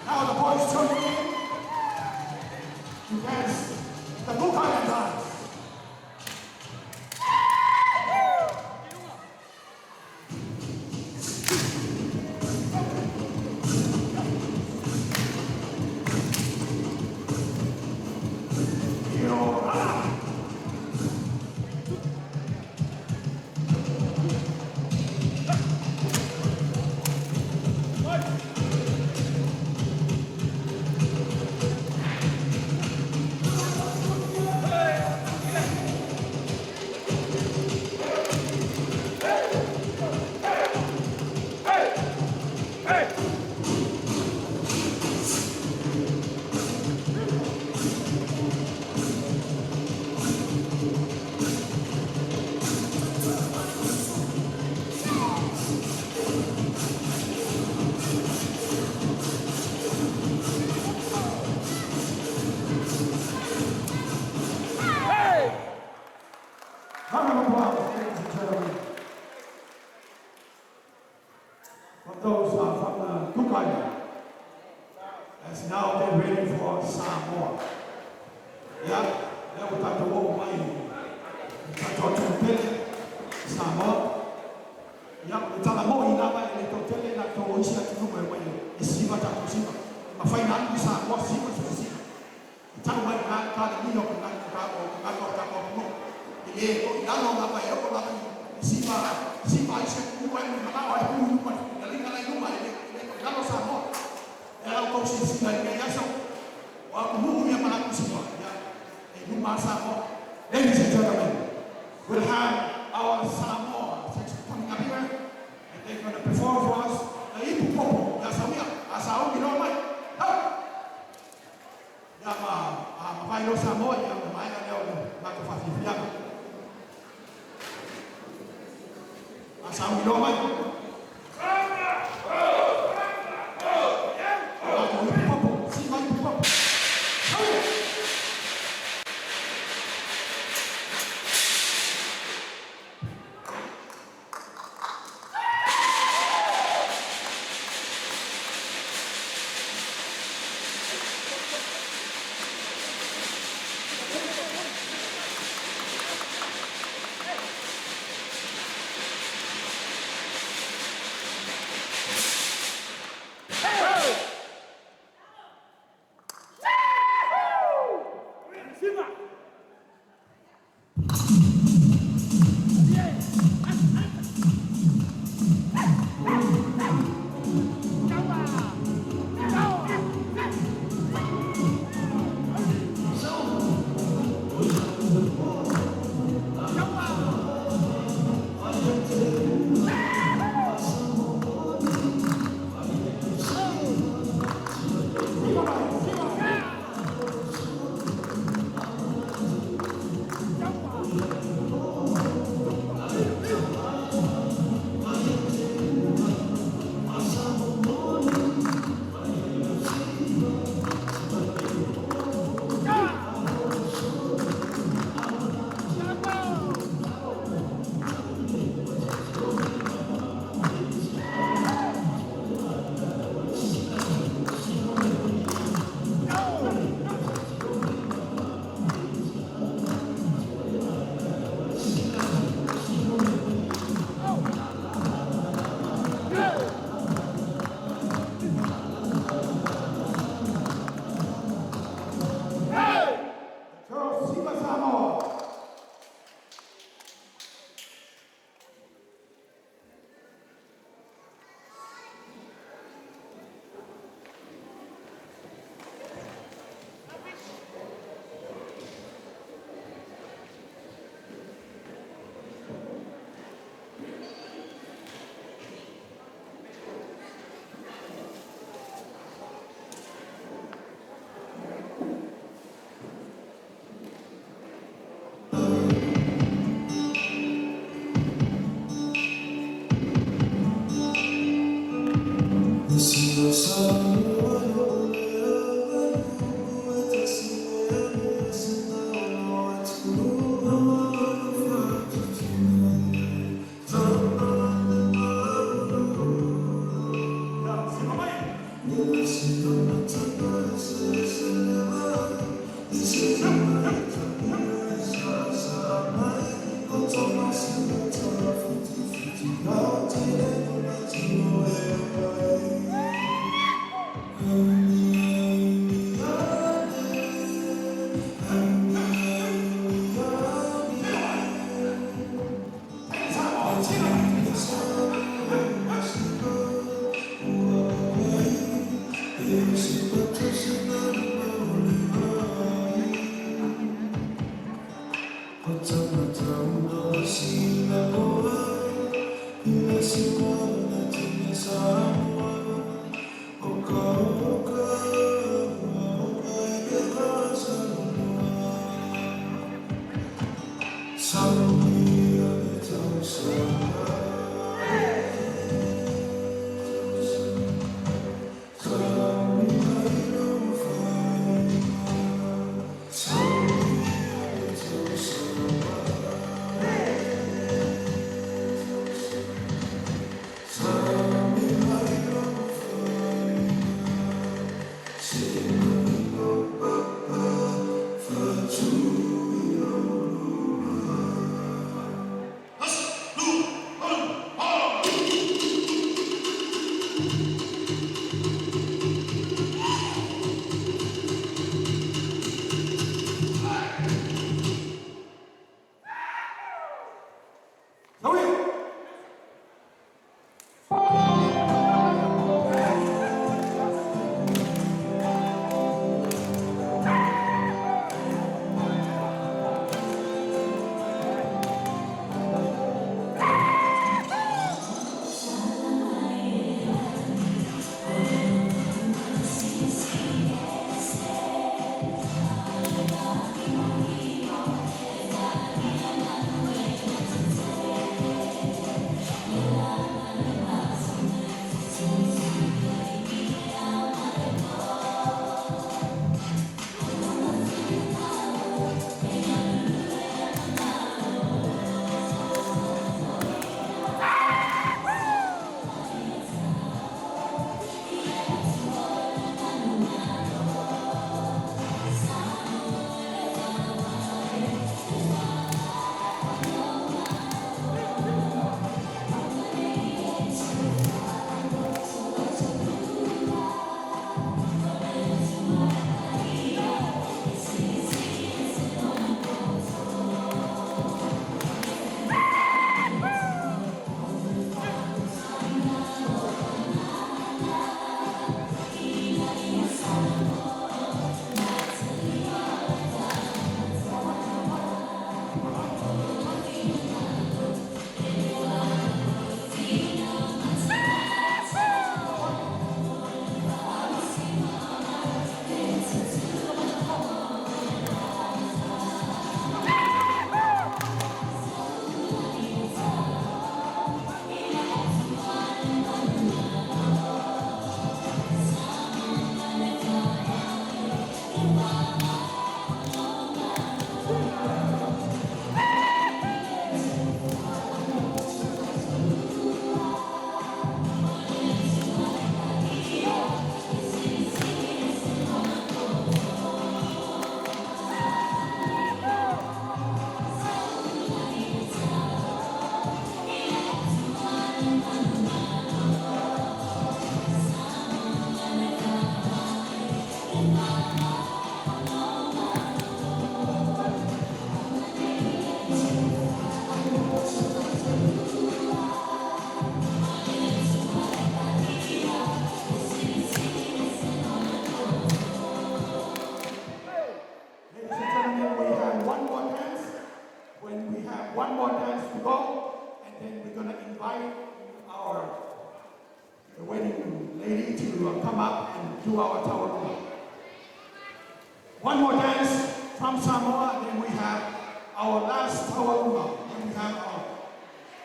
Now the boys joining in to dance the Cook Island dance. Kia ora. Round of applause, ladies and gentlemen. For those from the Cook Island, as now they're ready for Samoa. Yeah, lea ua tatou oo mai tatou atunuu pele Samoa. Ia, o le tala mo'i lava e le tautele na tou o isi atunuu e omai e siva tatou siva. E mafai na alu i Samoa siva se siva. E tau mai na kalenia o tagata o tagata o tatou atunuu. E lē toʻilalo lava e oo lava i siva siva ai se atunuu ae manao ai pu i luma na liga lai luma e lē toʻilalo Samoa. E ala outou silasila i lenei aso. O atunuu ia ma latou siva. Ia, e luma a Samoa. Ladies and gentlemen, we'll have our Samoa section coming up here, and they're going to perform for us the Ipu Popo. Ia sauia, a sauni loa mai. Hau! Ia ma, a mavae loa Samoa, ia ma maea lea o le matou faafiafiaga. A sauni loa mai.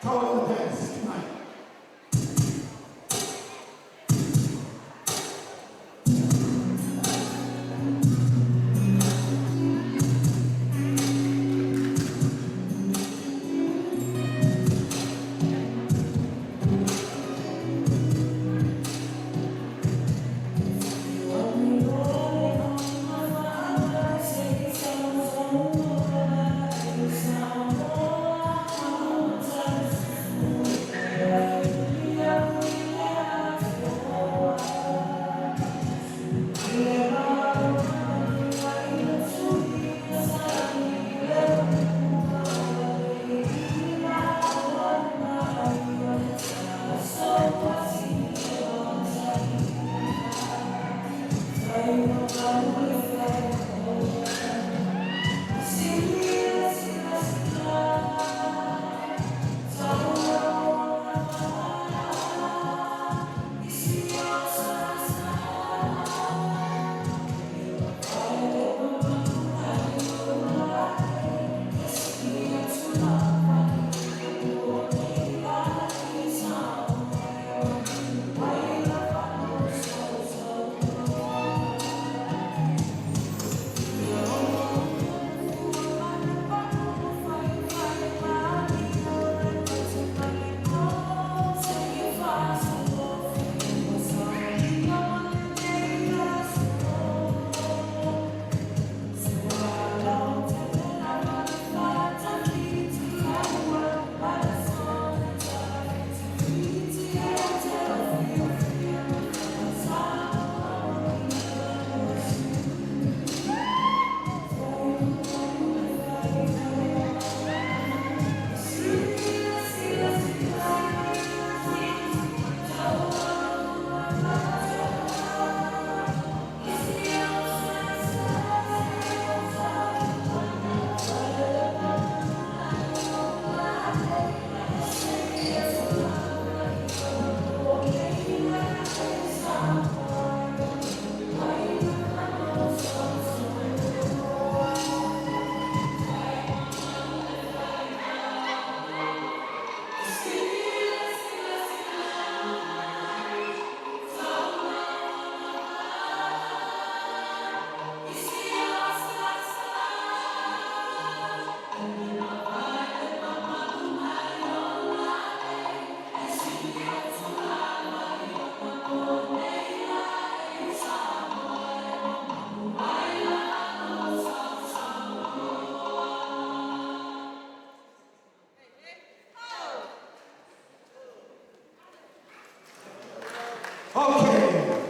Taualuga dance tonight. Okay,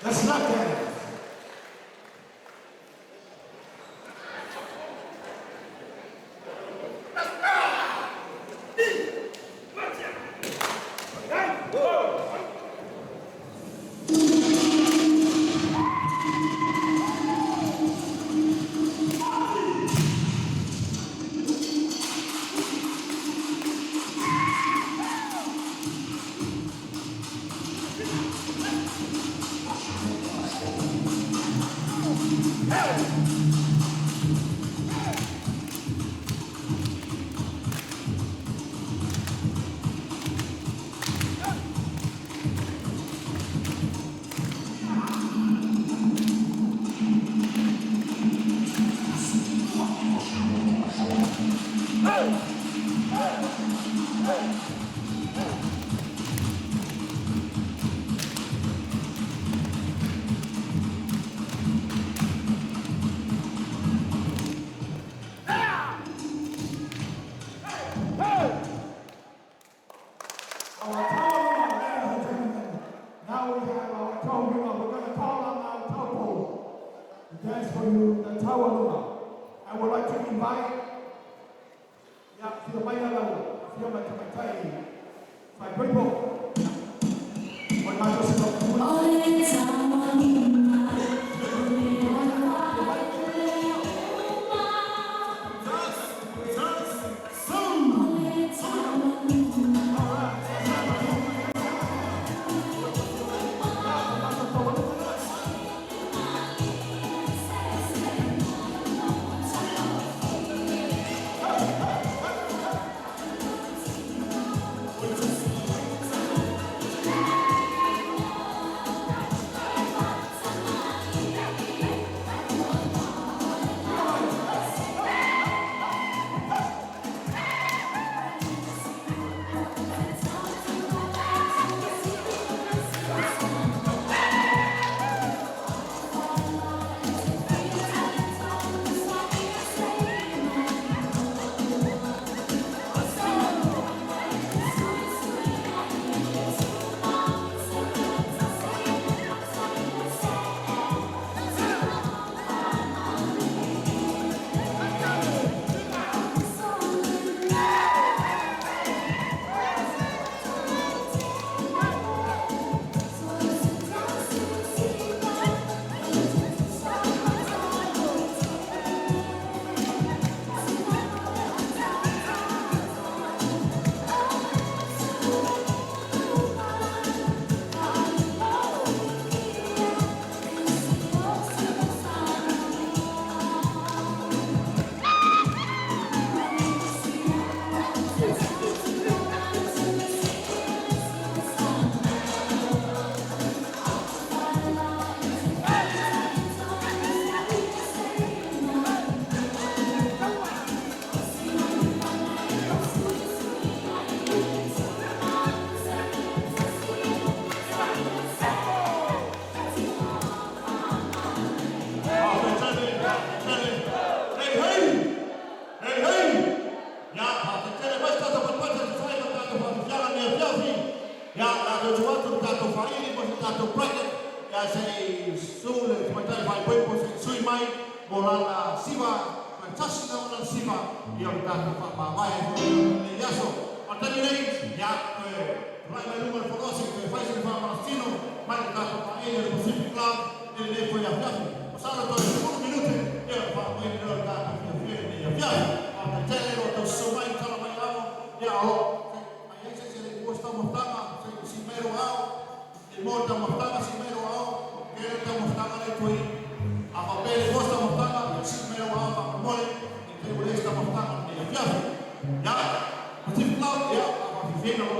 let's not dance. Our Tauruma, ladies and gentlemen. Now we have our Tauruma. We're going to call on our Taupo to dance for you, the Tauruma. I would like to invite yeah, Fia Maia Lau, Fia Matamatai, Faipoipo. Yes,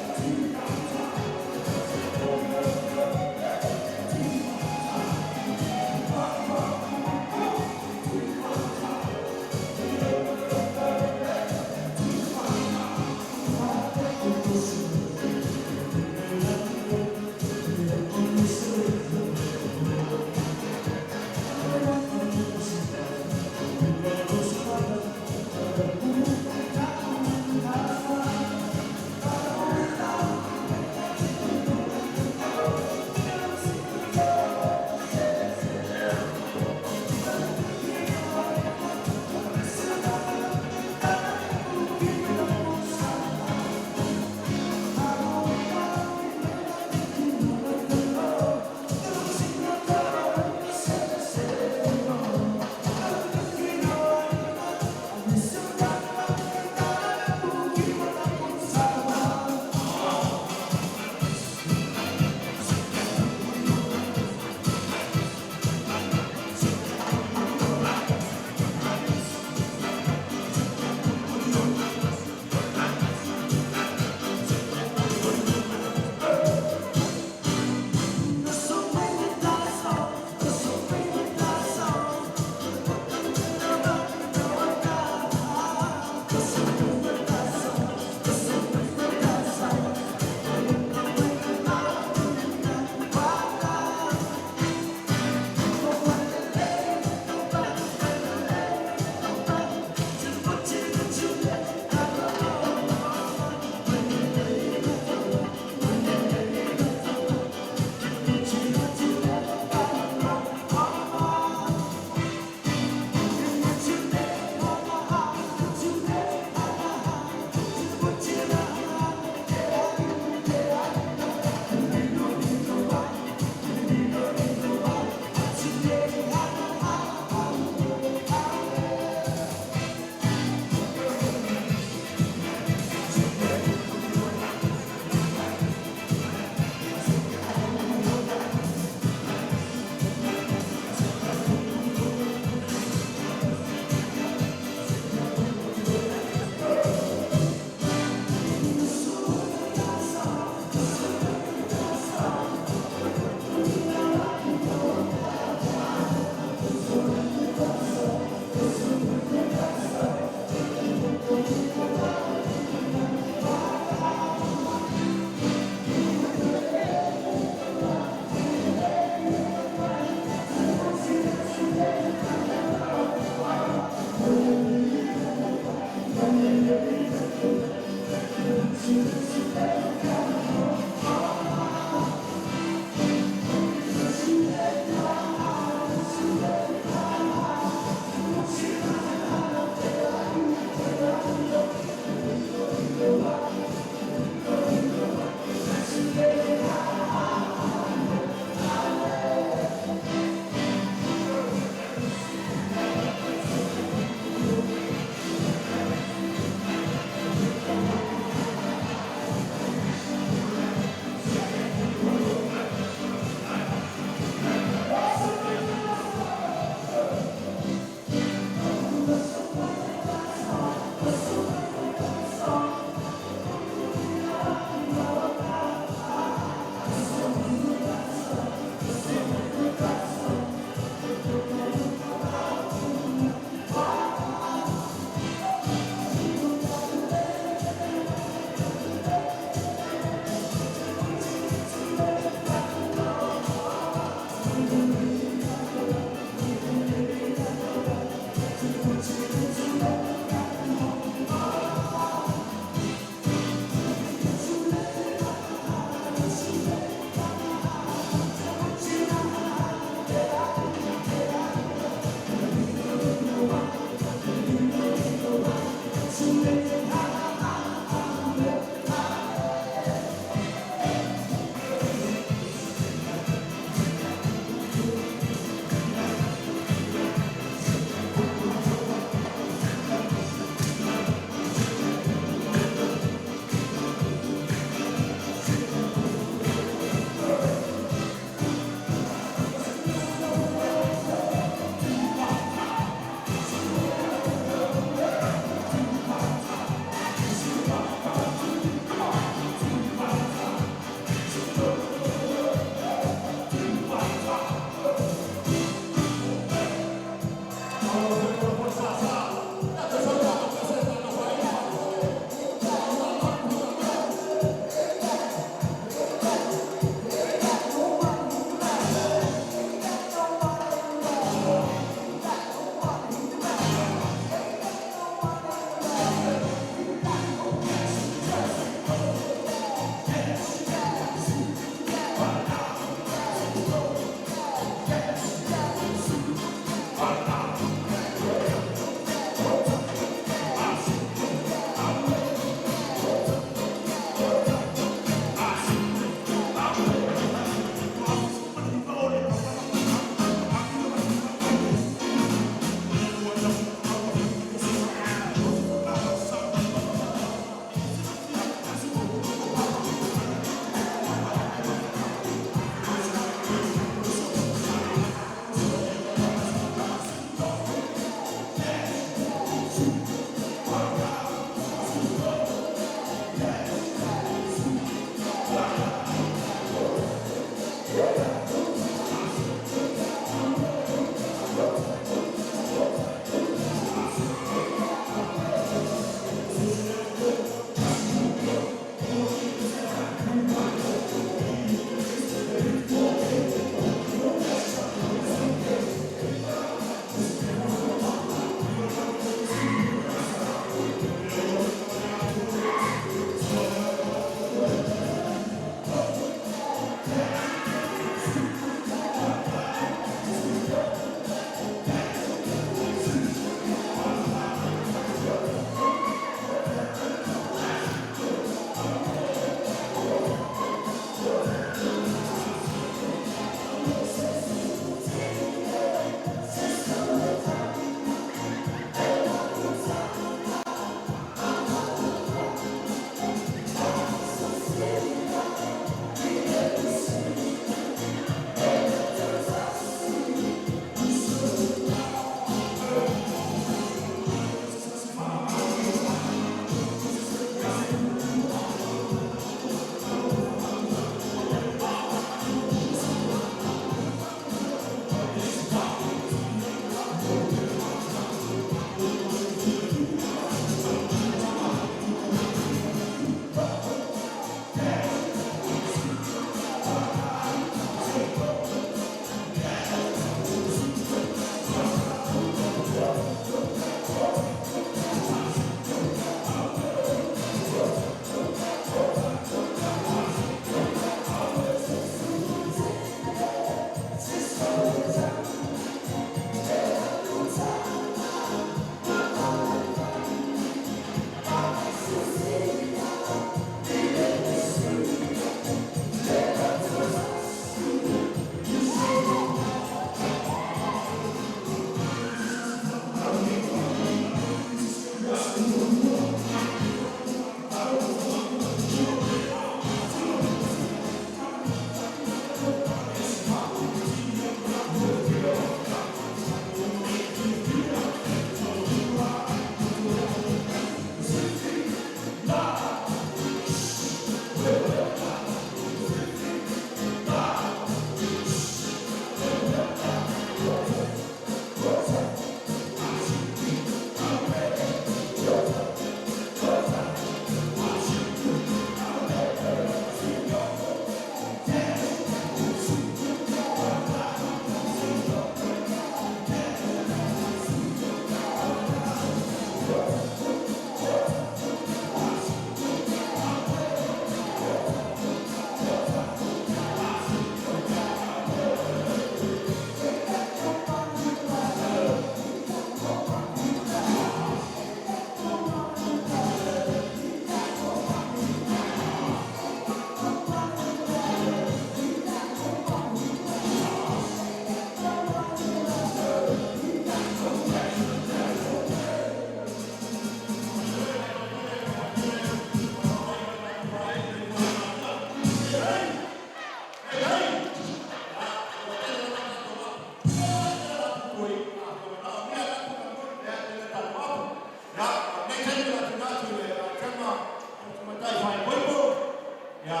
Ia,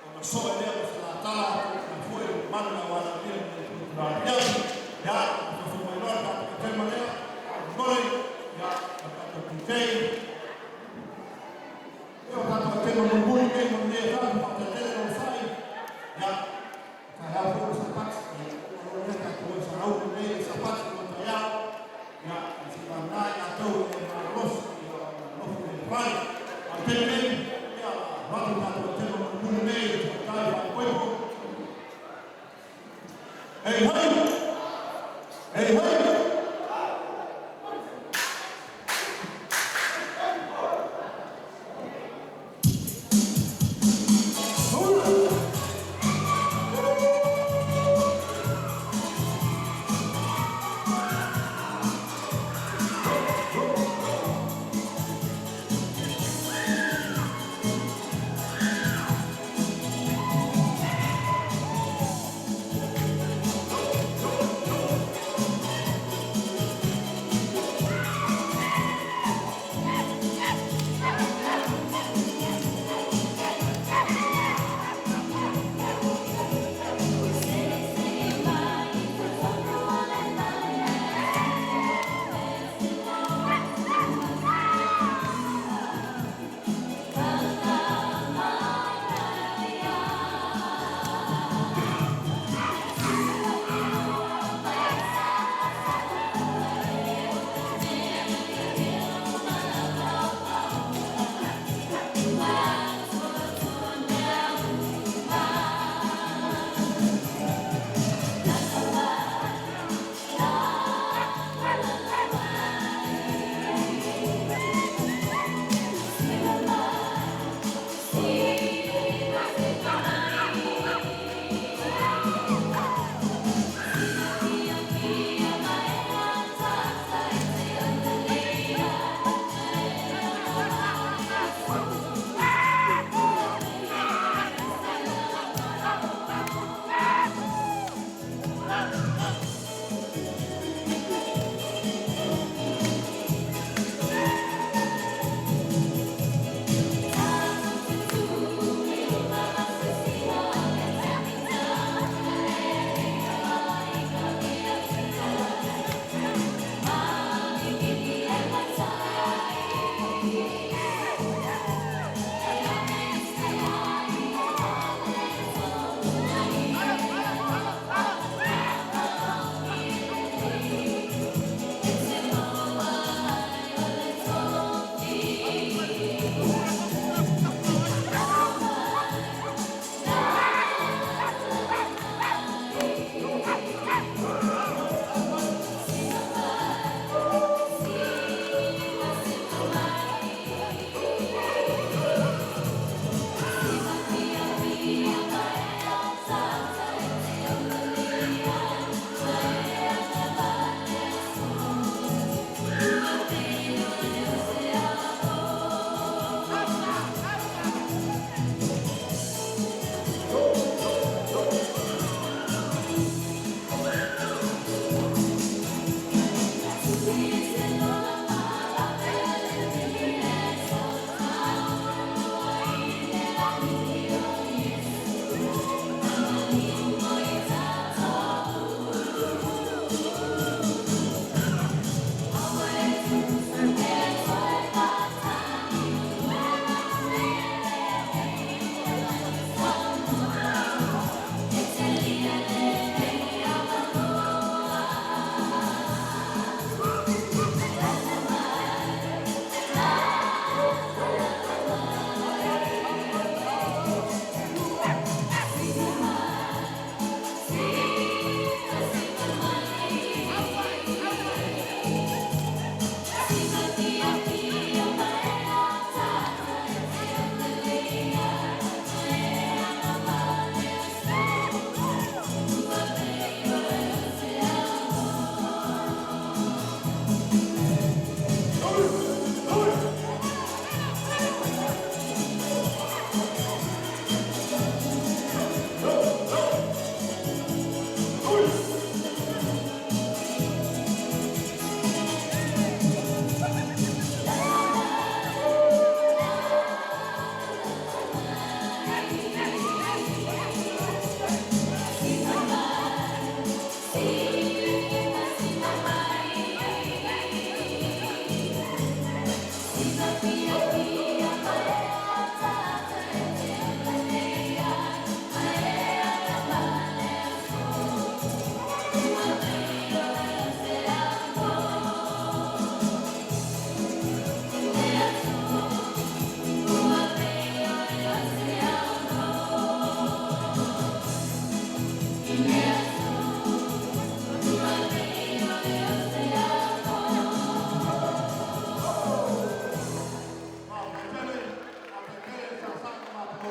ona soe lea ma salatala atu na foi o mamalu na wanaomia mo le tula afiafi. Ia, na fofo mai loa le tatou tema lea, mole, ia, na tatou DJ. Ia, o tatou tema mulimuli nei mo lenei afiafi, faatetele na fai. Ia, taeao foi o Sapati. Ia, o lo lea tatou e sarau nei le Sapati mo taeao. Ia, se vana i latou e malolosi, ia, ona nofo le fale. A o le taimi nei, ia, avatu tatou tema mulimuli nei, tautai.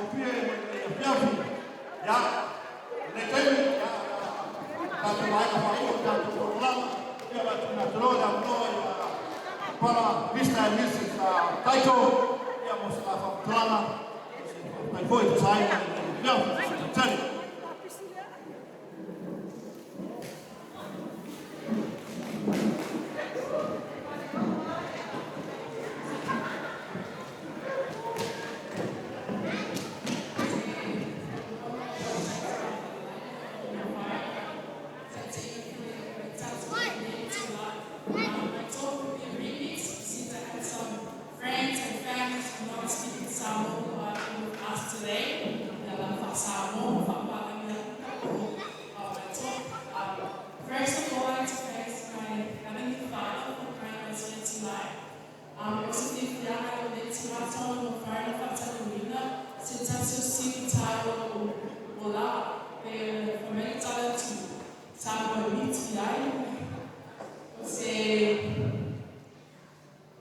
matagofie mo lenei afiafi. Ia, lenei taimi, ia, tatou vaega faauu o le tatou fololaga, ia o le a tuuina atu loa le avanoa i Brother Mr. and Mrs. Taito, ia mo se la faamatalaga, se faafetai foi e tusa ai ma lenei afiafi tele. Since I had some friends and families who not speaking Samoan who are here with us today. Samoa, First of all, I'd like to thank my Heavenly Father for bringing us here tonight. Also, if you are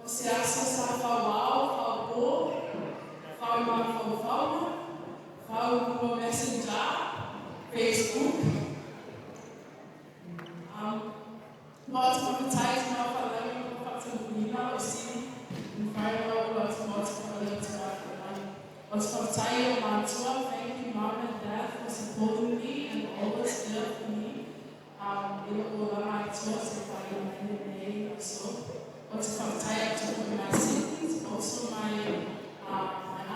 o se aso sa fauao, faupo, faumafaufauma, faulua Messenger, Facebook. Lots of advertising of our o si lots of lots of Matua, thank you, Mom and Dad, for supporting me and always there for me. So. Lots of to my siblings, also my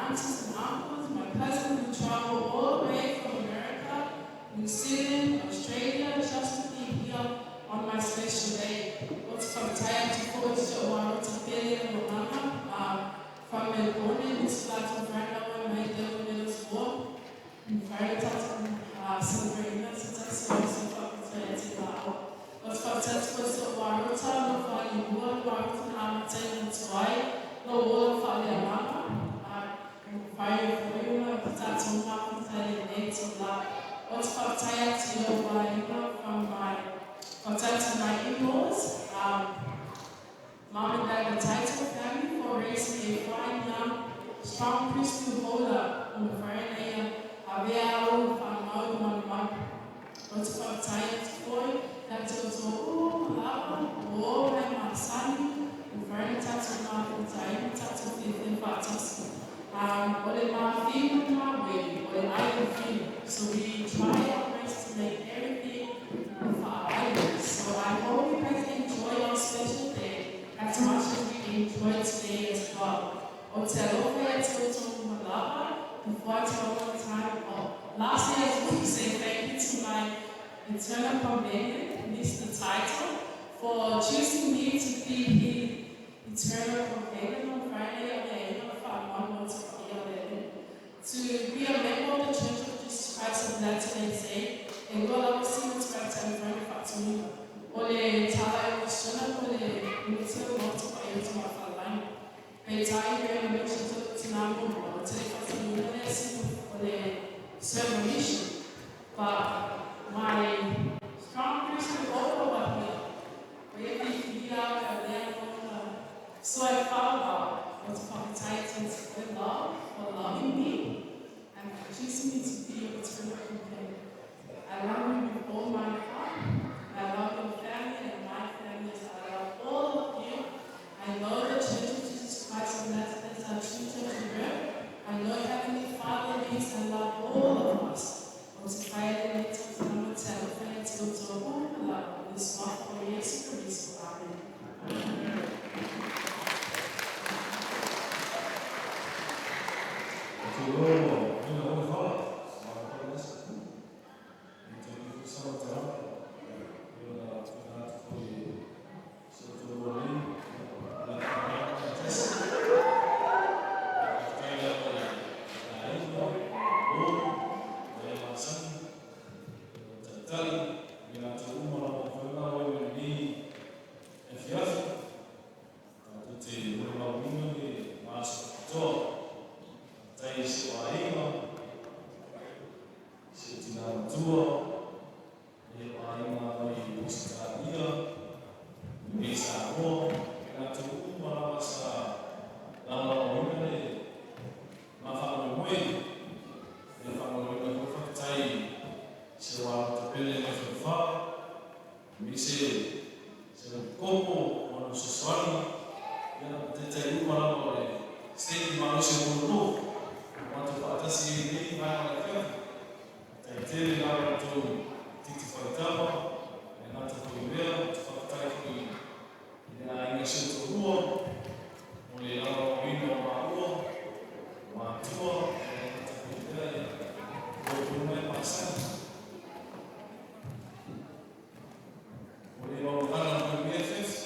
aunties and uncles, my cousins who travel all the way from America, New Zealand, Australia, just to be here on my special day. Lots of to from Melbourne, to my in-laws, Mom and Dad, the Title family, for raising a fine young, strong priesthood holder on Farinea, Avea, Famau, Mama. Lots of faafetai atu foi tatou to'u lava o mai masani o tatou mafutai ma tatou fiafia faatasi. O le mafiu ma weli, o le ai o fiu. So we try our best to make everything fa'aai. So I hope you guys enjoy our special day as much as we enjoy today as well. O te alofa ia te outou malava, before I tell all the time. Oh, lastly, I just want to say thank you to my eternal companion, Mr. Title, for choosing me to be his eternal companion on Friday of the end of to be a member of the Church of Jesus Christ of Latter-day Saints, e lua lava sina te mai faatuina. O le tala e o ko le mute o motu pa e te mawhalaina. Pe tai e na mission te tina mo o te whatanuina le sina o le serve a mission. But my strong Christian over here, o e fi whia ka lea nona. So I found out what whakataiti for love, for loving me, and for choosing me to be your eternal companion. I love you with all my heart. I love your family and my family as I love all of you. I know the Church of Jesus Christ of Nazareth is our true church on earth. I know Heavenly Father lives and loves all of us. vaega o le afiafi. Faafetai tele lava i la outou titi faitama, e le gata foi i lea, ou te faafetai foi i le aiga si ou toalua mo le lagolagoina o maua, o matua, e le gata foi i lea, ia outou mai masani. O le mauagana foi i lenei afiafi,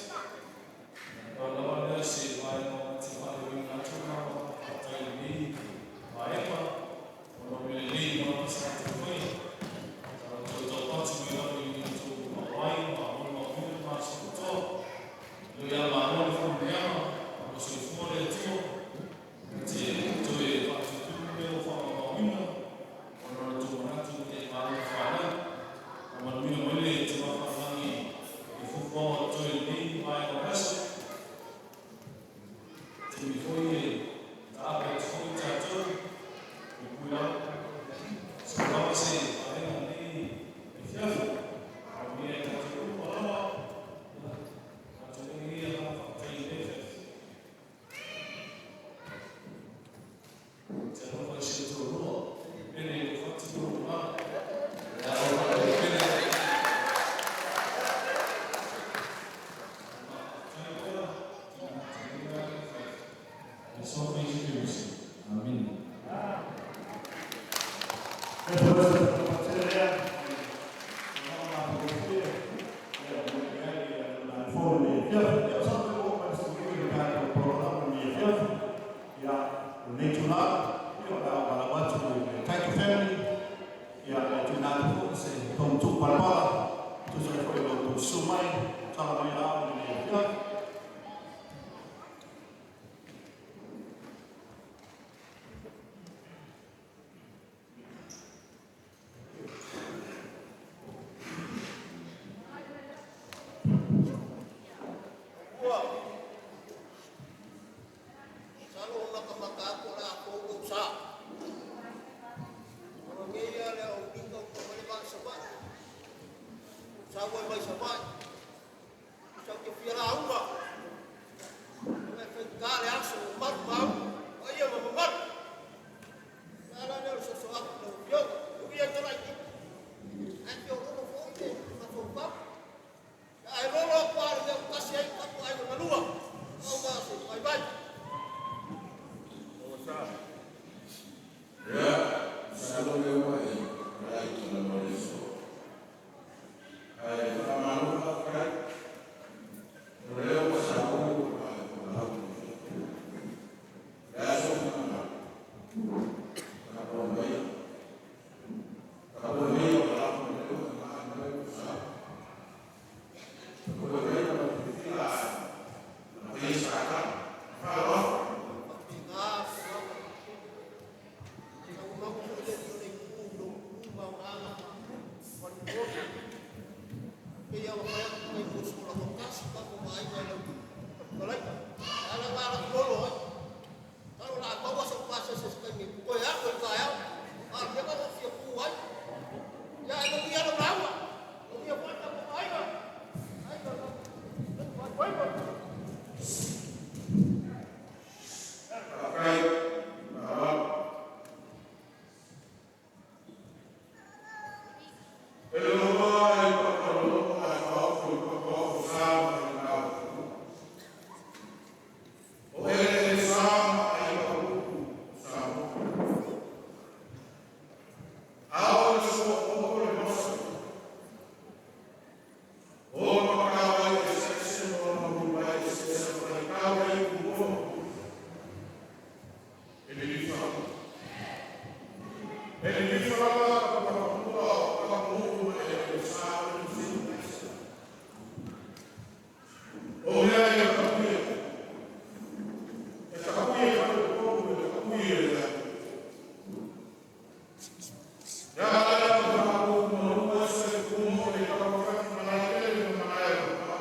ia pau lava lea o se vaega ou te faaleoina atu le matou faafetai i lenei vaega ona o mea lelei lava sa outou faia. Sa outou taupati mai lava i ni outou auai ma molimauina le masina atoa. E le o ia malo le faamanuiaga, o lo o soifua le Atua e te toe faatutumu mea ua faamaumauina ona o le tou manatu ina ia malo le fanau. Faamanuia mai le Tama Faalelagi i fuafuaga o totoe i lenei vaega o le aso. Taimi foi e taape atu foi tatou, puipui lava. So lava se vaega o lenei afiafi. Manuia i tatou uma lava. Ia, tatou ia faafetai i lenei afiafi. Te alofa i si ou toalua, pele i lou fatu ma lou agaga. Ia alofa i le pele. Faafetai pea, tuuina atu i lenei afiafi. Le Suafa Iesu Keriso. Amene. Yeah. Ua masalo o matamata atu o le a fou lou sa. Ona nei ia le au lika o mai le vaa Savaii. Sau ai mai Savaii. Sau te fia lauga. Ona e faigata le aso o malu mau. Paia ma mamalu. Le ala lea o le soso atu i lau afioga. E ui ai talaititi. Ae fia lolo foi le mafaufau. Ae lolo atu lava le mea ua tasi ai tatou aiga na lua. Pau na o se vaivai. Ia, masalo lea ua e tulai i tulaga o le aso. Ae faamalo faafetai. O lea ua sauni ua pae folau i le Le aso finagalo, tapuai maia. Tapuai maia o lafo mai lea ua e mai lou sa. Tapuai maia ma le fiafia ae na faia se tatalo. Faaaloalo. Faapena tulaga. Taumau foi le alii o le itu i lou tu ma ona aga faalupe. Pei lava ona fai atu nei mo se ola toatasi tatou vaaiga i lau fetalaiga. E ala la lau lolo ai. Masalo o le a maua sau pasese i se taimi e toe alu ai i le taeao. A o le mea lena ua ou fia tu ai. Ia ae manuia lau lauga. Manuia foi le tatou aiga. Aiga na vaivaiva. Faafetai, faaaloalo. E loa i pakalolo ae faofo i papaofo sa ma i lau. O ele e sa ma ai pauku Samoa. Ao le sua o le mosa. O makawai e se se mo na mulai e se se mai kau ai ku E le lifa. E le lifa lava ka pakapua o ka muu e le sa o le fiu. O mea ia kapuia. E kapuia i le popo e kapuia i le Ya ala o ka mo mo se ku mo le ka ka mana ele no mana e ka.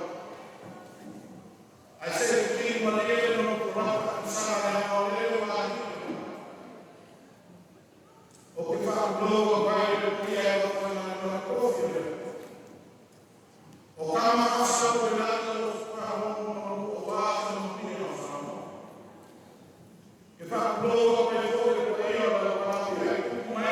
Ai se ki ma le no ko ra ka sa na o le wa ni. O ke fa lo wa le ki e o ko na no ko fi le. O ka ma ka sa o la no ka mo mo o wa no ni o sa mo. Ke fa lo wa le ko le ko e o la wa ki e ku mai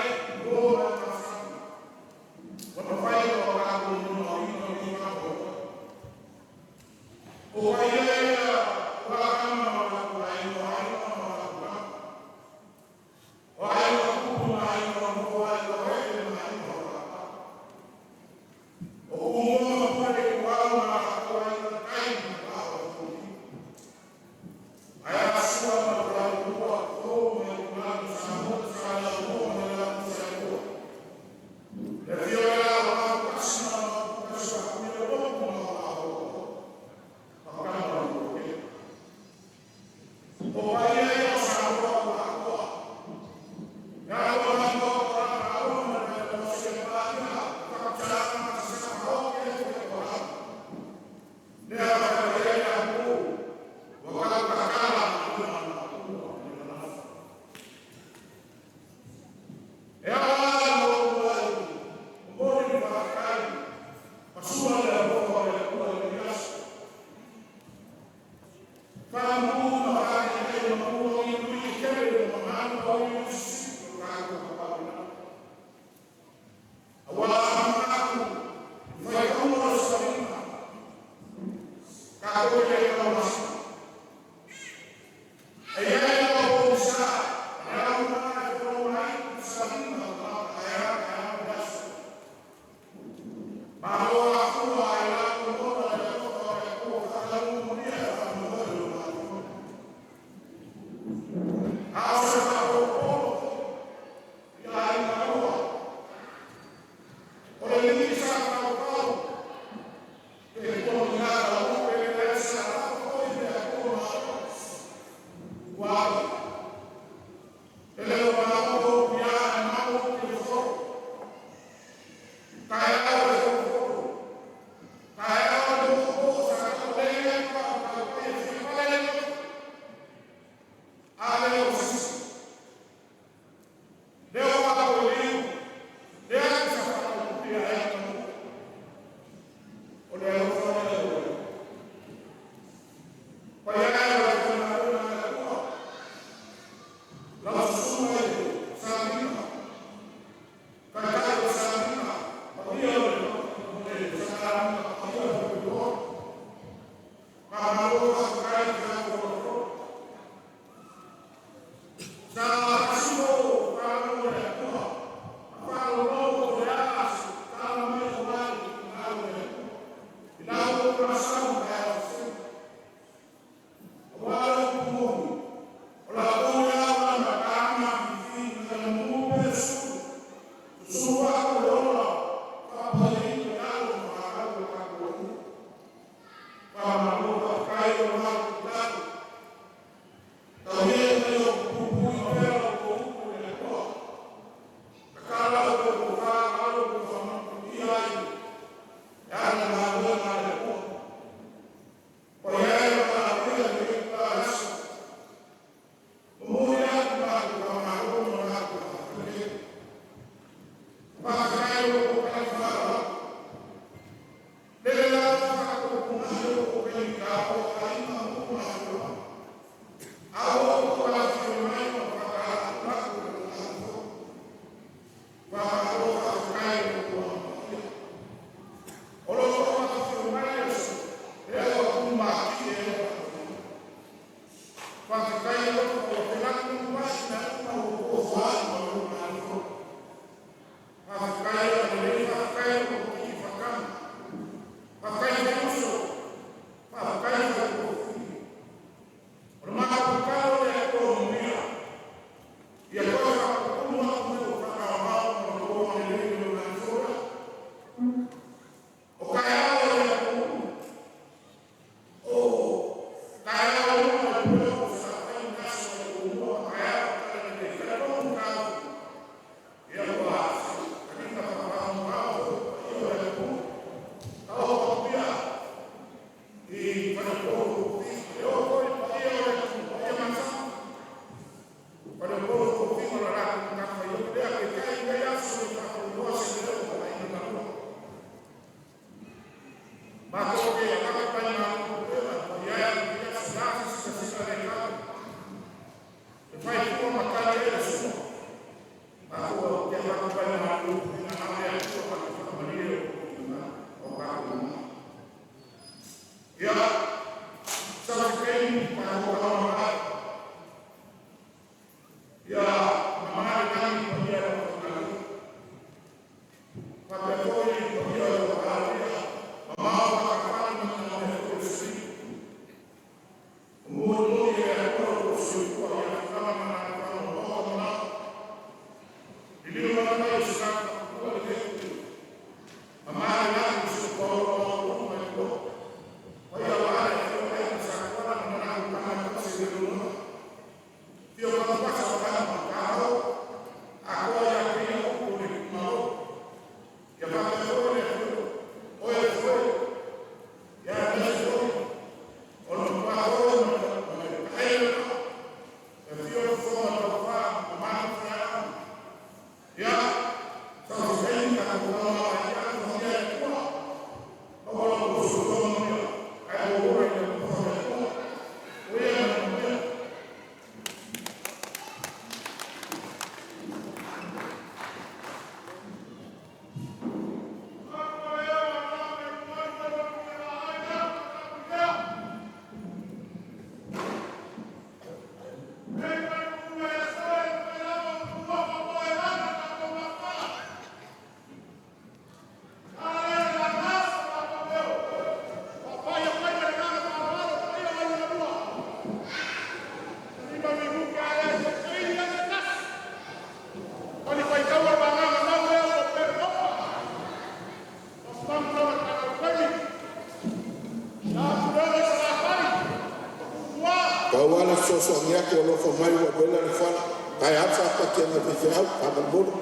Pau lava le fesoasoani atu, alofa mai ua wela le fala, ae a le faapati a nai faifeau, faamolemole.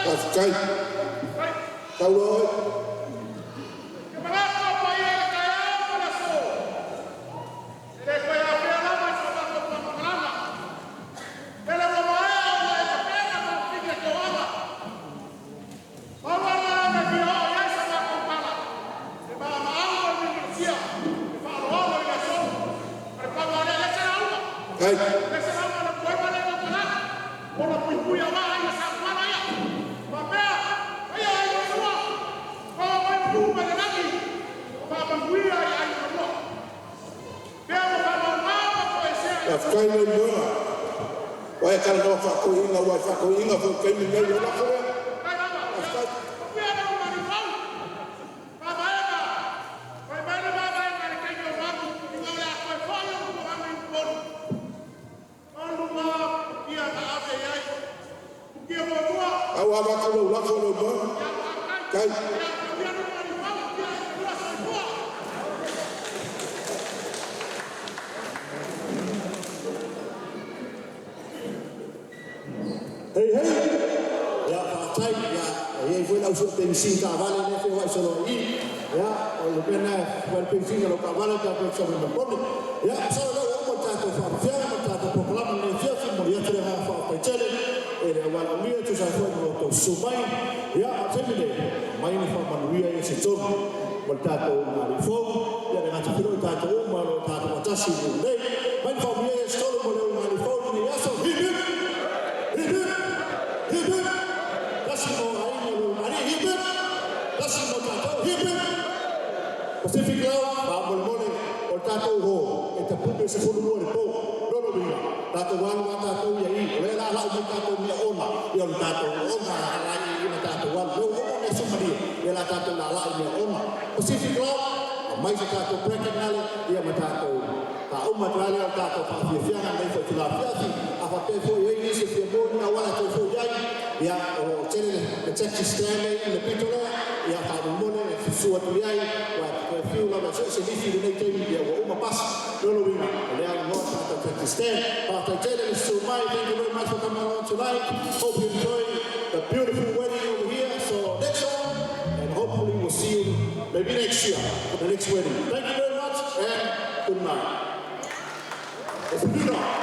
Faafetai. Tau loa oe. Ai. Faafetai Leulumoega. Ua e talanoa faa-toeaina aua e faa-toeaina foi i le taimi lenei. O le lafo lea. Faafetai. A ua amata lou lafo Leulumoega. Kai. Hei hei. Ia faafetai. Ia e iai foi le au sue penisini taavale lea e feoai solo i i. Ia o le mea lena e fai le penisini a lau taavale pe a toe sau mai ma le poni. Ia masalo o lea ua uma le tatou faafofoga ma le tatou polokalame i lenei afiafi. E momoli atu le agaga faafetai tele i le aualaumia e tusa ai foi ma lo outou susu mai. Ia a o le taimi lenei, aumai ni faamanuia ia se tolu mo le tatou ulugalii fou. Ia le gata feiloai tatou uma o lo o tatou faatasi i le nei. Aumai ni faamanuia ia se tolu mo le ulugalii fou i lenei aso. Hip hip! Hip hip! Hip hip! Tasi mo aiga o le ulugalii. Hip hip! Tasi mo tatou. Hip hip! Pacific Love, faamolemole o le tatou ho e tapupe 12 i le po. Lona uiga, tatou alu lava tatou ia i, o lea o le a lau mai tatou mea ola, ia o le tatou oga la i i ma tatou alu. Lea ua uma mea sumalie, ia o le a tatou laalai mea ola. Pacific Love, aumai se tatou bracket nale, ia ma tatou faauma atu ai lea o le tatou faafiafiaga lenei foi itula afiafi. A faapea foi e i ai nisi e fia maua ni auala e toe foi ai, ia o lo o tele le taxi stand lea i le pito lea, ia faamolemole e susu atu i ai, ua toe fiu lava e sue se lifi i lenei taimi, ia ua uma pasi. Lona uiga, o lea avanoa le tatou taxi stand. Faafetai tele le susu mai. Thank you very much for coming along tonight. Hope you enjoy the beautiful wedding over here. So next time, and hopefully we'll see you maybe next year for the next wedding. Thank you very much and good night. It's a